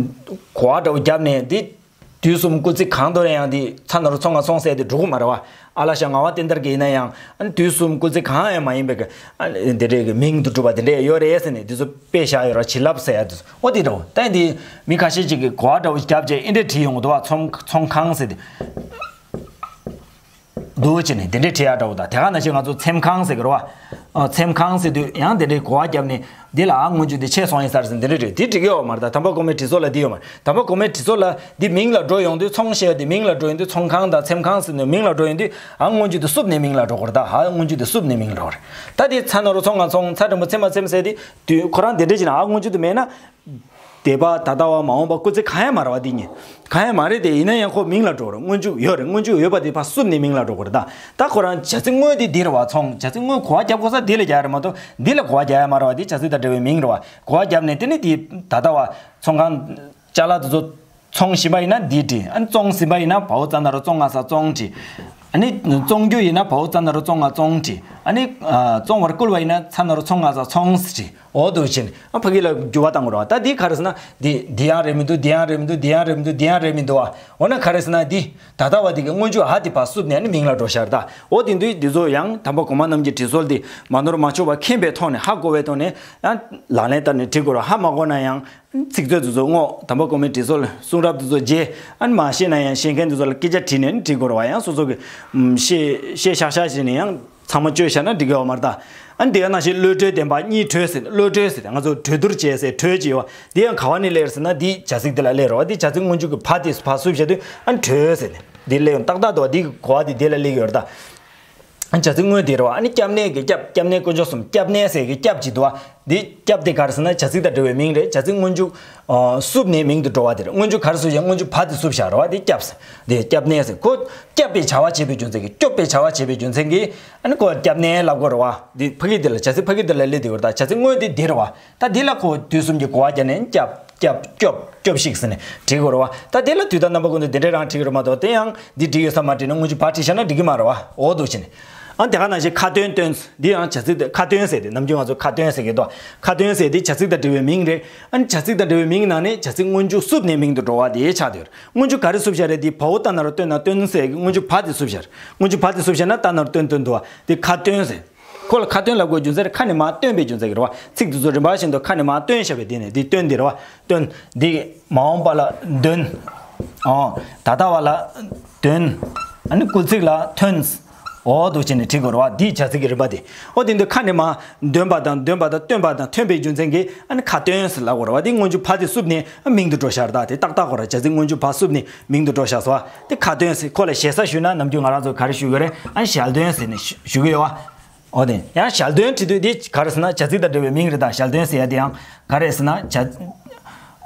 གོ་བ་འདྲ་བོ་བརྒྱབ་ནས་དེ། དུས་གསུམ་སྐུལ་ཚིག་གང་དུ་ཡང་དེ་ཚ་ན་རོ་ཚོ་ང་སོང་ཟེར་དེ་འགྲོ་གི་མ་རེད་བ། ཨ་ལ་ཤ་ང་བ་བསྟན་དར་གྱི་ཡིན་ན་ཡང་ཨ་ནི་དུས་གསུམ་སྐུལ་ཚིག་གང་ཡང་མ་ཡིན་པའི་གི་ཨ་ནི་དེ་འདྲའི་གི་མིང་དུ་གྲུབ་པ་དེ་འདྲས་ཡོད་རེད་ཟེར་ནས་དེ་ཚོ་དཔེ་བཞག་ཡོད་ར། བྱིན་རླབས་ཟེར་ཡ་དེ་ཚོ་འོ་དེ་འདྲ་བོ། ད་ཡིན་དེ་མི་ཁ་ཤས་ཅིག་གིས་གོ་བ་འདྲ་བོ་བརྒྱབ་རྗེས་ཨེ་འདྲས་བྲིས་ཡོང་གི་འདུག་བ། ཚོང་ཚོང་ཁང་ཟེར་དེ། འདུག་ཅེས་ནས་དེ་འདྲའི་བྲིས་ཡག་འདྲ་བོ་དང་། དེ་ག་ནང་བཞིན་ང་ཚོ་ཚེམ་ཁང་ཟེར་གི་རེད་བ། ཨ། ཚེམ་ཁང་ཟེར་དུས་ཡང་དེ་འདྲའི་གོ་བ་བརྒྱབ་ནས་འདི་ལ་ཨ་སྔོན་འཇུག་དེ་ཆད་སོང་ཡིན་ས་རེད་ཟེར་འདི་འདྲ་རེད། དེ་འགྲིག་གི་ཡོད་མ་རེད། ད་དམ་པ་གོང་མའི་དྲི་ཚོགས་ལ་འདི་ཡོད་མ་རེད། དམ་པ་གོང་མའི་དྲི་ཚོགས་ལ་འདི་མིང་ལ་འགྲོ་ཡོང་དུས་ཚོང་བཤད་དེ་མིང་ལ་འགྲོ་ཡོང་དུས་ཚོང་ཁང་དང་ཚེམ་ཁང་ཟེར་ནས་མིང་ལ་འགྲོ་ཡོང་དུས་ཨ་སྔོན་འཇུག་དེ་བསུབས་ནས་མིང་ལ་འགྲོ་དགོས་རེད། ད་ཨ་སྔོན་འཇུག་དེ་བསུབས་ནས་མིང་ལ་འགྲོ་དགོས་རེད། ད་དེ་ཚ་ན་རོ་ཚོ་ང་ཚོང་ཚ་འགྲེང་བུ་ཚེ་མ་ཚེམ་ཟེར་དེ་དུས་ཁོ་རང་དེ་འདྲ་བྱས་ན་ཨ་སྔོན་འཇུག་དེ་མེད་ན། འདས་པ་ད་ལྟ་བ་མ་འོངས་པ་སྐུལ་ཚིག་གང་ཡང་མ་རེད་བ། འདི་གཉིས་གང་ཡང་མ་རེད་དེ། ཡིན་ན་ཡང་ཁོ་མིང་ལ་འགྲོ་རེད། སྔོན་འཇུག་ཡོད་རེད། སྔོན་འཇུག་ཡོད་པ་དེ་ཕར་བསུབས་ནས་མིང་ལ་འགྲོ་དགོས་རེད། ད་ད་ཁོ་རང་བྱ་ཚིག་དངོས་དེ་འདི་རེད་བ། ཚོང་བྱ་ཚིག་དངོས་གོ་བ་རྒྱབ་དགོས་ས་འདི་ལ་རྒྱག་རེད་མ་གཏོགས་འདི་ལ་གོ་བ་རྒྱག་ཡ་མ་རེད་བ། འདི་བྱ་ཚིག་དང་འབྲེལ་བའི་མིང་རེད་བ། གོ་བ་རྒྱབ་ནས་དེ་ནས་དེ་ད་ལྟ་བ་ཚོང་ཁང་ཅ་ལག་དེ་ཚོ་ཚོང་བཞིན་པ་ཡིན་ན་འདི་བྲིས། ཨ་ནི་བཙོང་ཟིན་པ་ཡིན་ན་བའོ་ཙ་ན་རོ་བཙོ་ང་ས་བཙོང་བྲིས། ཨ་ནི་བཙོང་རྒྱུ་ཡིན་ན་བའོ་ཙ་ན་རོ་བཙོ་ང་བཙོང་བྲིས། ཨ་ནི་ཨ་བཙོང་བར་བསྐུལ་བ་ཡིན་ན་ཚ་ན་རོ་ཚོ་ང་ས་ཚོང་ཟེར་བྲིས། འོ་འདུག་ཕྱིན། ཨ་ཕ་གི་ལ་འགྱུར་བ་བཏང་དགོས་རེད་བ། ད་འདི་ག་རེ་ཟེར་ན་འདི་འདི་ཡང་རེད་མི་འདུག་འདི་ཡང་རེད་མི་འདུག་འདི་ཡང་རེད་མི་འདུག་འདི་ཡང་རེད་མི་འདུག་བ། འོ་ན་ག་རེ་ཟེར་ན་འདི་ད་ལྟ་བ་འདི་གི་སྔོན་འཇུག་ཨ་འདི་ཕར་བསུབས་ནས་ཨ་ནི་མིང་ལ་འགྲོ་ཤར་ད། འོ་དེ་འདུག་འདི་ཚོ་ཡང་དམ་པ་གོང་མ་རྣམས་ཀྱི་དྲི་ཚོགས་འདི་མ་ནོར་མ་ཆོག་པ་མཁྱེན་པའི་ཐོག་ནས་ཧ་གོ་བའི་ཐོག་ནས་ཡང་ལག་ལེན་བསྟར་ནས་བྲིས་དགོས་རེད། ཧ་མ་གོ་ན་ཡང་། ཚིག་མཛོད་དེ་ཚོ་བསྔོག་དམ་པ་གོང་མའི་དྲི་ཚོགས་གསུང་རབ་དེ་ཚོ་རྗེས་ཨ་ནི་མ་ཤེས་ན་ཡང་ཤེས་མཁན་དེ་ཚོ་ལ་སྐད་ཆ་དྲིས་ནས་ནི་འབྲི་དགོས་རེད་བ། ཡང་སོ་སོ་གི་ཤེས་ཤེས་ཤག་ཤག་བྱས་ནས་ཡང་ཚང་མ་བཅོས་བཞག་ན་འགྲིག་གི་ཡོད་མ་རེད་ད། ཨ་ནི་དེ་ག་ནང་བཞིན་བློ་གྲོས་ལྡན་པ་གཉིས་གྲོས་ཟེར། བློ་གྲོས་ཟེར་ང་ཚོ་གྲོས་བསྡུར་བྱས་ཟེར་གྲོས་ཀྱི་ཡོད་བ། དེ་ཡང་ག་བ་ནས་སླེབས་ཟེར་ན་དེ་བྱ་ཚིག་དེ་ལ་སླེབས་རེད་བ། དེ་བྱ་ཚིག་སྔོན་འཇུག་གི་ཕ་དེ་ཕར་བསུབས་བཞག་དུས་ཨ་ནི་གྲོས་ཟེར་ནས་དེ་སླེབས་ཡོང་ཏག་ཏག་འདུག་བ། དེ་གི་གོ་བ་དེ་དེ་ལ་སླེབས་ཀྱི་ཡོད་རེད་ད། བྱ་ཚིག་དངོས་དེ་རེད་བ། ཨ་ནི་སྐྱབས་གནས་ཀྱི་སྐྱབས། སྐྱབས་གནས་དཀོན་མཆོག་གསུམ། སྐྱབས་གནས་ཟེར་གི་སྐྱབས་ཅིག་འདུག་བ། འདི་སྐྱབས་དེ་ག་རེ་ཟེར་ན་བྱ་ཚིག་དང་འབྲེལ་བའི་མིང་རེད། བྱ་ཚིག་སྔོན་འཇུག་ཨ་བསུབས་ནས་མིང་དུ་འགྲོ་བ་དེ་རེད། སྔོན་འཇུག་ག་རེ་བསུབས་ཡང་སྔོན་འཇུག་བ་དེ་བསུབས་བཞག་རེད་བ། དེ་སྐྱབས་ཟེར། དེ་སྐྱབས་གནས་ཟེར། ཁོ་སྐྱབས་པའི་བྱ་བ་བྱེད་པའི་རྒྱུ་མཚན་གྱིས། སྐྱོབ་པའི་བྱ་བ་བྱེད་པའི་རྒྱུ་མཚན་གྱིས་ཨ་ནི་ཁོ་སྐྱབས་གནས་ལབ་དགོས་རེད་བ། འདི་ཕ་གི་འདི་ལ་བྱ་ཚིག་ཕ་གི་འདི་ལ་སླེབས་བསྡད་ཡོད་རེད། ད་བྱ་ཚིག་དངོས་དེ་འདི་རེད་བ། ད་འདི་ལ་ཁོ་དུས་གསུམ་གྱི་གོ་བ་བརྒྱབ་ནས་སྐྱབས། སྐྱབས། སྐྱོབ། སྐྱོབ་ཤིག་ཟེར་ནས་བྲིས་དགོས་རེད་བ། ད་དེ་ལ་དུས་དང་རྣམ་པ་ཀུན་ཏུ་དེ་འདྲའི་རང་བྲིས་ཀྱི་རེད་མ་གཏོགས། དེ་ཡང་འདི་བྲིས་ཡོད་ས་མ་བྲིས་ན་སྔོན་འཇུག་བ་བྲིས་བཞག་ན་འགྲིག་གི་མ་རེད་བ། འོ་འདུག་བྱས་ནས། ཨ་དེ་ག་ནང་བཞིན་ཁ་ཏོན་སྟོན། འདི་ཡང་བྱ་ཚིག་དེ་ཁ་ཏོན་ཟེར་དེ་ནམ་རྒྱུན་ང་ཚོ་ཁ་ཏོན་ཟེར་གི་འདུག་ཁ་ཏོན་ཟེར་དེ་བྱ་ཚིག་དང་འབྲེལ་བའི་མིང་རེད། ཨ་ནི་བྱ་ཚིག་དང་འབྲེལ་བའི་མིང་ནང་ནས་བྱ་ཚིག་སྔོན་འཇུག་བསུབས་ནས་མིང་དུ་འགྲོ་བ་དེ་ཆགས་བསྡད་ཡོད་རེད། སྔོན་འཇུག་ག་རེ་བསུབས་བཞག་རེད། དེ་བའོ་ཏ་ན་རོ་སྟོན་ན་སྟོན་ཟེར་གི་སྔོན་འཇུག་བ་དེ་བསུབས་བཞག་རེད། སྔོན་འཇུག་བ་དེ་བསུབས་བཞག་ན་ཏ་ན་རོ་སྟོན་སྟོན་འདུག་བ། དེ་ཁ་ཏོན་ཟེར། ཁོ་ལ་ཁ་ཏོན་ལབ་དགོས་རྒྱུ་མཚན་རེད། ཁ་ནས་མར་བཏོན་པའི་རྒྱུ་མཚན་གྱིས་རེད་བ། ཚིག་དེ་ཚོ་རིམ་པ་བཞིན་དུ་ཁ་ནས་མར་བཏོན་བཞག་པའི་དེ་ནས་འདི་སྟོན་འདི་རེད་བ། སྟོན། འདི་མ་འོངས་པ་ལ་འདོན། ཨོ། ད་ལྟ་བ་ལ་འདོན། ཨ་ནི་སྐུལ་ཚིག་ལ་ཐོན། འོ་འདུག་བྱས་ནས་བྲིས་དགོས་རེད་བ། འདི་བྱ་ཚིག་གི་རིམ་པ་དེ། ཨོ་དེ་འདི་ཁ་ནས་མར་འདོན་པ་དང་འདོན་པ་དང་སྟོན་པ་དང་ཐོན་པའི་རྒྱུ་མཚན་གྱིས་ཨ་ནི་ཁ་ཏོན་ཟེར་ལབ་དགོས་རེད་བ། འདི་སྔོན་འཇུག་བ་དེ་བསུབས་ནས་ཨ་མིང་དུ་འགྲོ་ཤར་ད། དེ་ཏག་ཏག་གོ་ར། བྱ་ཚིག་སྔོན་འཇུག་བ་བསུབས་ནས་མིང་དུ་འགྲོ་ཤར་སོང་བ། དེ་ཁ་ཏོན་ཟེར། ཁོ་ལ་ཞེ་ས་ཞུས་ན་ནམ་རྒྱུན་ང་རང་ཚོ་ག་རེ་ཞུ་གི་རེད། ཨ་ཞལ་འདོན་ཟེར་ནས་ཞུ་ཞུ་གི་ཡོད་བ། འོ་དེ་ཡང་ཞལ་འདོན་བྲིས་དུས་འདི་ག་རེ་ཟེར་ན་བྱ་ཚིག་དང་འབྲེལ་བའི་མིང་རེད་ད། ཞལ་འདོན་ཟེར་ཡ་དེ་ཡང་ག་རེ་ཟེར་ན་བྱ།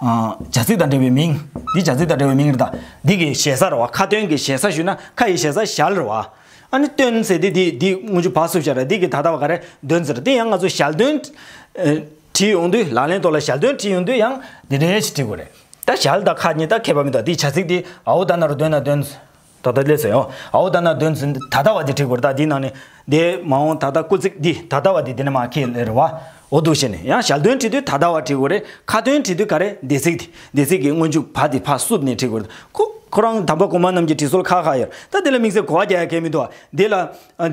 ཨ། བྱ་ཚིག་དང་འབྲེལ་བའི་མིང་། འདི་བྱ་ཚིག་དང་འབྲེལ་བའི་མིང་རེད་ད། འདི་གི་ཞེ་ས་རེད་བ། ཁ་ཏོན་གྱི་ཞེ་ས་ཞུས་ན་ཁ་ཡི་ཞེ་ས་ཞལ་རེད་བ། ཨ་ནི་སྟོན་ཟེར་དེ་འདི་འདི་སྔོན་འཇུག་བ་བསུབས་བཞག་རེད། འདི་གི་ད་ལྟ་བ་ག་རེ་འདོན་ཟེར། འདི་ཡང་ང་ཚོ་ཞལ་འདོན་ཨ་བྲིས་ཡོང་དུས་ལག་ལེན་ཐོག་ལ་ཞལ་འདོན་བྲིས་ཡོང་དུས་ཡང་འདི་འདྲའི་ཞིག་བྲིས་དགོས་རེད། ད་ཞལ་དང་ཁ་གཉིས་ད་ཁྱད་པར་མི་འདུག་འདི་བྱ་ཚིག་འདི་ཨའོ་ད་ན་རོ་འདོན་ན་འདོན། ད་ལྟ་སླེབས་སོང་ཡོ། ཨའོ་ད་ན་འདོན་ཚུན་ད་ལྟ་བ་འདི་བྲིས་དགོས་རེད། ད་འདི་ནང་ནས་འདི་མ་འོངས་ད་ལྟ་སྐུལ་ཚིག་འདི་ད་ལྟ་བ་འདི་འདི་ནས་མར་ཁྱེར་སླེབས་རེད་བ། འོ་འདུག་བྱས་ནས་ཡང་ཞལ་འདོན་བྲིས་དུས་ད་ལྟ་བ་བྲིས་དགོས་རེད། ཁ་འདོན་བྲིས་དུས་ག་རེ་འདས་ཚིག་འདི་འདས་ཚིག་གི་སྔོན་འཇུག་བ་འདི་ཕར་བསུབས་ནས་བྲིས་དགོས་རེད། ཁོ་ཁོ་རང་དམ་པ་གོང་མ་རྣམས་ཀྱི་དྲི་སོལ་ཁ་ཁ་ཡོད། ད་འདི་ལ་དམིགས་བསལ་གོ་བ་རྒྱག་ཡ་གལ་མི་འདུག་བ། འདི་ལ་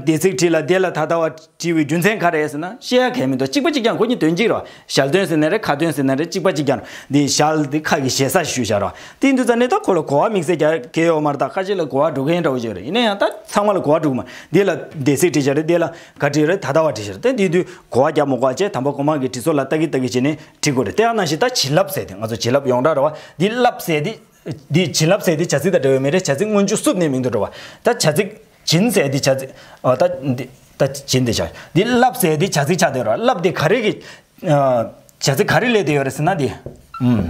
འདས་ཚིག་བྲིས་ལ་འདི་ལ་ད་ལྟ་བ། བྲིས་པའི་རྒྱུ་མཚན་ག་རེ་ཟེར་ན་བཤད་ཡ་གལ་མི་འདུག་གཅིག་པ་གཅིག་རྐྱང་ཁོ་གཉིས་དོན་གཅིག་རེད་བ། ཞལ་འདོན་ཟེར་ནའི་རེད། ཁ་འདོན་ཟེར་ནའི་རེད། གཅིག་པ་གཅིག་རྐྱང་རེད། འདི་ཞལ་འདི་ཁ་གི་ཞེ་ས་ཞུ་བཞག་རེད་བ། དེ་འདུག་ཙང་ནས་ད་ཁོ་ལ་གོ་བ་དམིགས་བསལ་རྒྱག་གི་ཡོད་མ་རེད། ད་ཁ་ཤས་ལ་གོ་བ་འགྲོ་མཁན་འདྲ་བོ་ཅིག་རེད། ཡིན་ན་ཡང་ད་ཚང་མ་ལ་གོ་བ་འགྲོ་གི་མ་རེད། འདི་ལ་འདས་ཚིག་བྲིས་བཞག་རེད། འདི་ལ་ག་བྲིས་རེད། ད་ལྟ་བ་བྲིས་བཞག་རེད། དེ་འདི་དུས་གོ་བ་རྒྱག་མ་དགོས་པ་བྱས་དམ་པ་གོང་མ་གི་དྲི་སོལ་ལ་ལྟ་གི་ལྟ་གི་བྱས་ནས་བྲིས་དགོས་རེད། དེ་ཡང་ནང་བཞིན་ད་བྱིན་རླབས་ཟེར་དེ་ང་ཚོ་བྱིན་རླབས་ཡོངས་གྲགས་རེད་བ། འདི་རླབས་ཟེར་དེ། འདི་བྱིན་རླབས་ཟེར་དེ་བྱ་ཚིག་དང་འབྲེལ་བ་མེད་རེད། བྱ་ཚིག་སྔོན་འཇུག་བསུབས་ནས་མིང་དུ་འགྲོ་བ། ད་བྱ་ཚིག་བྱིན་ཟེར་དེ་བྱ་ཚིག་ཨ་ད་འདི་ད་བྱིན་དེ་བྱ། འདི་རླབས་ཟེར་དེ་བྱ་ཚིག་ཆགས་བསྡད་རེད་བ། རླབས་དེ་ག་རེ་གི་ཨ་བྱ་ཚིག་ག་རེ་སླེབས་བསྡད་ཡོད་རེད་ཟེར་ན་འདི། ཨུམ།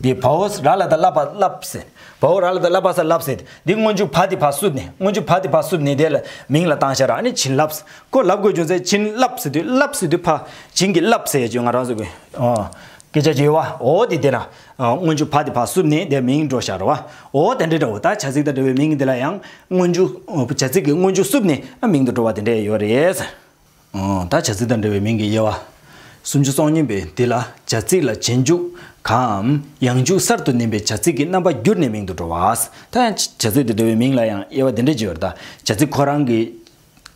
འདི་བའོ་ར་ལ་ད་བསླབ་པ་བསླབས་ཟེར། བའོ་ར་ལ་ད་བསླབ་པ་ས་བསླབས་ཟེར། འདི་སྔོན་འཇུག་བ་དེ་ཕར་བསུབས་ནས། སྔོན་འཇུག་བ་དེ་ཕར་བསུབས་ནས་དེ་ལ་མིང་ལ་བཏང་བཞག་ར། ཨ་ནི་བྱིན་རླབས། ཁོ་ལབ་དགོས་རྒྱུ་མཚན་བྱིན་རླབས་ཟེར་དུས་རླབས་ཟེར་དུས་ཕར་བྱིན་གྱིས་བརླབས་ཟེར་ཡ་ཅིག་ང་རང་ཚོ་གི་ཨོ། སྐད་ཆ་ཅིག་ཡོད་བ། ཨོ་དེ་དེ་ན། ཨ་སྔོན་འཇུག་བ་དེ་ཕར་བསུབས་ནས་དེ་མིང་འགྲོ་བཞག་ར་བ། ཨོ་དེ་འདྲ་འདྲ་བོ། ད་བྱ་ཚིག་དང་འབྲེལ་བའི་མིང་དེ་ལ་ཡང་སྔོན་འཇུག་བྱ་ཚིག་གི་སྔོན་འཇུག་བསུབས་ནས་ཨ་མིང་དུ་འགྲོ་བ་དེ་འདྲ་ཡོད་རེད། ཨོ་ད་བྱ་ཚིག་དང་འབྲེལ་བའི་མིང་གི་དབྱེ་བ། སུམ་ཅུ་སོ་གཉིས་པའི་འདི་ལ་བྱ་ཚིག་ལ་རྗེས་འཇུག་གའམ་ཡང་འཇུག་གསར་དུ་བསྣན་པའི་བྱ་ཚིག་གི་རྣམ་པ་བསྒྱུར་ནས་མིང་དུ་འགྲོ་བ། ད་ཡང་བྱ་ཚིག་དང་འབྲེལ་བའི་མིང་ལ་ཡང་དབྱེ་བ་འདི་འདྲ་ཅིག་ཡོད་རེད་ད། བྱ་ཚིག་ཁོ་རང་གི་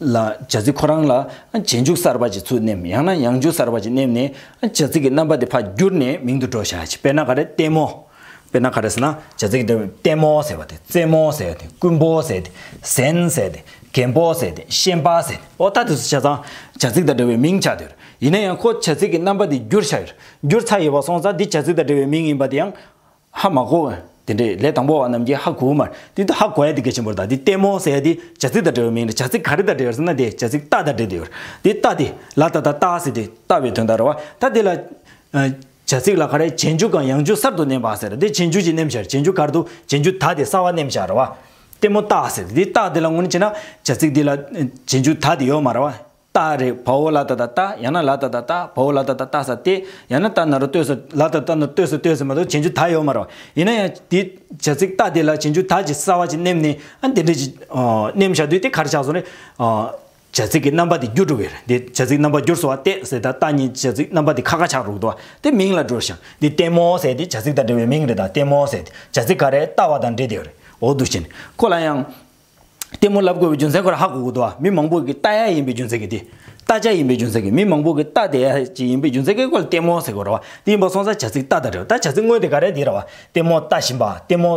ལ་བྱ་ཚིག་ཁོ་རང་ལ་རྗེས་འཇུག་གསར་པ་ཅིག་ཚུར་བསྣན། ཡང་ན་ཡང་འཇུག་གསར་པ་ཅིག་བསྣན་ནས་བྱ་ཚིག་གི་རྣམ་པ་དེ་ཕར་བསྒྱུར་ནས་མིང་དུ་འགྲོ་བཞག་ཅིག་དཔེར་ན་ག་རེ། ལྟད་མོ། དཔེར་ན་ག་རེ་ཟེར་ན། བྱ་ཚིག་དེ་ལྟད་མོ་ཟེར་བ་དེ། རྩེད་མོ་ཟེར་བ་དེ། རྐུན་པོ་ཟེར་དེ། ཟན་ཟེར་དེ། རྒན་པོ་ཟེར་དེ། ཤན་པ་ཟེར་དེ། འོ་ད་དེ་ཚོ་ཆ་ཚང་བྱ་ཚིག་དང་འབྲེལ་བའི་མིང་ཆགས་བསྡད་ཡོད་རེད། ཡིན་ན་ཡང་ཁོ་བྱ་ཚིག་གི་རྣམ་པ་དེ་བསྒྱུར་ཚར་ཡོད་རེད། བསྒྱུར་ཚར་ཡོད་པ་སོང་ཙང་འདི་བྱ་ཚིག་དང་འབྲེལ་བའི་མིང་ཡིན་པ་དེ་ཡང་ཧ་མ་གོ་བས། དེ་འདྲའི་ལས་དང་པོ་བ་རྣམས་ཀྱིས་ཧ་གོ་གི་མ་རེད། དེ་དུས་ཧ་གོ་ཡ་དེ་གལ་ཆེན་པོ་རེད་ད། འདི་ལྟད་མོ་ཟེར་ཡ་དེ་བྱ་ཚིག་དང་འབྲེལ་བའི་མིང་རེད། བྱ་ཚིག་ག་རེ་དང་འབྲེལ་བ་ཟེར་ན་དེ་བྱ་ཚིག་རྟ་དང་འབྲེལ་བསྡད་ཡོད་རེད། དེ་རྟ་དེ་ལ་ཏ་བཏགས་ལྟ་ཟེར་དེ་ལྟ་བའི་དོན་དག་རེད་བ། ད་དེ་ལ། བྱ་ཚིག་ལ་ག་རེ། རྗེས་འཇུག་གམ་ཡང་འཇུག་གསར་དུ་བསྣན་པ་ཟེར། དེ་རྗེས་འཇུག་ཅིག་བསྣན་བཞག་རྗེས་འཇུག་ག་རེ་འདུག་རྗེས་འཇུག་ད་དེ་གསར་པ་བསྣན་བཞག་རེད་བ། ལྟད་མོ་རྟ་ཟེར། དེ་རྟ་དེ་ལ་དངོས་གནས་བྱས་ན་བྱ་ཚིག་འདི་ལ་རྗེས་འཇུག་ད་དེ་ཡོད་མ་རེད་བ། རྟ་རེད། བའོ་ལ་ཏ་བཏགས་རྟ། ཡང་ན་ལ་ཏ་བཏགས་རྟ། བའོ་ལ་ཏ་བཏགས་རྟ་ས་ལྟད། ཡང་ན་ཏ་ན་རོ་ལྟོས་ས། ལ་ཏ་བཏགས་ན་རོ་ལྟོས་ས་ལྟོས་ཟེར་མ་གཏོགས་རྗེས་འཇུག་ད་ཡོད་མ་རེད་བ། ཡིན་ན་ཡང་དེ་བྱ་ཚིག་རྟ་དེ་ལ་རྗེས་འཇུག་ད་ཅིག་གསར་པ་ཅིག་བསྣན་ནས་ཨ་འདི་འདྲ་ཅིག་བསྣན་བཞག་དུས་དེ་ག་རེ་ཆགས་སོང་རེད། བྱ་ཚིག་གི་རྣམ་པ་དེ་བསྒྱུར་འགྲོ་གི་རེད། འདི་བྱ་ཚིག་རྣམ་པ་བསྒྱུར་སོང་བ། ལྟད་ཟེར་དང་རྟ་གཉིས་བྱ་ཚིག་རྣམ་པ་དེ་ཁ་ཁ་ཆགས་འགྲོ་གི་འདུག་བ། དེ་མིང་ལ་འགྲོ་ཞིང་། འདི་ལྟད་མོ་ཟེར་དེ་བྱ་ཚིག་དང་འབྲེལ་བའི་མིང་རེད་ད། ལྟད་མོ་ཟེར་དེ་བྱ་ཚིག་ག་རེ། ལྟ་བ་དང་འབྲེལ་བསྡད་ཡོད་རེད། འོ་འདུག་ཕྱིན་ཁོ་ལ་ཡང་ལྟད་མོ་ལབ་དགོས་པའི་རྒྱུ་མཚན་ཁོ་རང་ཧ་གོ་གི་འདུག་བ། མི་མང་པོ་གིས་ལྟ་ཡ་ཡིན་པའི་རྒྱུ་མཚན་གྱིས། དེ་ལྟ་བྱ་ཡིན་པའི་རྒྱུ་མཚན་གྱིས། མི་མང་པོ་གིས་ལྟ་བསྡད་ཡ་ཅིག་ཡིན་པའི་རྒྱུ་མཚན་གྱིས་ཁོ་ལ་ལྟད་མོ་ཟེར་དགོས་རེད་བ། དེ་ཡིན་པ་སོང་ཙང་བྱ་ཚིག་ལྟ་དང་འབྲེལ་བ། ད་བྱ་ཚིག་དངོས་དེ་ག་རེ་འདི་རེད་བ། ལྟད་མོ་ལྟ་བཞིན་པ། ལྟད་མོ།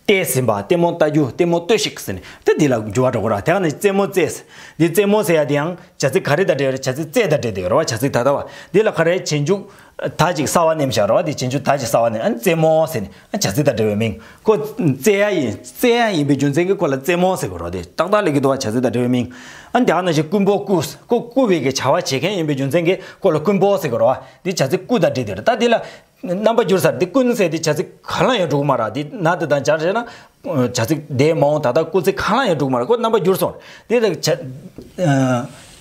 ལྟས་ཟིན་པ། ལྟད་མོ་ལྟ་རྒྱུ། ལྟད་མོ་ལྟོས་ཤིག་ཟེར་ནས་དེ་འདི་ལ་འགྱུར་བ་འགྲོ་གི་རེད། དེ་ག་ནས་རྩེད་མོ་རྩེས། འདི་རྩེད་མོ་ཟེར་ཡ་དེ་ཡང་བྱ་ཚིག་ག་རེ་དང་འབྲེལ་བ་རེད། བྱ་ཚིག་རྩེད་དང་འབྲེལ་བསྡད་ཡོད་རེད་བ། བྱ་ཚིག་ད་ལྟ་བ། འདི་ལ་ག་རེ། རྗེས་འཇུག་ད་ཅིག་གསར་པ་བསྣན་བཞག་རེད་བ། དེ་རྗེས་འཇུག་ད་ཅིག་གསར་པ་བསྣན། ཨ་ནི་རྩེད་མོ་ཟེར་ནས་ཨ་བྱ་ཚིག་དང་འབྲེལ་བའི་མིང་། ཁོ་རྩེ་ཡ་ཡིན། རྩེ་ཡ་ཡིན་པའི་རྒྱུ་མཚན་གྱིས་ཁོ་ལ་རྩེད་མོ་ཟེར་དགོས་རེད་བ། དེ་ཏག་ཏག་སླེབས་ཀྱི་འདུག་བ། བྱ་ཚིག་དང་འབྲེལ་བའི་མིང་། ཨ་ནི་དེ་ག་ནང་བཞིན་རྐུན་པོ་རྐུས། ཁོ་རྐུ་བའི་གི་བྱ་བ་བྱེད་མཁན་ཡིན་པའི་རྒྱུ་མཚན་གྱིས་ཁོ་ལ་རྐུན་པོ་ཟེར་དགོས་རེད་བ། འདི་བྱ་ཚིག་རྐུ་དང་འབྲེལ་དེ་རེད། ད་འདི་ལ་རྣམ་པ་བསྒྱུར་ཚར། འདི་རྐུན་ཟེར་དེ་བྱ་ཚིག་གང་ལ་ཡང་འགྲོ་གི་མ་རེད། འདི་ན་དེ་དང་སྦྱར་བྱས་ན་བྱ་ཚིག་དེའི་མ་འོངས་ད་ལྟ་སྐུལ་ཚིག་གང་ལ་ཡང་འགྲོ་གི་མ་རེད། ཁོ་རྣམ་པ་བསྒྱུར་སོང་། འདི་ལ་བྱ།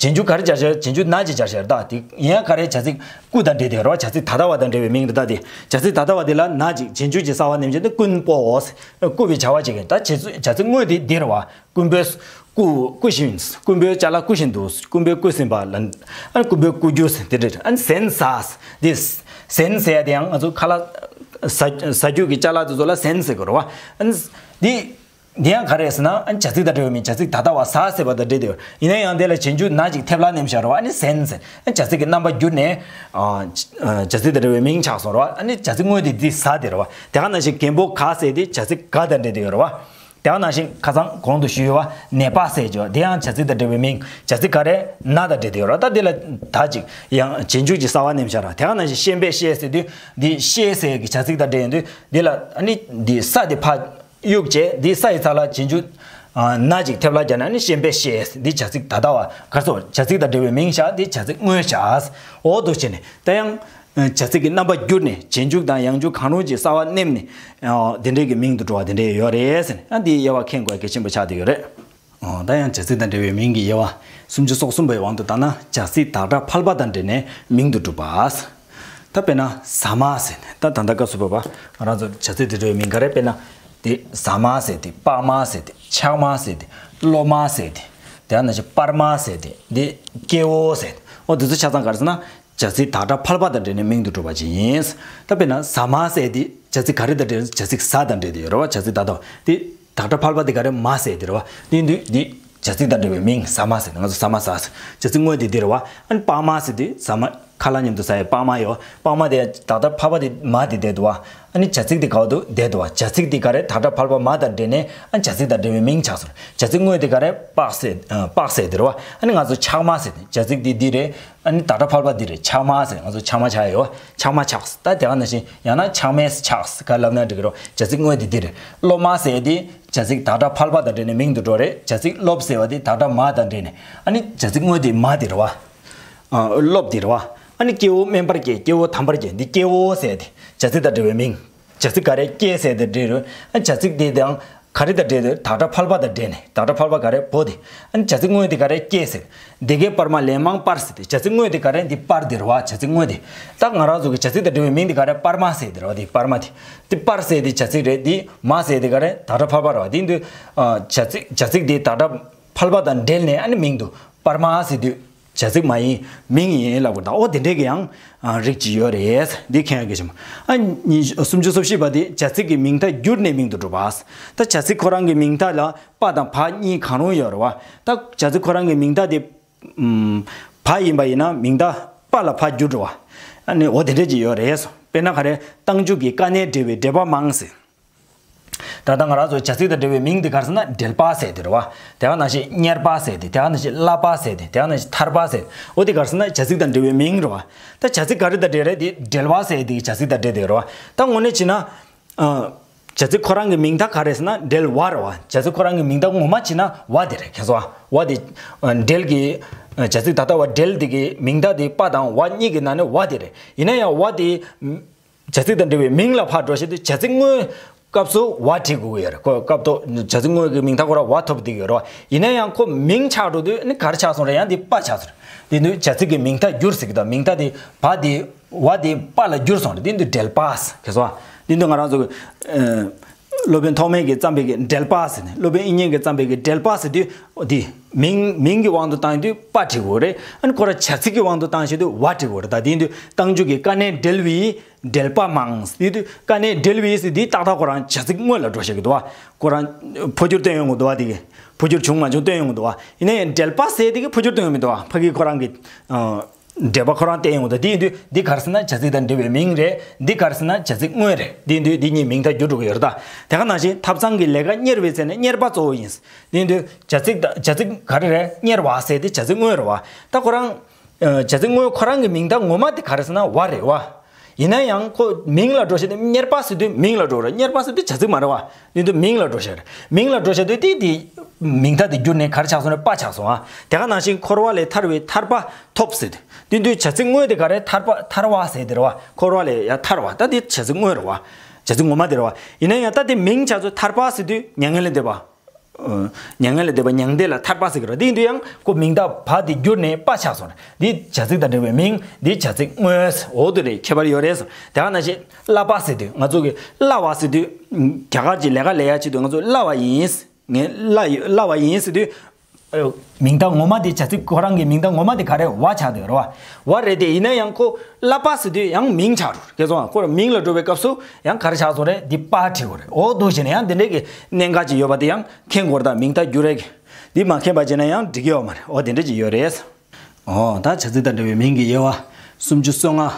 རྗེས་འཇུག་ག་རེ་སྦྱར་བྱས། རྗེས་འཇུག་ན་ཅིག་སྦྱར་བྱས་རེད། ད་དེ་ཡིན་ཡང་ག་རེ། བྱ་ཚིག་རྐུ་དང་འབྲེལ་དེ་རེད་བ། བྱ་ཚིག་ད་ལྟ་བ་དང་འབྲེལ་བའི་མིང་རེད། ད་དེ་བྱ་ཚིག་ད་ལྟ་བ་དེ་ལ་ན་ཅིག་རྗེས་འཇུག་ཅིག་གསར་པ་བསྣན་བྱས་ཏེ་རྐུན་པོ། རྐུ་བའི་བྱ་བ་བྱེད་མཁན། ད་བྱ་ཚིག་བྱ་ཚིག་དངོས་དེ་འདི་རེད་བ། རྐུན་པོས་རྐུ། རྐུ་བཞིན། རྐུན་པོས་ཅ་ལག་རྐུ་བཞིན་འདུག་རྐུན་པོས་རྐུ་ཟིན་པ་ལ། ཨ་ནི་རྐུན་པོས་རྐུ་རྒྱུ་ཟེར་དེ་འདྲ་རེད། ཨ་ནི་ཟན་ཟ། འདི་ཟན་ཟེར་ཡ་དེ་ཡང་ང་ཚོ་ཁ་ལག་ཟ། ཟ་རྒྱུ་གི་ཅ་ལག་དེ་ཚོ་ལ་ཟན་ཟེར་དགོས་རེད་བ། ཨ་ནི་འདི་འདི་ཡང་ག་རེ་ཟེར་ན། ཨ་ནི་བྱ་ཚིག་དང་འབྲེལ་བའི་མིང་། བྱ་ཚིག་ད་ལྟ་བ་ཟ་ཟེར་བ་དང་འབྲེལ་དེ། ཡིན་ན་ཡང་དེ་ལ་རྗེས་འཇུག་ན་ཅིག་ཐེབས་ལ་བསྣན་བཞག་རེད་བ། ཨ་ནི་ཟན་ཟེར། ཨ་ནི་བྱ་ཚིག་གི་རྣམ་པ་བསྒྱུར་ནས་ཨ་བྱ་ཚིག་དང་འབྲེལ་བའི་མིང་ཆགས་སོང་རེད་བ། ཨ་ནི་བྱ་ཚིག་དངོས་དེ་འདི་ཟ་དེ་རེད་བ། དེ་ག་ནང་བཞིན་རྒན་པོ་ག་ཟེར་དེ་བྱ་ཚིག་ག་དང་འབྲེལ་དེ་ཡོད་རེད་བ། དེ་ག་ནང་བཞིན་ཁ་སང་གོང་དུ་ཞུས་ཡོད་བ། ནད་པ་ཟེར་གྱི་བ། དེ་ཡང་བྱ་ཚིག་དང་འབྲེལ་བའི་མིང་། བྱ་ཚིག་ག་རེ། ན་དང་འབྲེལ་དེ་ཡོད་རེད་བ། ད་དེ་ལ་ད་ཅིག་ཡང་རྗེས་འཇུག་ཅིག་གསར་པ་བསྣན་བཞག་རེད། དེ་ག་ནང་བཞིན་ཤན་པས་བཤད་ཟེར་དུས་འདི་བཤད་ཟེར་གྱི་བྱ་ཚིག་དང་འབྲེལ་ཡོང་དུས་འདི་ལ་ཨ་ནི་འདི་ས་དེ་ཕར་གཡུག་བྱས། འདི་ས་ཡི་ཚ་ལ་རྗེས་འཇུག་ཨ་ན་ཅིག་ཐེབས་ལ་བརྒྱབ་ན་ཨ་ནི་ཤན་པས་བཤད། འདི་བྱ་ཚིག་ད་ལྟ་བ་ག་རེ་ཟེར། བྱ་ཚིག་དང་འབྲེལ་བའི་མིང་བཞག་འདི་བྱ་ཚིག་དངོས་བཞག་འོ་འདུག་བྱས་ནས་ད་ཡང་བྱ་ཚིག་གི་རྣམ་པ་བསྒྱུར་ནས་རྗེས་འཇུག་དང་ཡང་འཇུག་གང་རུང་ཅིག་གསར་པ་བསྣན་ནས་ཨ་དེ་འདྲའི་གི་མིང་དུ་འགྲོ་བ་དེ་འདྲའི་ཡོད་རེད་ཟེར་ནས། ཨ་འདིའི་དབྱེ་བ་མཁྱེན་དགོས་གལ་ཆེན་པོ་ཆགས་བསྡད་ཡོད་རེད། ཨོ། ད་ཡང་བྱ་ཚིག་དང་འབྲེལ་བའི་མིང་གི་དབྱེ་བ། སུམ་ཅུ་སོ་གསུམ་པའི་དབང་དུ་བཏང་ན། བྱ་ཚིག་བདག་སྒྲ་ཕལ་པ་དང་འབྲེལ་ནས་མིང་དུ་གྲུབ་པ། ད་དཔེར་ན་ཟ་མ་ཟེར་ནས། ད་ད་ལྟ་སྐབས་སུ་བབ་པ་ང་རང་ཚོ་བྱ་ཚིག་དང་འབྲེལ་བའི་མིང་ག་རེ། དཔེར་ན་དེ་ཟ་མ་ཟེར་དེ། སྤགས་མ་ཟེར་དེ། ཆག་མ་ཟེར་དེ། སློབ་མ་ཟེར་དེ། དེ་ནང་བཞིན་པར་མ་ཟེར་དེ། འདི་སྐྱེ་བོ་ཟེར་དེ། ཨོ་དེ་ཚོ་ཆ་ཚང་ག་རེ་ཟེར་ན། བྱ་ཚིག་བདག་སྒྲ་ཕལ་པ་དང་འབྲེལ་ནས་མིང་དུ་གྲུབ་པ་ཅིག་ཡིན། ད་དཔེར་ན་ཟ་མ་ཟེར་དེ་བྱ་ཚིག་ག་རེ་དང་འབྲེལ། བྱ་ཚིག་ཟ་དང་འབྲེལ་ཏེ་ཡོད་རེད་བ། བྱ་ཚིག་ད་ལྟ་དེ་བདག་སྒྲ་ཕལ་པ་དེ་ག་རེ། མ་ཟེར་དེ་རེད་བ། དེ་དུས་འདི་བྱ་ཚིག་དང་འབྲེལ་བའི་མིང་ཟ་མ་ཟེར་ཏེ། ང་ཚོ་ཟ་མ་ཟ་ཟེར། བྱ་ཚིག་དངོས་དེ་འདི་རེད་བ། ཨ་ནི་སྤགས་མ་ཟེར་དུས་ཟ་མ་ཁ་ལག་མཉམ་དུ་ཟ་ཡའི་སྤགས་མ་ཡོད། སྤགས་མ་དེ་བདག་སྒྲ་ཕལ་པ་དེ་མ་དེ་བསྡད་འདུག་བ། ཨ་ནི་བྱ་ཚིག་དེ་ག་བ་འདུག་བསྡད་འདུག་བ། བྱ་ཚིག་དེ་ག་རེ། བདག་སྒྲ་ཕལ་པ་མ་དང་འབྲེལ་ནས་ཨ་ནི་བྱ་ཚིག་དང་འབྲེལ་བའི་མིང་ཆགས་སོང་། བྱ་ཚིག་དངོས་དེ་ག་རེ། སྤགས་ཟེར། ཨ་སྤགས་ཟེར་དེ་རེད་བ། ཨ་ནི་ང་ཚོ་ཆག་མ་ཟེར་ཏེ། བྱ་ཚིག་དེ་འདི་རེད། ཨ་ནི་བདག་སྒྲ་ཕལ་པ་འདི་རེད། ཆག་མ་ཟེར། ང་ཚོ་ཆག་མ་ཆགས་ཡོད། ཆག་མ་ཆགས། ད་དེ་ག་ནང་བཞིན་ཡང་ན་ཆག་མས་ཆགས་ག་ལབ་ན་འགྲིག་གི་རེད། བྱ་ཚིག་དངོས་དེ་འདི་རེད། སློབ་མ་ཟེར་དེ་བྱ་ཚིག་བདག་སྒྲ་ཕལ་པ་དང་འབྲེལ་ནས་མིང་དུ་འགྲོ་རེད། བྱ་ཚིག་སློབ་ཟེར་བ་དེ་བདག་སྒྲ་མ་དང་འབྲེལ་ནས། ཨ་ནི་བྱ་ཚིག་དངོས་དེ་མ་དེ་རེད་བ། ཨ་སློབ་དེ་རེད་བ། ཨ་ནི་སྐྱེ་བོ་དམན་པར་སྐྱེས། སྐྱེ་བོ་དམ་པར་སྐྱེས། འདི་སྐྱེ་བོ་ཟེར་དེ་བྱ་ཚིག་དང་འབྲེལ་བའི་མིང་། བྱ་ཚིག་ག་རེ། སྐྱེས་ཟེར་དེ་འབྲེལ་རེད། ཨ་བྱ་ཚིག་དེ་དང་ག་རེ་དང་འབྲེལ་ཏེ། བདག་སྒྲ་ཕལ་པ་དང་འབྲེལ་ནས། བདག་སྒྲ་ཕལ་པ་ག་རེ། བོ་དེ། ཨ་ནི་བྱ་ཚིག་དངོས་དེ་ག་རེ། སྐྱེས་ཟེར། དེ་གའི་པར་མ་ལན་མང་སྤར་ཟེར་ཏེ། བྱ་ཚིག་དངོས་དེ་ག་རེ། འདི་པར་དེ་རེད་བ། བྱ་ཚིག་དངོས་དེ། ད་ང་རང་ཚོ་གི་བྱ་ཚིག་དང་འབྲེལ་བའི་མིང་དེ་ག་རེ། པར་མ་ཟེར་དེ་རེད་བ། དེ་པར་མ་དེ། དེ་པར་ཟེར་དེ་བྱ་ཚིག་རེད། དེ་མ་ཟེར་དེ་ག་རེ། བདག་སྒྲ་ཕལ་པ་རེད་བ། དེ་དུས་ཨ་བྱ་ཚིག་བྱ་ཚིག་དེ་བདག་སྒྲ་ཕལ་པ་དང་འབྲེལ་ནས་ཨ་ནི་མིང་དུ་པར་མ་ཟེར་དུས། བྱ་ཚིག་མ་ཡིན་མིང་ཡིན་ལབ་དགོས་ད། ཨོ་དེ་འདྲས་ཀྱི་ཡང་རིགས་ཅིག་ཡོད་རེད། འདི་མཁྱེན་ཡ་གལ་ཆེན་པོ། ཨ་ཉི་སུམ་ཅུ་སོ་བཞི་པ་དེ་བྱ་ཚིག་གི་མིང་མཐའ་བསྒྱུར་ནས་མིང་དུ་གྲུབ་པ། ད་བྱ་ཚིག་ཁོ་རང་གི་མིང་མཐའ་ལ་པ་དང་བ་གཉིས་གང་རུང་ཡོད་རེད་བ། ད་བྱ་ཚིག་ཁོ་རང་གི་མིང་མཐའ་དེ་ཨམ། བ་ཡིན་པ་ཡིན་ན་མིང་མཐའ་པ་ལ་བ་བསྒྱུར་འགྲོ་བ། ཨ་ནི་འོ་དེ་འདྲས་ཅིག་ཡོད་རེད་སོ། དཔེར་ན་ག་རེ། རྟགས་འཇུག་གི་དཀའ་གནད་འབྲེལ་བའི་འགྲེལ་པ་མང་ཟེར། ད་ལྟ་ང་རང་ཚོ་བྱ་ཚིག་དང་འབྲེལ་བའི་མིང་འདི་ག་རེ་ཟེར་ན་འགྲེལ་པ་ཟེར་དེ་རེད་བ། དེ་ག་ནང་བཞིན་གཉེར་པ་ཟེར་དེ། དེ་ག་ནང་བཞིན་བསླབ་པ་ཟེར་དེ། དེ་ག་ནང་བཞིན་ཐར་པ་ཟེར། འོ་དེ་ག་རེ་ཟེར་ན་བྱ་ཚིག་དང་འབྲེལ་བའི་མིང་རེད་བ། ད་བྱ་ཚིག་ག་རེ་དང་འབྲེལ་རེད། དེ་འགྲེལ་པ་ཟེར་དེ་བྱ་ཚིག་དང་འབྲེལ་དེ་རེད་བ། ད་དངོས་གནས་བྱས་ན། ཨ། བྱ་ཚིག་ཁོ་རང་གི་མིང་མཐའ་ག་རེ་ཟེར་ན་འགྲེལ་པ་རེད་བ། བྱ་ཚིག་ཁོ་རང་གི་མིང་མཐའ་ངོ་མ་བྱས་ན་པ་དེ་རེད། མཁྱེན་སོང་ཨ། པ་དེ། ཨ། འགྲེལ་གྱི། ཨ། བྱ་ཚིག་ད་ལྟ་བ་འགྲེལ་དེ་གི་མིང་མཐའ་དེ་པ་དང་པ་གཉིས་ཀྱི་ནང་ནས་པ་དེ་རེད། ཡིན་ན་ཡང་པ་དེ། བྱ་ཚིག་དང་འབྲེལ་བའི་མིང་ལ་ཕར་འགྲོ་བྱེད་དུས་བྱ་ཚིག་དངོས་སྐབས་སུ་པ་བྲིས་དགོས་ཀྱི་ཡོད་རེད། ཁོ་སྐབས་ཐོག་བྱ་ཚིག་དངོས་ཀྱི་མིང་མཐའ་ཁོ་རང་པ་ཐོབ་བསྡད་ཀྱི་ཡོད་རེད་བ། ཡིན་ན་ཡང་ཁོ་མིང་ཆགས་འགྲོ་དུས་ནི་ག་རེ་ཆགས་སོང་རེད། ཡང་འདི་པ་ཆགས་སོང་རེད། དེ་དུས་བྱ་ཚིག་གི་མིང་མཐའ་བསྒྱུར་ཟེར་གྱི་འདུག་མིང་མཐའ་དེ་པ་དེ་པ་དེ་པ་ལ་བསྒྱུར་སོང་རེད། དེ་དུས་འགྲེལ་པ་ཟེར། མཁྱེན་སོང་ཨ། དེ་དུས་ང་རང་ཚོ་གི་ཨ། སློབ་དཔོན་ཐོགས་མེད་ཀྱིས་བརྩམས་པའི་གི་འགྲེལ་པ་ཟེར་ནས། སློབ་དཔོན་དབྱིག་གཉེན་གྱིས་བརྩམས་པའི་གི་འགྲེལ་པ་ཟེར་དུས་འོ་དེ་མིང་མིང་གི་དབང་དུ་བཏང་དུས་པ་བྲིས་དགོས་རེད། ཨ་ནི་ཁོ་རང་བྱ་ཚིག་གི་དབང་དུ་བཏང་བྱེད་དུས་པ་བྲིས་དགོས་རེད། ད་དེ་དུས་རྟགས་འཇུག་གི་དཀའ་གནད་འབྲེལ་བའི་འགྲེལ་པ་མང་། དེ་དུས་དཀའ་གནད་འབྲེལ་བའི་ཟེར་དེ་ཏག་ཏག་ཁོ་རང་བྱ་ཚིག་དངོས་ལ་འགྲོ་བཞག་གི་འདུག་བ། ཁོ་རང་འཕོ་འགྱུར་བཏོན་ཡོང་གི་འདུག་བ། དེ་གི་འཕོ་འགྱུར་བྱུང་མ་བྱུང་བཏོན་ཡོང་གི་འདུག་བ། ཡིན་ན་ཡང་འགྲེལ་པ་ཟེར་དེ་གི་འཕོ་འགྱུར་བཏོན་ཡོང་མི་འདུག་བ། ཕ་གི་ཁོ་རང་གི་ཨ། འགྲེལ་པ་ཁོ་རང་བསྟན་ཡོང་གི་འདུག་དེ་ཡིན་དུས་འདི་ག་རེ་ཟེར་ན་བྱ་ཚིག་དང་འབྲེལ་བའི་མིང་རེད། འདི་ག་རེ་ཟེར་ན་བྱ་ཚིག་དངོས་རེད། དེ་ཡིན་དུས་འདི་གཉིས་མིང་མཐའ་བསྒྱུར་འགྲོ་གི་ཡོད་རེད་ད། དེ་ག་ནང་བཞིན་ཐབ་ཚང་གི་ལས་ཀ་གཉེར་བའི་ཚེ་ནི་གཉེར་པ་གཙོ་བོ་ཡིན། དེ་ཡིན་དུས་བྱ་ཚིག་ད་བྱ་ཚིག་ག་རེ་རེད། གཉེར་པ་ཟེར་དེ་བྱ་ཚིག་དངོས་རེད་བ། ད་ཁོ་རང་། ཨ། བྱ་ཚིག་དངོས་ཁོ་རང་གི་མིང་མཐའ་ངོ་མ་དེ་ག་རེ་ཟེར་ན་པ་རེད་བ། ཡིན་ན་ཡང་ཁོ་མིང་ལ་འགྲོ་བྱེད་དུས་གཉེར་པ་ཟེར་དུས་མིང་ལ་འགྲོ་རེད། གཉེར་པ་ཟེར་དུས་བྱ་ཚིག་མ་རེད་བ། དེ་དུས་མིང་ལ་འགྲོ་བྱེད་རེད། མིང་ལ་འགྲོ་བྱེད་དུས་དེ་དེ་མིང་མཐའ་དེ་བསྒྱུར་ནས་ག་རེ་ཆགས་སོང་རེད། པ་ཆགས་སོང་ཨ། དེ་ག་ནང་བཞིན་འཁོར་བ་ལས་ཐར་བའི་ཐར་པ་ཐོབ་ཟེར་དུས། དེ་དུས་བྱ་ཚིག་དངོས་དེ་ག་རེ། ཐར་པ་ཐར་བ་ཟེར་དེ་རེད་བ། འཁོར་བ་ལས་ཡང་ཐར་བ། ད་དེ་བྱ་ཚིག་དངོས་རེད་བ། བྱ་ཚིག་ངོ་མ་དེ་རེད་བ། ཡིན་ན་ཡང་ད་དེ་མིང་ཆགས་ཚུལ་ཐར་པ་ཟེར་དུས་མྱ་ངན་ལས་འདས་པ། ཨ། མྱ་ངན་ལས་འདས་པ་མྱང་འདས་ལ་ཐར་པ་ཟེར་གི་རེད། དེ་ཡིན་དུས་ཡང་ཁོ་མིང་མཐའ་པ་དེ་བསྒྱུར་ནས་པ་ཆགས་སོང་རེད། འདི་བྱ་ཚིག་དང་འབྲེལ་བའི་མིང་། འདི་བྱ་ཚིག་དངོས། འོ་དེ་རེད། ཁྱད་པར་ཡོད་རེད་ཟེར། དེ་ག་ནང་བཞིན་བསླབ་པ་ཟེར་དུས་ང་ཚོ་གི་བསླབ་པ་ཟེར་དུས་རྒྱ་གར་གྱི་ལས་ཀ་ལས་ཡ་ཆེད་དུ་ང་ཚོ་བསླབ་པ་ཡིན། ངས་བསླབ་ཡོད། བསླབ་པ་ཡིན་ཟེར་དུས། ཨ། མིང་མཐའ་ངོ་མ་དེ་བྱ་ཚིག་ཁོ་རང་གི་མིང་མཐའ་ངོ་མ་དེ་ག་རེ། པ་ཆགས་དེ་རེད་བ། པ་རེད་དེ། ཡིན་ན་ཡང་ཁོ་བསླབ་པ་ཟེར་དུས་ཡང་མིང་ཆགས་འགྲོ་རེད། ཁྱེད་ཚོ་ཁོ་མིང་ལ་འགྲོ་བའི་སྐབས་སུ་ཡང་ག་རེ་ཆགས་སོང་རེད། འདི་པ་བྲིས་དགོས་རེད། འོ་འདུག་བྱས་ནས་ཡང་འདི་འདྲའི་གི་གནད་འགག་ཅིག་ཡོད་པ་དེ་ཡང་མཁྱེན་དགོས་རེད། ད་མིང་མཐའ་བསྒྱུར་རེད། འདི་མ་མཁྱེན་པ་བྱས་ན་ཡང་འགྲིག་གི་ཡོད་མ་རེད། འོ་དེ་འདྲ་ཅིག་ཡོད་རེད། འོ་ད་བྱ་ཚིག་དང་འབྲེལ་བའི་མིང་གི་དབྱེ་བ་སུམ་ཅུ་སོ་ལྔ་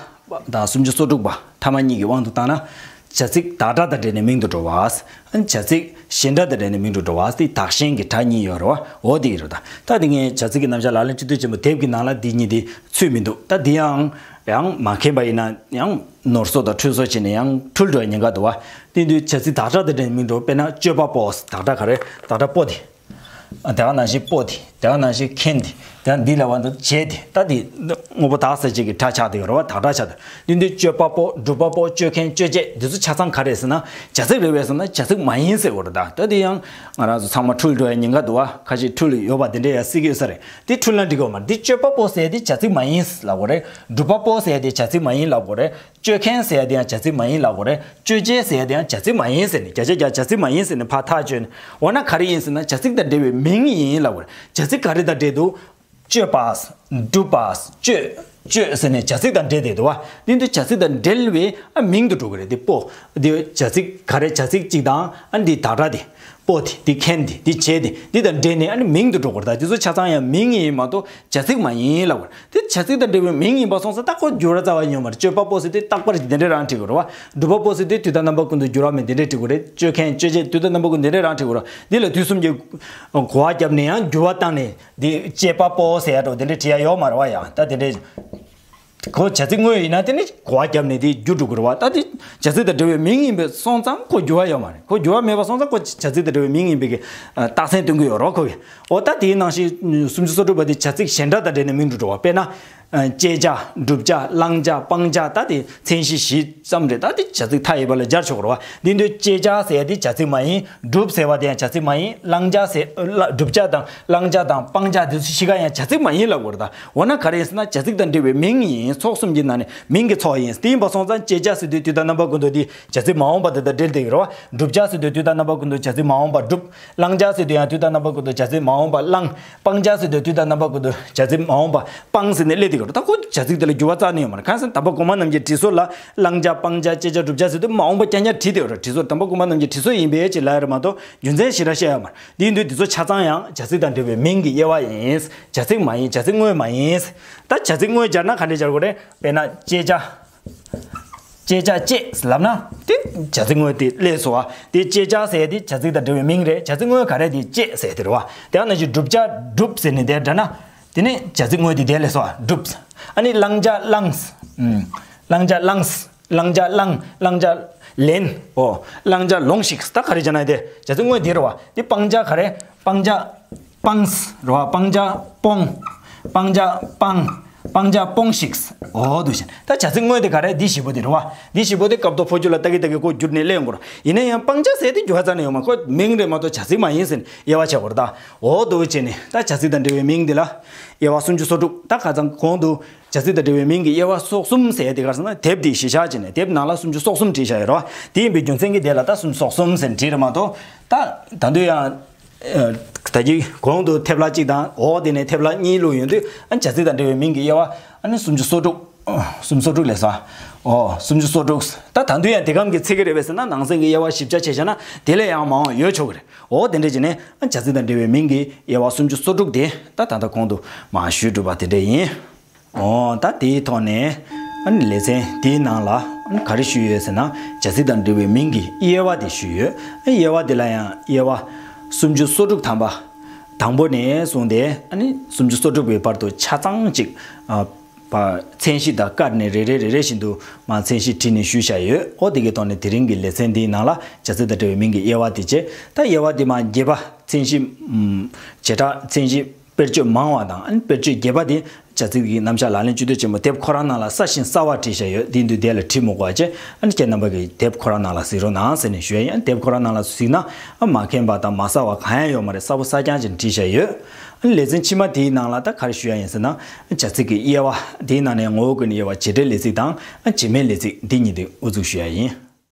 དང་སུམ་ཅུ་སོ་དྲུག་པ་ཐ་མ་གཉིས་ཀྱི་དབང་དུ་བཏང་ན། བྱ་ཚིག་བདག་སྒྲ་དང་འབྲེལ་ནས་མིང་དུ་འགྲོ་བ། བྱ་ཚིག་གཞན་སྒྲ་དང་འབྲེལ་ནས་མིང་དུ་འགྲོ་བ། དེ་བདག་གཞན་གྱི་སྒྲ་གཉིས་ཡོད་རེད་བ། འོ་དེ་ཡིན་རེད་ད། ད་དེ་ངས་བྱ་ཚིག་གི་རྣམ་གཞག་ལག་ལེན་སྤྱི་འཐུས་ཆེན་པོ་དེབ་ཀྱི་ནང་ལ་འདི་གཉིས་དེ་ཚུད་མི་འདུག་ད་འདི་ཡང་ཡང་མ་མཁྱེན་པ་ཡིན་ན་ཡང་ནོར་སོ་དང་འཁྲུལ་སོ་བྱས་ནས་ཡང་འཁྲུལ་འགྲོ་བའི་ཉེན་ཁ་འདུག་བ། དེ་དུས་བྱ་ཚིག་བདག་སྒྲ་དང་འབྲེལ་ནས་མིང་འགྲོ། དཔེར་ན་སྤྱོད་པ་པོ། བདག་སྒྲ་ག་རེ། བདག་སྒྲ་པོ་དེ། དེ་ག་ནང་བཞིན་པོ་དེ། དེ་ག་ནང་བཞིན་མཁན་དེ། དེ་ག་འདི་ལ་བ་འདི་བྱས་དེ། ད་དེ་དངོས་པོ་བདག་ཟེར་བྱེད་ཀྱི་སྒྲ་ཆགས་དེ་རེད་བ། བདག་སྒྲ་ཆགས་དེ། འདི་འདི་སྤྱོད་པ་པོ། སྒྲུབ་པ་པོ། སྤྱོད་མཁན། སྤྱོད་བྱེད། འདི་ཚོ་ཆ་ཚང་ག་རེ་ཟེར་ན་བྱ་ཚིག་རེད་པས་ཟེར་ན་བྱ་ཚིག་མ་ཡིན་ཟེར་དགོས་རེད་ད། ད་དེ་ཡང་ང་རང་ཚོ་ཚང་མ་འཁྲུལ་འགྲོ་ཡ་ཉེན་ཁ་འདུག་བ། ཁ་ཤས་འཁྲུལ་ཡོད་པ་དེ་འདྲ་ཡ་སྲིད་ཀྱི་ཡོད་ས་རེད། དེ་འཁྲུལ་ན་འགྲིག་གི་ཡོད་མ་རེད། དེ་སྤྱོད་པ་པོ་ཟེར་དེ་བྱ་ཚིག་མ་ཡིན་ལབ་དགོས་རེད། སྒྲུབ་པ་པོ་ཟེར་དེ་བྱ་ཚིག་མ་ཡིན་ལབ་དགོས་རེད། སྤྱོད་མཁན་ཟེར་ཡ་དེ་ཡང་བྱ་ཚིག་མ་ཡིན་ལབ་དགོས་རེད། སྤྱོད་བྱེད་ཟེར་ཡ་དེ་ཡང་བྱ་ཚིག་མ་ཡིན་ཟེར་ནས་བརྒྱ་ཆ་བརྒྱ་བྱ་ཚིག་མ་ཡིན་ཟེར་ནས་ཕར་ཐག་གཅོད་ནས། འོ་ན་ག་རེ་ཡིན་ཟེར་ན་བྱ་ཚིག་དང་འབྲེལ་བའི་མིང་ཡིན་ལབ་དགོས་རེད། བྱ་ཚིག་ག་རེ་དང་འབྲེལ་འདུག་སྤྱོད་པ། སྒྲུབ་པ། སྤྱོད། སྤྱོད་ཟེར་ནས་བྱ་ཚིག་དང་འབྲེལ་བསྡད་འདུག་བ། འདི་འདི་བྱ་ཚིག་དང་འབྲེལ་བའི་ཨ་མིང་དུ་འགྲོ་གི་རེད། འདི་པོ། འདི་བྱ་ཚིག་ག་རེ། བྱ་ཚིག་གཅིག་དང་ཨ་འདི་བདག་སྒྲ་དེ། པོ་དེ། འདི་མཁན་དེ། འདི་བྱས་དེ། འདི་དང་འབྲེལ་ནས་ཨ་ནི་མིང་དུ་འགྲོ་དགོས་རེད། ད་འདི་ཚོ་ཆ་ཚང་ཡང་མིང་ཡིན་མ་གཏོགས་བྱ་ཚིག་མ་ཡིན་ལབ་དགོས་རེད། དེ་བྱ་ཚིག་དང་འབྲེལ་བའི་མིང་ཡིན་པ་སོང་ཙང་ད་ཁོ་འགྱུར་བ་རྩ་བ་ཡོད་མ་རེད། སྤྱོད་པ་པོ་ཟེར་དུས་རྟག་པར་གྱི་དེ་འདྲས་རང་བྲིས་དགོས་རེད་བ། སྒྲུབ་པ་པོ་ཟེར་དུས་དུས་དང་རྣམ་པ་ཀུན་ཏུ་འགྱུར་བ་མེད་དེ་འདྲས་བྲིས་དགོས་རེད། སྤྱོད་མཁན། སྤྱོད་བྱེད་དུས་དང་རྣམ་པ་ཀུན་དེ་འདྲས་རང་བྲིས་དགོས་རེད། འདི་ལ་དུས་གསུམ་གྱི་གོ་བ་བརྒྱབ་ནས་ཡང་འགྱུར་བ་བཏང་ནས་འདི་བྱེད་པ་པོ་ཟེར་ཡ་འགྲོ་དེ་འདྲས་བྲིས་ཡ་ཡོད་མ་རེད་བ། ཡང་ད་དེ་འདྲས་ཁོ་བྱ་ཚིག་དངོས་ཡིན་ན་དེ་ནི་གོ་བ་བརྒྱབ་ནས་དེ་འགྱུར་འགྲོ་གི་རེད་བ། ད་དེ་བྱ་ཚིག་དང་འབྲེལ་བའི་མིང་ཡིན་པས་སོང་ཙང་ཁོ་འགྱུར་བ་ཡོད་མ་རེད། ཁོ་འགྱུར་བ་མེད་པ་སོང་ཙང་ཁོ་བྱ་ཚིག་དང་འབྲེལ་བའི་མིང་ཡིན་པའི་གི་རྟགས་མཚན་སྟོན་གི་ཡོད་རེད་ཁོ་གི། འོ་ད་དེའི་ནང་བཞིན་སུམ་ཅུ་སོ་དྲུག་པ་དེ་བྱ་ཚིག་གཞན་སྒྲ་དང་འབྲེལ་ནས་མིང་དུ་འགྲོ་བ། དཔེར་ན། བཅད་བྱ། བསྒྲུབ་བྱ། བླང་བྱ། སྤང་བྱ། ད་དེ་མཚན་གཞི་བཞི་ཙམ་རེད། ད་དེ་བྱ་ཚིག་མཐའ་ཡས་པ་ལ་སྦྱར་ཆོག་གི་རེད་བ། འདི་འདོད་བཅད་བྱ་ཟེར་ཡ་དེ་བྱ་ཚིག་མ་ཡིན། བསྒྲུབ་ཟེར་བ་དེ་ཡང་བྱ་ཚིག་མ་ཡིན། བླང་བྱ་ཟེར་ལ་བསྒྲུབ་བྱ་དང་བླང་བྱ་དང་སྤང་བྱ་དེ་ཚོ་གཤིས་ཀ་ཡང་བྱ་ཚིག་མ་ཡིན་ལབ་དགོས་རེད། ད་འོ་ན་ག་རེ་ཡིན་ཟེར་ན་བྱ་ཚིག་དང་འབྲེལ་བའི་མིང་ཡིན། ཚོགས་གསུམ་གྱི་ནང་ནས་མིང་གི་ཚོགས་ཡིན། དེ་ཡིན་པ་སོང་ཙང་བཅད་བྱ་ཟེར་དུས་དུས་དང་རྣམ་པ་ཀུན་ཏུ་དེ་བྱ་ཚིག་མ་འོངས་པ་དེ་དང་འབྲེལ་བསྡད་ཡོད་རེད་བ། བསྒྲུབ་བྱ་ཟེར་དུས་དུས་དང་རྣམ་པ་ཀུན་ཏུ་བྱ་ཚིག་མ་འོངས་པ་བསྒྲུབ། བླང་བྱ་ཟེར་དུས་ཡང་དུས་དང་རྣམ་པ་ཀུན་ཏུ་བྱ་ཚིག་མ་འོངས་པ་བླང་། སྤང་བྱ་ཟེར་དུས་དུས་དང་རྣམ་པ་ཀུན་ཏུ་བྱ་ཚིག་མ་འོངས་པ་སྤང་ཟེར་ནས་སླེབས་བསྡད་ཀྱི་རེད། ད་ཁོ་བྱ་ཚིག་དེ་ལ་འགྱུར་བ་རྩ་ནས་ཡོད་མ་རེད། གང་ཟེར་ན་དམ་པ་གོང་མ་རྣམས་ཀྱི་དྲི་ཟོར་ལ་བླང་བྱ་སྤང་བྱ་བཅད་བྱ་བསྒྲུབ་བྱ་ཟེར་དུས་མ་འོངས་པ་རྐྱང་རྐྱང་བྲིས་བསྡད་ཡོད་རེད། དྲི་ཟོར་དམ་པ་གོང་མ་རྣམས་ཀྱི་དྲི་ཟོར་ཡིན་པའི་ཕྱིར་ལབ་ཡོད་རེད་མ་གཏོགས་རྒྱུ་མཚན་ཞེ་དྲག་བཤད་ཡོད་མ་རེད། དེ་ཡིན་དུས་འདི་ཚོ་ཆ་ཚང་ཡང་བྱ་ཚིག་དང་འབྲེལ་བའི་མིང་གི་དབྱེ་བ་ཡིན། བྱ་ཚིག་མ་ཡིན། བྱ་ཚིག་དངོས་མ་ཡིན། ད་བྱ་ཚིག་དངོས་སྦྱར་ན་ག་འདྲས་སྦྱར་དགོས་རེད། དཔེར་ན་བཅད་བྱ། བཅད་བྱ་བཅད་ལབ་ན་དེ་བྱ་ཚིག་དངོས་དེ་སླེབས་སོང་བ། དེ་བཅད་བྱ་ཟེར་དེ་བྱ་ཚིག་དང་འབྲེལ་བའི་མིང་རེད། བྱ་ཚིག་དངོས་ག་རེ་དེ་བཅད་ཟེར་དེ་རེད་བ། དེ་ཡང་ན་ཅིག་བསྒྲུབ་བྱ་བསྒྲུབ་ཟེར་ནས་དེ་འདྲ་ན་དེ་ནི་བྱ་ཚིག་དངོས་དེ་དེ་སླེབས་སོང་བ། བསྒྲུབ། ཨ་ནི་བླང་བྱ་བླངས། ཨུམ། བླང་བྱ་བླངས། བླང་བྱ་བླངས། བླང་བྱ་ལེན། ཨོ། བླང་བྱ་ལོངས་ཤིག་ད་ག་རེ་བྱས་ན་དེ་བྱ་ཚིག་དངོས་དེ་རེད་བ། དེ་སྤང་བྱ་ག་རེ། སྤང་བྱ་སྤངས་རེད་བ། སྤང་བྱ་སྤོང་། སྤང་བྱ་སྤངས། སྤང་བྱ་སྤོངས་ཤིག་འོ་འདུག་བཞིན་ད་བྱ་ཚིག་དངོས་དེ་ག་རེ། འདི་བཞི་པོ་དེ་རེད་བ། འདི་བཞི་པོ་དེ་སྐབས་ཐོག་འཕོ་འགྱུར་ལ་ལྟ་གི་ལྟ་གི་ཁོ་འགྱུར་ནས་སླེབས་ཡོང་གི་རེད། ཡིན་ན་ཡང་སྤང་བྱ་ཟེར་དེ་འགྱུར་བ་རྩ་ནས་ཡོད་མ་རེད། ཁོ་མིང་རེད་མ་གཏོགས་བྱ་ཚིག་མ་ཡིན་ཟེར་ནས་དབྱེ་བ་ཕྱེ་དགོས་རེད། ད་འོ་འདུག་བྱས་ནས་ད་བྱ་ཚིག་དང་འབྲེལ་བའི་མིང་འདི་ལ་དབྱེ་བ་སུམ་ཅུ་སོ་དྲུག་ད་ཁ་སང་གོང་དུ་བྱ་ཚིག་དང་འབྲེལ་བའི་མིང་གི་དབྱེ་བ་སོ་གསུམ་ཟེར་དེ་ག་རེ་ཟེར་ན་དེབ་འདི་གཞི་བཞག་བྱས་ནས་དེབ་ནང་ལ་སུམ་ཅུ་སོ་གསུམ་བྲིས་བཞག་ཡོད་རེད་བ། དེ་ཡིན་པའི་རྒྱུ་མཚན་གྱིས་དེ་ལ་ད་སུམ་ཅུ་སོ་གསུམ་ཟེར་ནས་བྲིས་རེད་མ་གཏོགས་ད་ད་དུང་ཡང་ད་གིན་གོང་དུ་ཐེབས་ལྷ་གཅིག་དང་འོག་དེ་ནས་ཐེབས་ལྷ་གཉིས་བླུགས་ཡོང་དུས་ཨ་བྱ་ཚིག་དང་འབྲེལ་བའི་མིང་གི་དབྱེ་བ་ཨ་ནི་སུམ་ཅུ་སོ་དྲུག་སུམ་ཅུ་སོ་དྲུག་ལས་སོ། ཨོ་སུམ་ཅུ་སོ་དྲུག་ད་ད་དུང་ཡང་དེ་གམ་གྱི་ཚིག་གི་རེད་པས་ཟེར་ན་ནང་གསེས་ཀྱི་དབྱེ་བ་ཞིབ་ཆ་བྱས་བཞག་ན་དེ་ལས་ཡང་མང་བ་ཡོད་ཆོག་གི་རེད། ཨོ་དེ་འདྲ་བྱས་ནས་ཨ་བྱ་ཚིག་དང་འབྲེལ་བའི་མིང་གི་དབྱེ་བ་སུམ་ཅུ་སོ་དྲུག་དེ་ད་ད་ལྟ་གོང་དུ་མར་ཞུས་གྲུབ་པ་དེ་འདྲ་ཡིན། ཨོ་ད་དེའི་ཐོག་ནས་ཨ་ནི་ལེ་ཚན་དེའི་ནང་ལ་ཨ་ནི་ག་རེ་ཞུས་ཡོད་ཟེར་ན་བྱ་ཚིག་དང་འབྲེལ་བའི་མིང་གི་དབྱེ་བ་དེ་ཞུས་ཡོད། ཨ་དབྱེ་བ་དེ་ལ་ཡང་དབྱེ་བ་སུམ་ཅུ་སོ་དྲུག་ཐམ་པ་དང་པོ་ནས་བཟུང་སྟེ་ཨ་ནི་སུམ་ཅུ་སོ་དྲུག་པའི་བར་དུ་ཆ་ཚང་ཅིག་ཨ་པ་མཚན་གཞི་དང་བཀར་ནས་རེ་རེ་རེ་རེ་བཞིན་དུ་མ་མཚན་གཞི་བྲིས་ནས་ཞུས་བཞག་ཡོད། ཨོ་དེ་གའི་ཐོག་ནས་དེ་རིང་གི་ལེ་ཚན་འདིའི་ནང་ལ་བྱ་ཚིག་དང་འབྲེལ་བའི་མིང་གི་དབྱེ་བ་དེ་བྱས། ད་དབྱེ་བ་དེ་མ་བརྒྱད་པ་མཚན་གཞི་ཨམ་བྱེ་བྲག་མཚན་གཞི་དཔེར་བརྗོད་མང་བ་དང་ཨ་ནི་དཔེར་བརྗོད་རྒྱས་པ་དེ་བྱ་ཚིག་གི་རྣམ་གཞག་ལག་ལེན་བཅུད་བསྡུས་ཆེན་མོ་དེབ་ཁོ་རང་ནང་ལ་གསལ་ཞིང་གསལ་བར་བྲིས་བཞག་ཡོད། དེ་དུས་དེ་ལ་བྲིས་མི་དགོས་པ་བྱས། ཨ་ནི་ཁྱེད་རྣམ་པ་གིས་དེབ་ཁོ་རང་ནང་ལ་གཟིགས་རོགས་གནང་ཟེར་ནས་ཞུ་ཡ་ཡིན། དེབ་ཁོ་རང་ནང་ལ་གཟིགས་ན་ཨ་མ་མཁྱེན་པ་དང་མ་གསལ་བ་གང་ཡང་ཡོད་མ་རེད། གསལ་པོ་གསལ་རྐྱང་ཅིག་བྲིས་བཞག་ཡོད། ཨ་ནི་ལེ་ཚན་ཕྱི་མ་དེའི་ནང་ལ་ད་ག་རེ་ཞུ་ཡ་ཡིན་ཟེར་ན་བྱ་ཚིག་གི་དབྱེ་བ་དེའི་ནང་ནས་ངོ་བོ་ཀུན་ནས་དབྱེ་བ་བྱེད་འབྲེལ་ལས་ཚིག་དང་ཨ་བྱེད་མེད་ལས་ཚིག་འདི་གཉིས་དེ་དབུ་འཛུགས་ཞུ་ཡ་ཡིན།